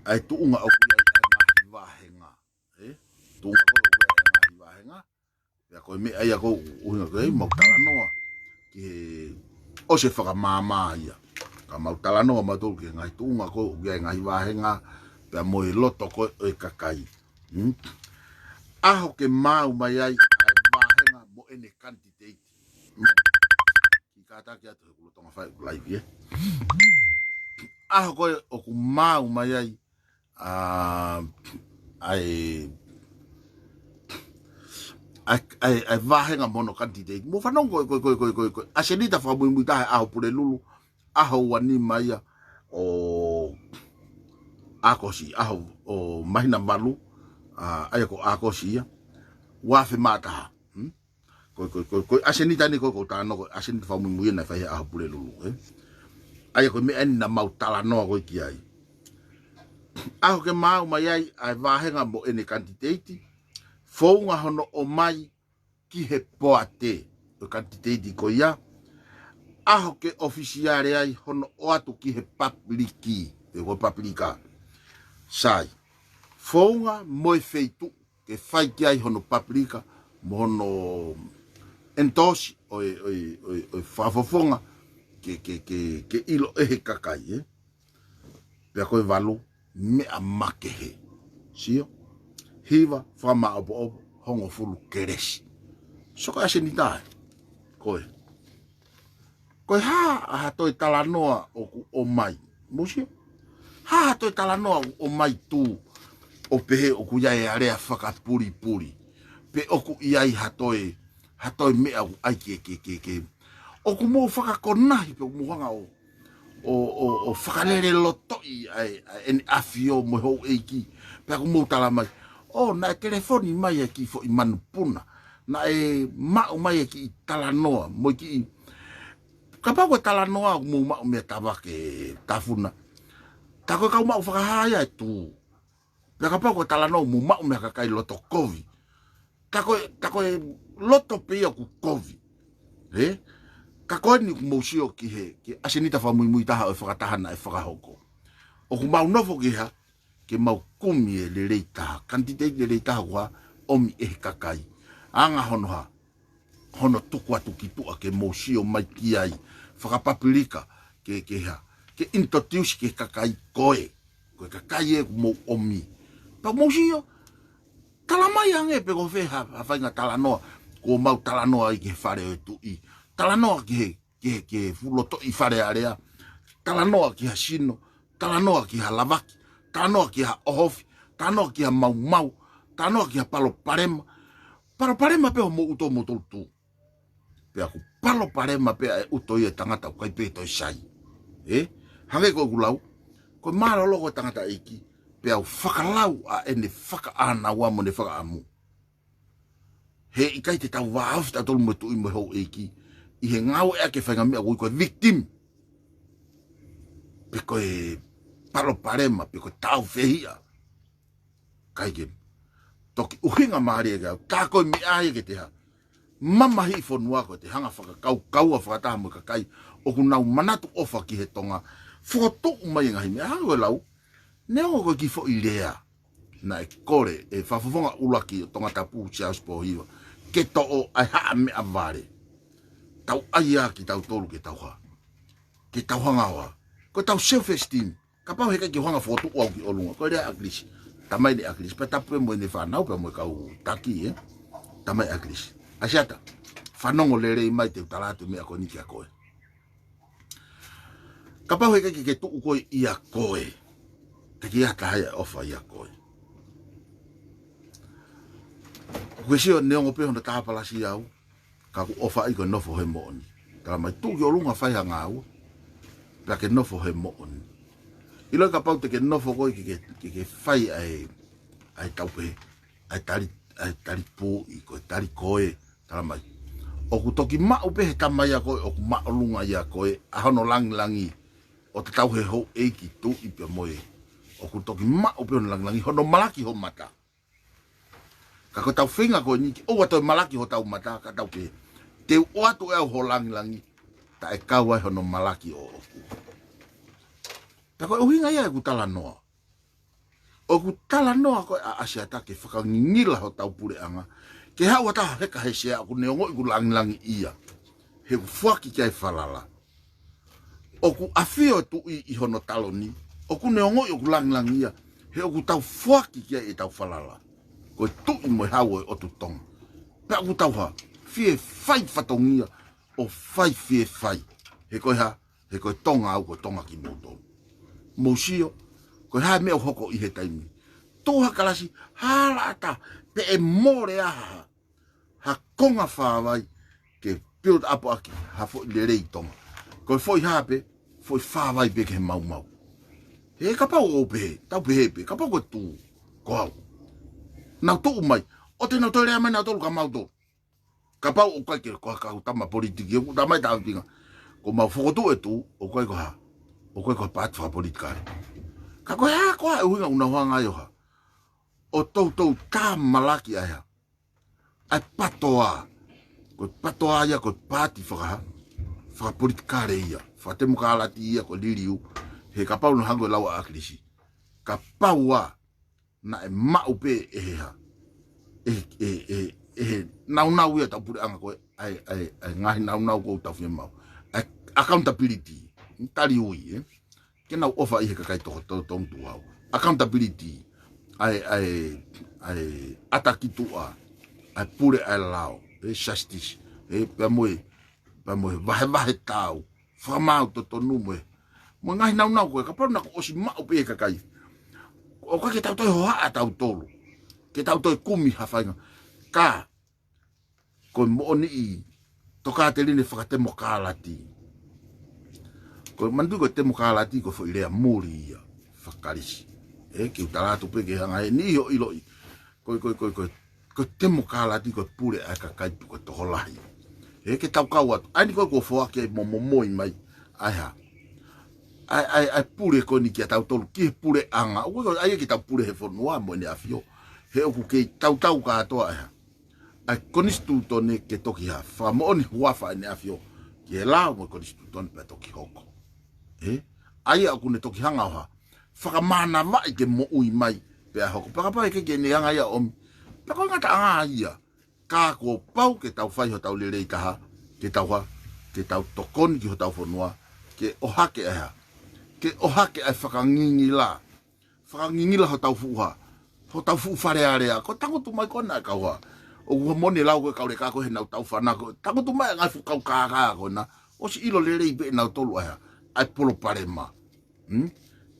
ʻa e tuʻunga ʻoku ʻi ai ʻa e ngaahi vāhenga. Ē? Tuʻunga ko ē ʻoku ʻi ai ʻa e ngaahi vāhenga. Pea ko e meʻa ia ko e ʻuhinga ko ē, mau talanoa ki he ʻosi e fakamaama ia. Ka mau talanoa mautolu ki he ngaahi tuʻunga ko ē ʻoku ʻi ai e ngaahi vāhenga, pea mo e loto ko ē ʻo e kakai. Hmm? ʻAho ke maau mai ai ʻa e vāhenga mo ʻene kanititeiti. Hmm? Kiʻi kātaki atu he ʻoku lolotonga fai ʻeku laivi, ē. ʻAho ko ē ʻoku maau mai ai, ʻa, ʻa e, ʻa e, ʻa e, ʻa e vāhenga mo hono kanititeiti. Mou fanongo ko e, ko e, ko e, ko e, ko e, ko e ʻasenita fakamuimui taha ʻa e ʻAho Pulelulu, ʻaho ua nima ia ʻo ʻAokosi, ʻaho ʻo māhina valu, ʻa, ʻa ia ko ʻAokosi ia, ua afe mā taha. Hmm? Ko e, ko e, ko e, ko e ʻasenita ni ko e, ko e talanoa ko e ʻasenita fakamuimui naʻe fai he ʻAho Pulelulu, ē? ʻA ia ko e meʻa eni naʻa mau talanoa ko ē ki ai. ʻAho ke maau mai ai ʻa e vāhenga mo ʻene kanititeiti, founga hono ʻomai ki he poate ʻo e kanititeiti ko ia, ʻaho ke ʻofisiale ai hono ʻoatu ki he papiliki, pe ko e papilika. Sai, founga mo e feituʻu ke fai ki ai hono papilika, mo hono endorse ʻo e, ʻo e, ʻo e, ʻo e fakafofonga ke, ke, ke, ke ʻilo ʻe he kakai, ē? Pea ko e valu, meʻa makehe. Sio? Hiva, fakamāʻopoʻopo, hongofulu kelesi. So ko e ʻasenita ē. Ko e. Ko e hā, ʻa ha toe talanoa ʻoku ʻomai. Mou sio? Hā ha toe talanoa ʻoku ʻomai tū ʻo pehē ʻoku ʻi ai e alea fakapulipuli. Pe ʻoku ʻi ai ha toe, ha toe meʻa ʻoku ʻai ke, ke, ke, ke. ʻOku mou fakakonahi pe ʻoku mou hanga ʻo, ʻo, ʻo, ʻo fakalele lotoʻi ʻa e, ʻa ʻEne ʻAfio mo e houʻeiki. Pea ʻoku mou tala mai. ʻO, naʻe telefoni mai e kiʻi foʻi manupuna. Naʻe maʻu mai e kiʻi talanoa, mo e kiʻi Kapau ko e talanoa ʻoku mou maʻu mei a Tavake Tafuna. Tā ko e kau maʻu fakahā ia e tū. Pea kapau ko e talanoa ʻoku mou maʻu mei a kakai loto kovi. Tā ko e, tā ko e loto pē ia ʻoku kovi. Ē? Ka ko eni ʻoku mou sio ki he, ki he ʻasenita fakamuimui taha ʻo e fakataha naʻe fakahoko. ʻOku mau nofo ki ha, ke mau kumi e lelei taha. Kanititeiti lelei taha ʻoku ʻomi ʻe he kakai. Anga hono hā, hono tuku atu ki tuʻa ke mou sio mai ki ai. Fakapapilika ke, ke hā. Ke introduce ki he kakai ko ē. Ko e kakai ē ʻoku mou ʻomi. Pea mou sio, tala mai ange pe ko fē ha, ha faʻahinga talanoa. Kuo mau talanoa ai ki he fale ʻo e tuʻi. Talanoa ki he ki he, ki he fuʻu lotoʻi Fale Alea, talanoa ki ha sino, talanoa ki ha lavaki, talanoa ki ha ʻohofi, talanoa ki ha maumau, talanoa ki ha palopalema. Palopalema pē hoʻomou ʻuto ʻo moutolu tū. Pea ʻoku palopalema pē ʻa e ʻuto ia ʻa e tangata ʻoku ʻikai pē toe sai. Ē? Hangē ko ʻeku lau, ko e mālōlō ko e tangataʻeiki, pea ʻoku fakalau ʻa ʻene fakaʻānaua mo ʻene fakaʻamu. He ʻikai te tau vāofi tautolu mo e tuʻi mo e houʻeiki ʻi he ngāueʻaki e faʻahinga meʻa ʻoku ui ko e victim, pe ko e palopalema, pe ko e tāufehiʻa. ʻIkai ke toki ʻuhinga mālie ke au, tā ko e meʻa ia ke te hā, mamahiʻi fonua ko ē, te hanga fakakaukaua fakataha mo e kakai ʻoku nau manatu ʻofa ki he Tonga, fokotuʻu mai e ngaahi meʻa. Hangē ko e lau, neongo ko e kiʻi foʻi lea naʻe kole ʻe he Fakafofonga ʻUluaki ʻo Tongatapu, Siaosi Pōhiva, ke toʻo ʻa e haʻa meʻavale. Tau ʻai ā kitautolu ke tau hā, ke tau hanga ʻo hā, ko ʻetau self-esteem. Kapau heʻikai ke u hanga fokotuʻu au ki ʻolunga, ko e lea ʻa ʻAkilisi. Tamai ʻeni ʻAkilisi, pea tapu pē mo ʻene fānau, pea mo e kau taki, ē? Tamai ʻAkilisi, ʻAsiata, fanongo lelei mai, te u tala atu e meʻa ko eni kia koe. Kapau heʻikai ke ke tuʻu koe ʻia koe, te ke ʻi ai ha taha ia ʻe ʻofa ʻia koe? ʻOku ke sio, neongo pē hono tāpalasia au, ka ʻoku ʻofaʻi ko e nofo he moʻoni. Talamai, tuʻu ki ʻolunga, fai ha ngāue, pea ke nofo he moʻoni. ʻIloi kapau te ke nofo koe ke, ke, ke, ke fai ʻa e, ʻa e tau pē, ʻa e tali, ʻa e tali pūʻi, ko e tali koe, talamai, ʻoku toki maʻu pē he tama ʻia koe ʻoku māʻolunga ʻia koe, ʻa hono langilangi, ʻo tatau he houʻeiki, tuʻi pea mo e, ʻoku toki maʻu pē hono langilangi hono malaki ho mata. Ka ko ʻetau feinga ko eni ke ʻoua toe malaki hotau mata, ka tau pehē, te u ʻoatu ʻe au ho langilangi, taʻe kau ai hono malaki ʻoʻoku. Pea ko e ʻuhinga ia ʻeku talanoa. ʻOku talanoa ko ē ʻa ʻAsiata ke fakangingila hotau puleʻanga, ke haʻu ha taha heka he sea ʻoku ne ongoʻi ʻoku langilangiʻia, he ʻoku foaki ki ai e falala. ʻOku ʻafio e tuʻi ʻi hono taloni, ʻoku ne ongoʻi ʻoku langilangiʻia, he ʻoku tau foaki ki ai ʻetau falala. Ko e tuʻi mo e hau ʻo e ʻOtu Tonga. Pea ʻoku tau hā, fie fai fatongia, ʻo fai fie fai. He ko e hā, he ko e Tonga au, ko e Tonga kimoutolu. Mou sio, ko e hā e meʻa ʻoku hoko ʻi he taimi. Tuʻu ha kalasi, halaʻatā, pe ʻe mole ʻa ha, ha konga fāvai, ke build up ʻaki ha foʻi lelei Tonga. Ko e foʻi hā pē, foʻi fāvai pē ke maumau. He kapau ʻoku pehē, tau pehē pē, kapau ko e tuʻu, ko au. Nau tuʻu mai, ʻo te nau toe lea mai nautolu kia mautolu. Kapau ʻoku ʻikai ke, ko ha kau tama politiki, ʻoku tama ʻi tāvipinga. Ko mau fokotuʻu e tuʻu, ʻoku ʻikai ko ha, ʻoku ʻikai ko ha paati fakapolitikale. Ka ko e hā, ko e hā e ʻuhinga ʻoku nau hanga ai ʻo hā, ʻo toutou tāmalaki ai hā, ʻa e patoa. Ko e patoa ia, ko e paati faka-, fakapolitikale ia, fakatemokalati ia, ko e liliu, he kapau naʻe hangē ko e lau ʻa ʻAkilisi. Kapau ā, naʻe maʻu pē ʻe he hā, ʻe, ʻe, ʻe, ʻe he naunau ia ʻetau puleʻanga ko ē, ʻa e, ʻa e, ʻa e ngaahi naunau ʻoku tau fiemaʻu. ʻA e accountability, tali ui, ē? Ke nau ʻofa ʻi he kakai toko, to-, tongi tuʻu hau. Accountability, ʻa e, ʻa e, ʻa e ʻata ki tuʻa, ʻa e pule ʻa e lao, ē, justice, ē, pea mo e, pea mo e vahevahe taau, fakamaau totonu mo e, mo e ngaahi naunau ko ē, kapau naʻa kuo ʻosi maʻu pē ʻe he kakai. ʻOku ʻikai ke tau toe hohaʻa tautolu, ke tau toe kumi ha faʻahinga. Ka, ko e moʻoniʻi tokāteline fakatemokalati. Ko e manatuʻi ko e temokalati ko e foʻi lea muli ia fakaKalisi. Ē, ke u tala atu pē ke hanga ʻe he niʻihi ʻo ʻiloʻi. Ko e, ko e, ko e, ko e, ko e temokalati ko e pule ʻa e kakai pe ko e tokolahi. Ē, ke tau kau atu. ʻA eni ko ē kuo foaki ai mo momoi mai ʻa e hā, ʻa e, ʻa e, ʻa e pule ko eni kia tautolu, ki he puleʻanga. ʻOku ʻikai ko e ʻai ke tau pule he fonua mo ʻEne ʻAfio. He ʻoku kei tautau kātoa ʻa e hā, ʻa e konisitūtone ke toki hā, fakamoʻoni huafa ʻEne ʻAfio ki he lao mo e konisitūtone pea toki hoko. Ē? ʻA ia ʻoku ne toki hanga ʻo hā, fakamānavaʻi ke moʻui mai pea hoko. Pea kapau ʻe ʻikai ke ne hanga ia ʻo ʻomi, pea ko e ngataʻanga ia. Ka kuo pau ke tau fai hotau lelei taha, ke tau hā, ke tau tokoni ki hotau fonua, ke ʻohake ʻa e hā, ke ʻohake ʻa e fakangingila. Fakangingila hotau fuʻu hā, hotau fuʻu Fale Alea. Ko e tangutu mai ko ena ʻa e kau hā, ʻoku moʻoni e lau ko ē ʻa e kau leka ko ē heʻenau tau fanako. Tangutu mai ʻa e ngaahi fuʻu kau kākā ko ena, ʻosi ʻilo lelei pē ʻe nautolu ʻa e hā, ʻa e palopalema. Hmm?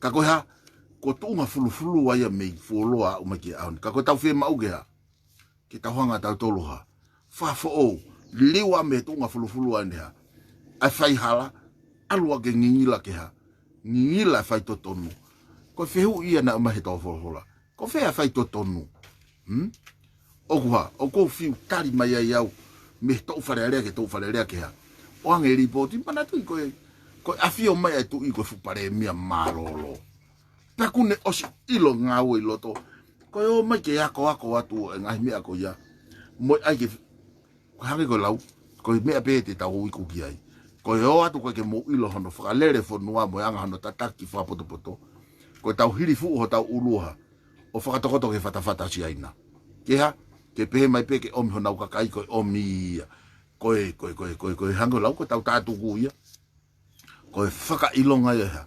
Ka ko e hā, ko e tuʻunga fulufulu ʻa ia mei fuoloa ʻo aʻu mai ki he ʻaho ni. Ka ko ʻetau fiemaʻu ke hā, ke tau hanga tautolu hā, fakafoʻou, liliu ʻa e meʻa tuʻunga fulufulu ʻa eni hā, ʻa e faihala, ʻalu ā ke ngingila ke hā, ngingila e faitotonu. Ko e fehuʻi ia naʻe ʻomai he tau folofola, ko fē ʻa e faitotonu? Hmm? ʻOku hā, ʻoku ou fiu tali mai ai au mei he toʻu Fale Alea ki he toʻu Fale Alea kehe. ʻOange lipooti, manatuʻi ko e, ko e ʻafio mai ʻa e Tuʻi ko e fuʻu palēmia mālōlō. Pea ʻoku ne ʻosi ʻilo ngāue ʻi loto. Ko e ō mai ke akoako atu e ngaahi meʻa ko ia. Mo e ʻai ke, ko e hangē ko e lau, ko e meʻa pē te tau iku ki ai. Ko e ō atu ko e ke mou ʻilo hono fakalele fonua mo e anga hono tataki fakapotopoto. Ko e tau hili fuʻu hotau ʻulu ha ʻo fakatokoto ki he fatafata Siaina. Ke hā, ke pehē mai pē ke ʻomi honau kakai ko e ʻomi ia. Ko e, ko e, ko e, ko e, ko e hangē lau ko e tau tātuku ia. Ko e fakaʻilonga ia ha.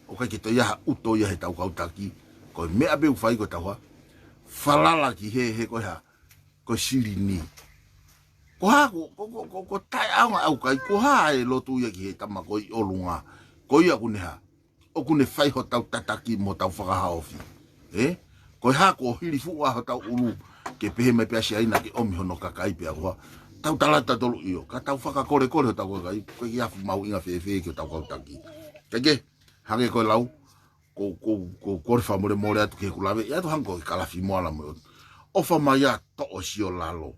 ʻOku ʻikai ke toe ʻi ai ha ʻuto ia he tau kau taki. Ko e meʻa pē ʻoku fai ko e tau hā. Falala ki he, he ko e hā. Ko e silini. Ko hā, ko, ko, ko, ko, ko taʻeʻaonga ʻaukai, ko hā e lotu ia ki he tama ko ē ʻi ʻolunga. Ko ia ʻoku ne hā. ʻOku ne fai hotau tataki mo hotau fakahaofi. Ē? Ko e hā ko e hili fuʻu ʻa hotau ʻulu ke pehē mai pē ʻa Siaina ke ʻomi hono kakai pea ko hā. Tau tala tautolu ʻio, ka tau fakakolekole hotau kakai, ko e ʻikai afu mahuʻinga fēfē ki hotau kau taki. Kae kehe, hangē ko e lau, ko, ko, ko, ko e fakamolemole atu ki heʻeku lave, ʻi atu hangē ko e kalafi moala mo e ʻotu. ʻOfa mai ā toʻo sio lalo,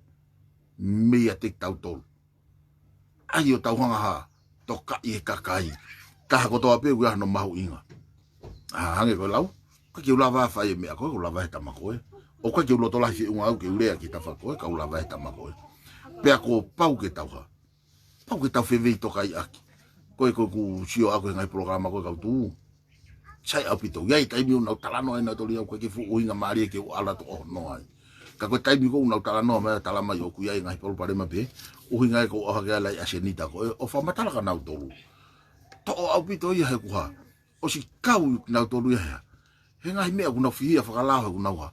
meiate kitautolu. ʻAi ʻo tau hanga ha, tokaʻi e kakai. Taha kotoa pē ʻoku ʻi ai hono mahuʻinga. ʻA, hangē ko e lau. ʻOku ʻikai ke u lava fai e meʻa ko ē, ʻoku lava he tama ko ē. ʻOku ʻikai ke u loto lahi feʻunga au ke u lea ki he tafa ko ē, ka u lava he tama ko ē. Pea kuo pau ke tau hā. Pau ke tau fevei tokaʻi ʻaki. Ko e ko ʻeku sio ʻaku he ngaahi polokalama ko ē kau tū. Sai ʻaupito. ʻI ai taimi ʻoku nau talanoa ai nautolu ia ʻoku ʻikai ke fuʻu ʻuhinga mālie ke u ʻalu atu ʻo hono ai. Ka ko e taimi ko ē ʻoku nau talanoa mai talanoa mai ʻoku ʻi ai ngaahi palopalema pē. ʻUhinga ē ko e ʻohake ʻa e ʻasenita ko ē ʻo fakamatala kia nautolu. Toʻo ʻaupito ia he ʻoku hā. ʻOsi kau nautolu ia he hā. He ngaahi meʻa ʻoku nau fihia fakalao he ʻoku nau hā.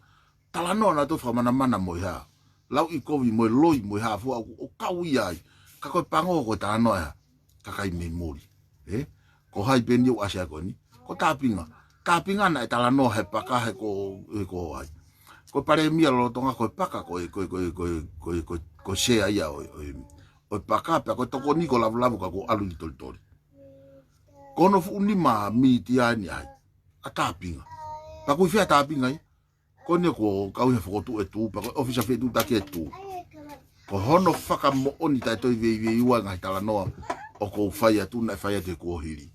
Talanoa nautolu fakamanamana mo e hā. Lau ʻi kovi mo e loi mo e hā fua ʻoku, ʻoku kau ia ai. Ka ko e pango ko e talanoa e hā. Kakai mei muli. Ē? Ko hai pē ʻeni ʻoku ʻasi ai ko eni. Ko Tāpinga. Tāpinga naʻe talanoa he paka he ko, he ko hai. Ko e palēmia lolotonga ko e paka ko e, ko e, ko e, ko e, ko e, ko e, ko e sea ia ʻo e, ʻo e, ʻo e paka pea ko e tokoni ko Lavulavu ka ko ʻalu ʻi Tolitoli. Ko hono fuʻu nima mītia ʻeni ai. ʻA Tāpinga. Pea ko e fē ʻa Tāpinga ia. Ko eni ko e kau he fokotuʻu e tū, pea ko e ʻofisa fetuʻutaki e tū. Ko hono fakamoʻoni taʻe toe veiveiua e ngaahi talanoa ʻoku ou fai atu naʻe fai atu he kuohili.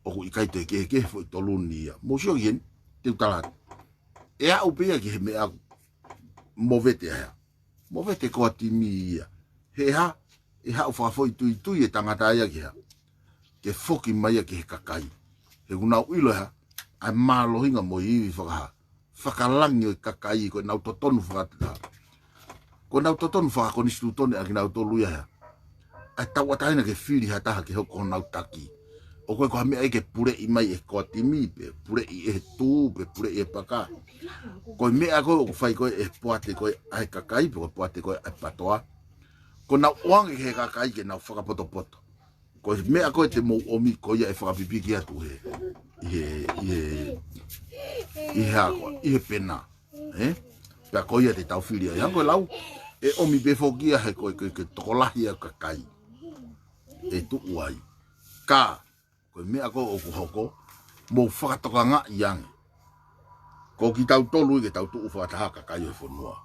ʻOku ʻikai toe kehekehe foʻi tolu ni ia. Mou sio ki heni, te u tala atu. ʻE aʻu pē ia ki he meʻa ʻaku. Movete ʻa e hā. Movete ko e timi ia. He hā, ʻe haʻu fakafoʻituitui e tangata ia ki hā. Ke foki mai ia ki he kakai. He ʻoku nau ʻilo e hā, ʻa e mālohinga mo e ivi fakahā. Fakalangi ʻo e kakai ko ʻenau totonu fakataha. Ko ʻenau totonu fakakonisitūtone ʻa kinautolu ia hā. ʻA e tauʻatāina ke fili ha taha ke hoko honau taki. ʻOku ʻikai ko ha meʻa ia ke puleʻi mai ʻe he koa timi pē, puleʻi ʻe he tū pē, puleʻi ʻe he paka. Ko e meʻa ko ē ʻoku fai ko ē ʻe he poate ko ē ʻa e kakai, pe ko e poate ko ē ʻa e patoa. Ko ʻenau ʻoange ki he kakai ke nau fakapotopoto. Ko e meʻa ko ē te mou ʻomi ko ia ʻe fakapipiki atu he, ʻi he, ʻi he, ʻi he hā ko ā, ʻi he pena. Ē? Pea ko ia te tau fili ai. Hangē ko e lau, ʻe ʻomi pē foki ia he ko e, ko e, ko e tokolahi ʻa e kakai. ʻE tuʻu ai. Ka, ko e meʻa ko ē ʻoku hoko, mou fakatokangaʻi ange. Ko kitautolu ia ke tau tuʻu fakataha kakai ʻo e fonua.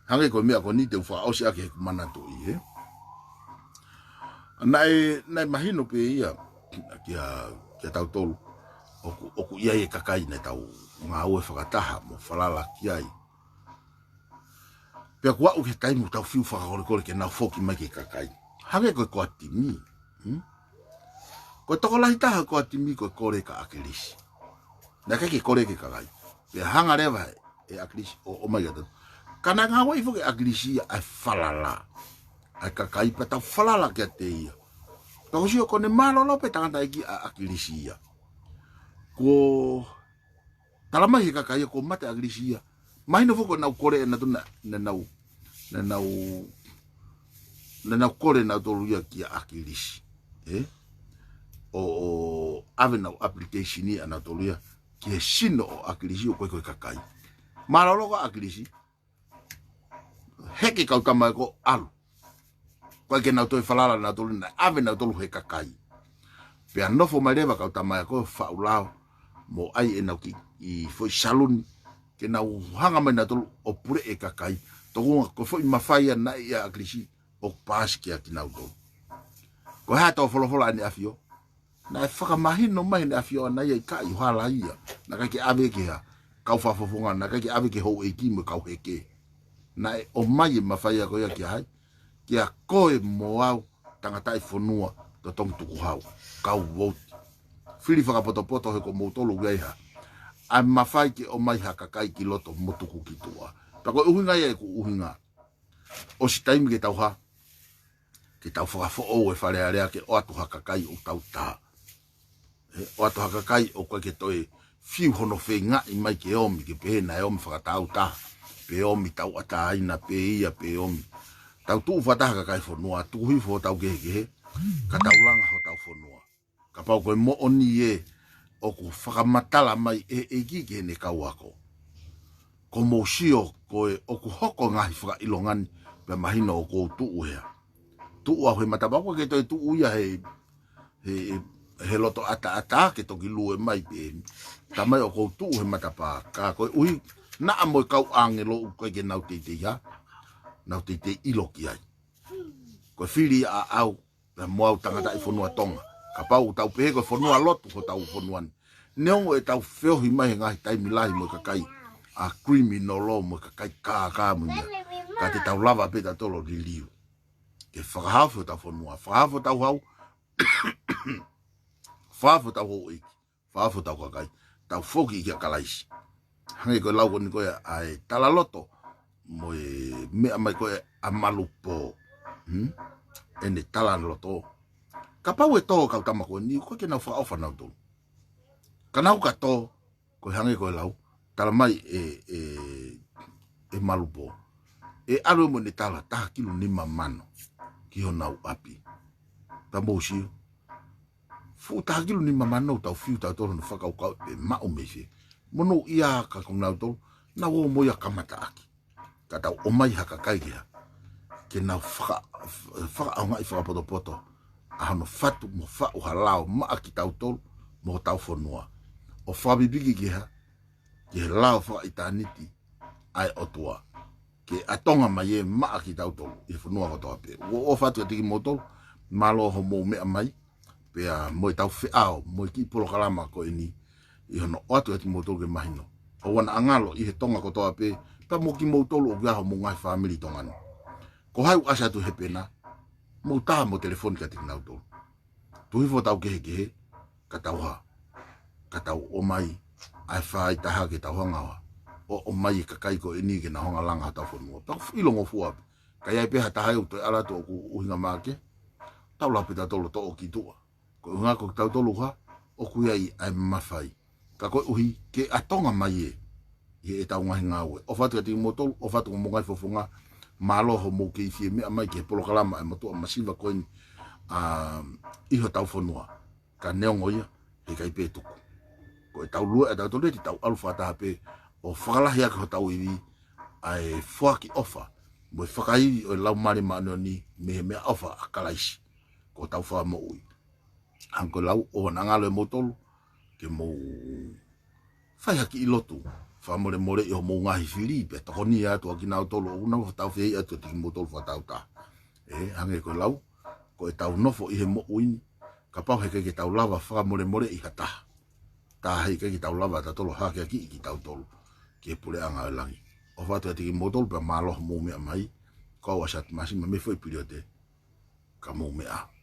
Hangē ko e meʻa ko eni te u fakaʻosi ʻaki heʻeku manatuʻi, ē? Naʻe, naʻe mahino pē ia, kia, kia tautolu, ʻoku, ʻoku ʻi ai e kakai naʻa tau ngāue fakataha mo falala ki ai. Pea kuo aʻu ki he taimi ʻoku tau fiu fakakolekole ke nau foki mai ki he kakai. Hangē ko e koa timi. Hmm? Ko e tokolahi taha koa timi ko e kole kia ʻAkilisi. Naʻe ʻikai ke kole ki he kakai. Pea hanga leva ʻe ʻAkilisi ʻo, ʻo mai atu. Ka naʻe ngāueʻi foki ʻe ʻAkilisi ia ʻa e falala. ʻA e kakai pea tau falala kiate ia. Pea ko e sio ko ʻene mālōlō pē tangataʻeiki ʻa ʻAkilisi ia. Ko Tala mai he kakai ia kuo mate ʻAkilisi ia. Mahino foki ko ʻenau kole ʻe nautolu na, naʻa nau, naʻa nau, naʻa nau kole nautolu ia kia ʻAkilisi. Ē? ʻO, ʻo ʻave ʻenau application ʻa nautolu ia ki he sino ʻo ʻAkilisi ʻoku ʻikai ko e kakai. Mālōlō ko ʻAkilisi. Heke kau tamaiki ʻalu. ʻOku ʻikai ke nau toe falala nautolu naʻe ʻave nautolu he kakai. Pea nofo mai leva kau tamaiki ʻo faʻu lao mo ʻai ʻenau kiʻi foʻi saluni. Ke nau hanga mai nautolu ʻo puleʻi e kakai. Toku nga ko e foʻi mafai ʻa naʻe ʻia ʻAkilisi ʻoku paasi kia kinautolu. Ko e hā ʻetau folofola ʻa ʻEne ʻAfio? Naʻe fakamahino mai ʻEne ʻAfio ʻa naʻe ʻikai ʻi hala ia. Naʻe ʻikai ke ʻave ki ha kau fakafofonga, naʻe ʻikai ke ʻave ki he houʻeiki mo e kau heke. Naʻe ʻomai e mafai ko ia kia hai? Kia koe mo au, tangataʻi fonua, totongi tukuhau, kau vouti. Fili fakapotopoto he ko moutolu ʻoku ʻi ai ha ʻa e mafai ke ʻomai ha kakai ki loto mo tuku ki tuʻa. Pea ko e ʻuhinga ia ʻeku ʻuhinga. ʻOsi taimi ke tau hā, ke tau fakafoʻou e Fale Alea ke ʻoatu ha kakai ʻoku tau tā. ʻE, ʻoatu ha kakai ʻoku ʻikai ke toe fiu hono feingaʻi mai ke ʻomi, ke pehē naʻe ʻomi fakatāutaha, pe ʻomi tauʻatāina, pe ia, pe ʻomi. Tau tuʻu fakataha kakai fonua, tuku hifo hotau kehekehe, ka tau langa hotau fonua. Kapau ko e moʻoni ē ʻoku fakamatala mai ʻe he ʻEiki ki heʻene kau ako, ko mou sio ko e ʻoku hoko e ngaahi fakaʻilonga ni, pea mahino ʻoku ou tuʻu hea. Tuʻu au he matapā, ʻoku ʻikai ke toe tuʻu ia he, he, he loto ʻataʻatā ke toki lue mai pē. Tamai ʻoku ou tuʻu he matapā, ka koeʻuhi naʻa mo e kau ʻāngelo ʻoku ʻikai ke nau teitei hā, nau teitei ʻilo ki ai. Ko e fili ʻaʻau, pea mo au tangataʻi fonua Tonga. Kapau ʻoku tau pehē ko e fonualotu hotau fonua ni, neongo ʻetau feohi mai he ngaahi taimi lahi mo e kakai ʻa criminal law mo e kakai kākā mo ia, ka te tau lava pē tautolu ʻo liliu ke fakahaofi hotau fonua, fakahaofi hotau hau, fakahaofi hotau houʻeiki, fakahaofi hotau kakai, tau foki kia Kalaisi. Hangē ko e lau ko eni ko ē ʻa e talaloto mo e meʻa mai ko ē ʻa Malupō. Hmm? ʻEne talaloto. Kapau ʻe tō e kau tama ko eni, ʻoku ʻikai ke nau fakaʻofa nautolu. Ka nau ka tō, ko e hangē ko e lau, tala mai ʻe, ʻe, ʻe Malupō, ʻe ʻalu mo ʻene tala taha kilu nima mano ki honau ʻapi. Pea mou sio, fuʻu taha kilu nima mano tau fiu tautolu hono fakakaukau ʻe maʻu mei fē. Monūʻia ka ko nautolu, nau ō mo ia kamataʻaki. Ka tau ʻomai ha kakai ke hā, ke nau faka-, fakaʻaongaʻi fakapotopoto ʻa hono fatu mo faʻu ha lao maʻa kitautolu mo hotau fonua, ʻo fakapipiki ke hā, ki he lao fakaʻitāniti ʻa e ʻOtua, ke ʻatonga mai ē maʻa kitautolu ʻi he fonua kotoa pē. ʻOku ou ʻofa atu kiate kimoutolu, mālō hoʻomou meʻa mai, pea mo ʻetau feʻao mo e kiʻi polokalama ko eni ʻi hono ʻoatu kiate kimoutolu ke mahino. ʻOua naʻa ngalo ʻi he Tonga kotoa pē, pea mo kimoutolu ʻoku ʻi ai homou ngaahi fāmili ʻi Tonga ni. Ko hai ʻoku ʻasi atu he pena, mou tā mo telefoni kiate kinautolu. Tuku hifo hotau kehekehe, ka tau hā, ka tau ʻomai ʻa e faʻahitaha ke tau hanga ʻo hā, ʻo ʻomai e kakai ko eni ke nau hanga langa hotau fonua. Pea ʻoku fuʻu ʻilongofua pē. Ka ʻi ai pē ha taha ʻoku toe ʻalu atu ʻoku ʻuhinga maʻa ke, tau lava pē tautolu ʻo toʻo ki tuʻa. Ko e ʻuhinga ko kitautolu hā, ʻoku ʻi ai ʻa e mafai. Ka koeʻuhi ke ʻatonga mai ē ʻi heʻetau ngaahi ngāue. ʻOfa atu kiate kimoutolu, ʻofa atu ki homou ngaahi fofonga, mālō hoʻomou kei fie meʻa mai ki he polokalama ʻa e motuʻa masiva ko eni, ʻa, ʻi hotau fonua. Ka neongo ia, heʻikai pē tuku. Ko ʻetau lue ʻa tautolu ē te tau ʻalu fakataha pē ʻo fakalahi ʻaki hotau ivi ʻa e foaki ʻofa mo e fakaivi ʻo e Laumālie Māʻoniʻoni mei he meʻaʻofa ʻa Kalaisi ko hotau Fakamoʻui. Hangē ko e lau, ʻoua naʻa ngalo ʻe moutolu ke mou fai ha kiʻi lotu fakamolemoleʻi homou ngaahi fili, pea tokoni atu ʻa kinautolu ʻoku nau tau fehiʻa atu kiate kimoutolu fakatāutaha. ʻE, hangē ko e lau, ko ʻetau nofo ʻi he moʻui ni, kapau heʻikai ke tau lava fakamolemoleʻi ha taha, tā heʻikai ke tau lava tautolu hakeakiʻi kitautolu ki he puleʻanga ʻo e langi. ʻOfa atu kiate kimoutolu pea mālō hoʻomou meʻa mai, ko au ʻa Sati Masima mei Foʻi Piliote, ka mou meʻa ā.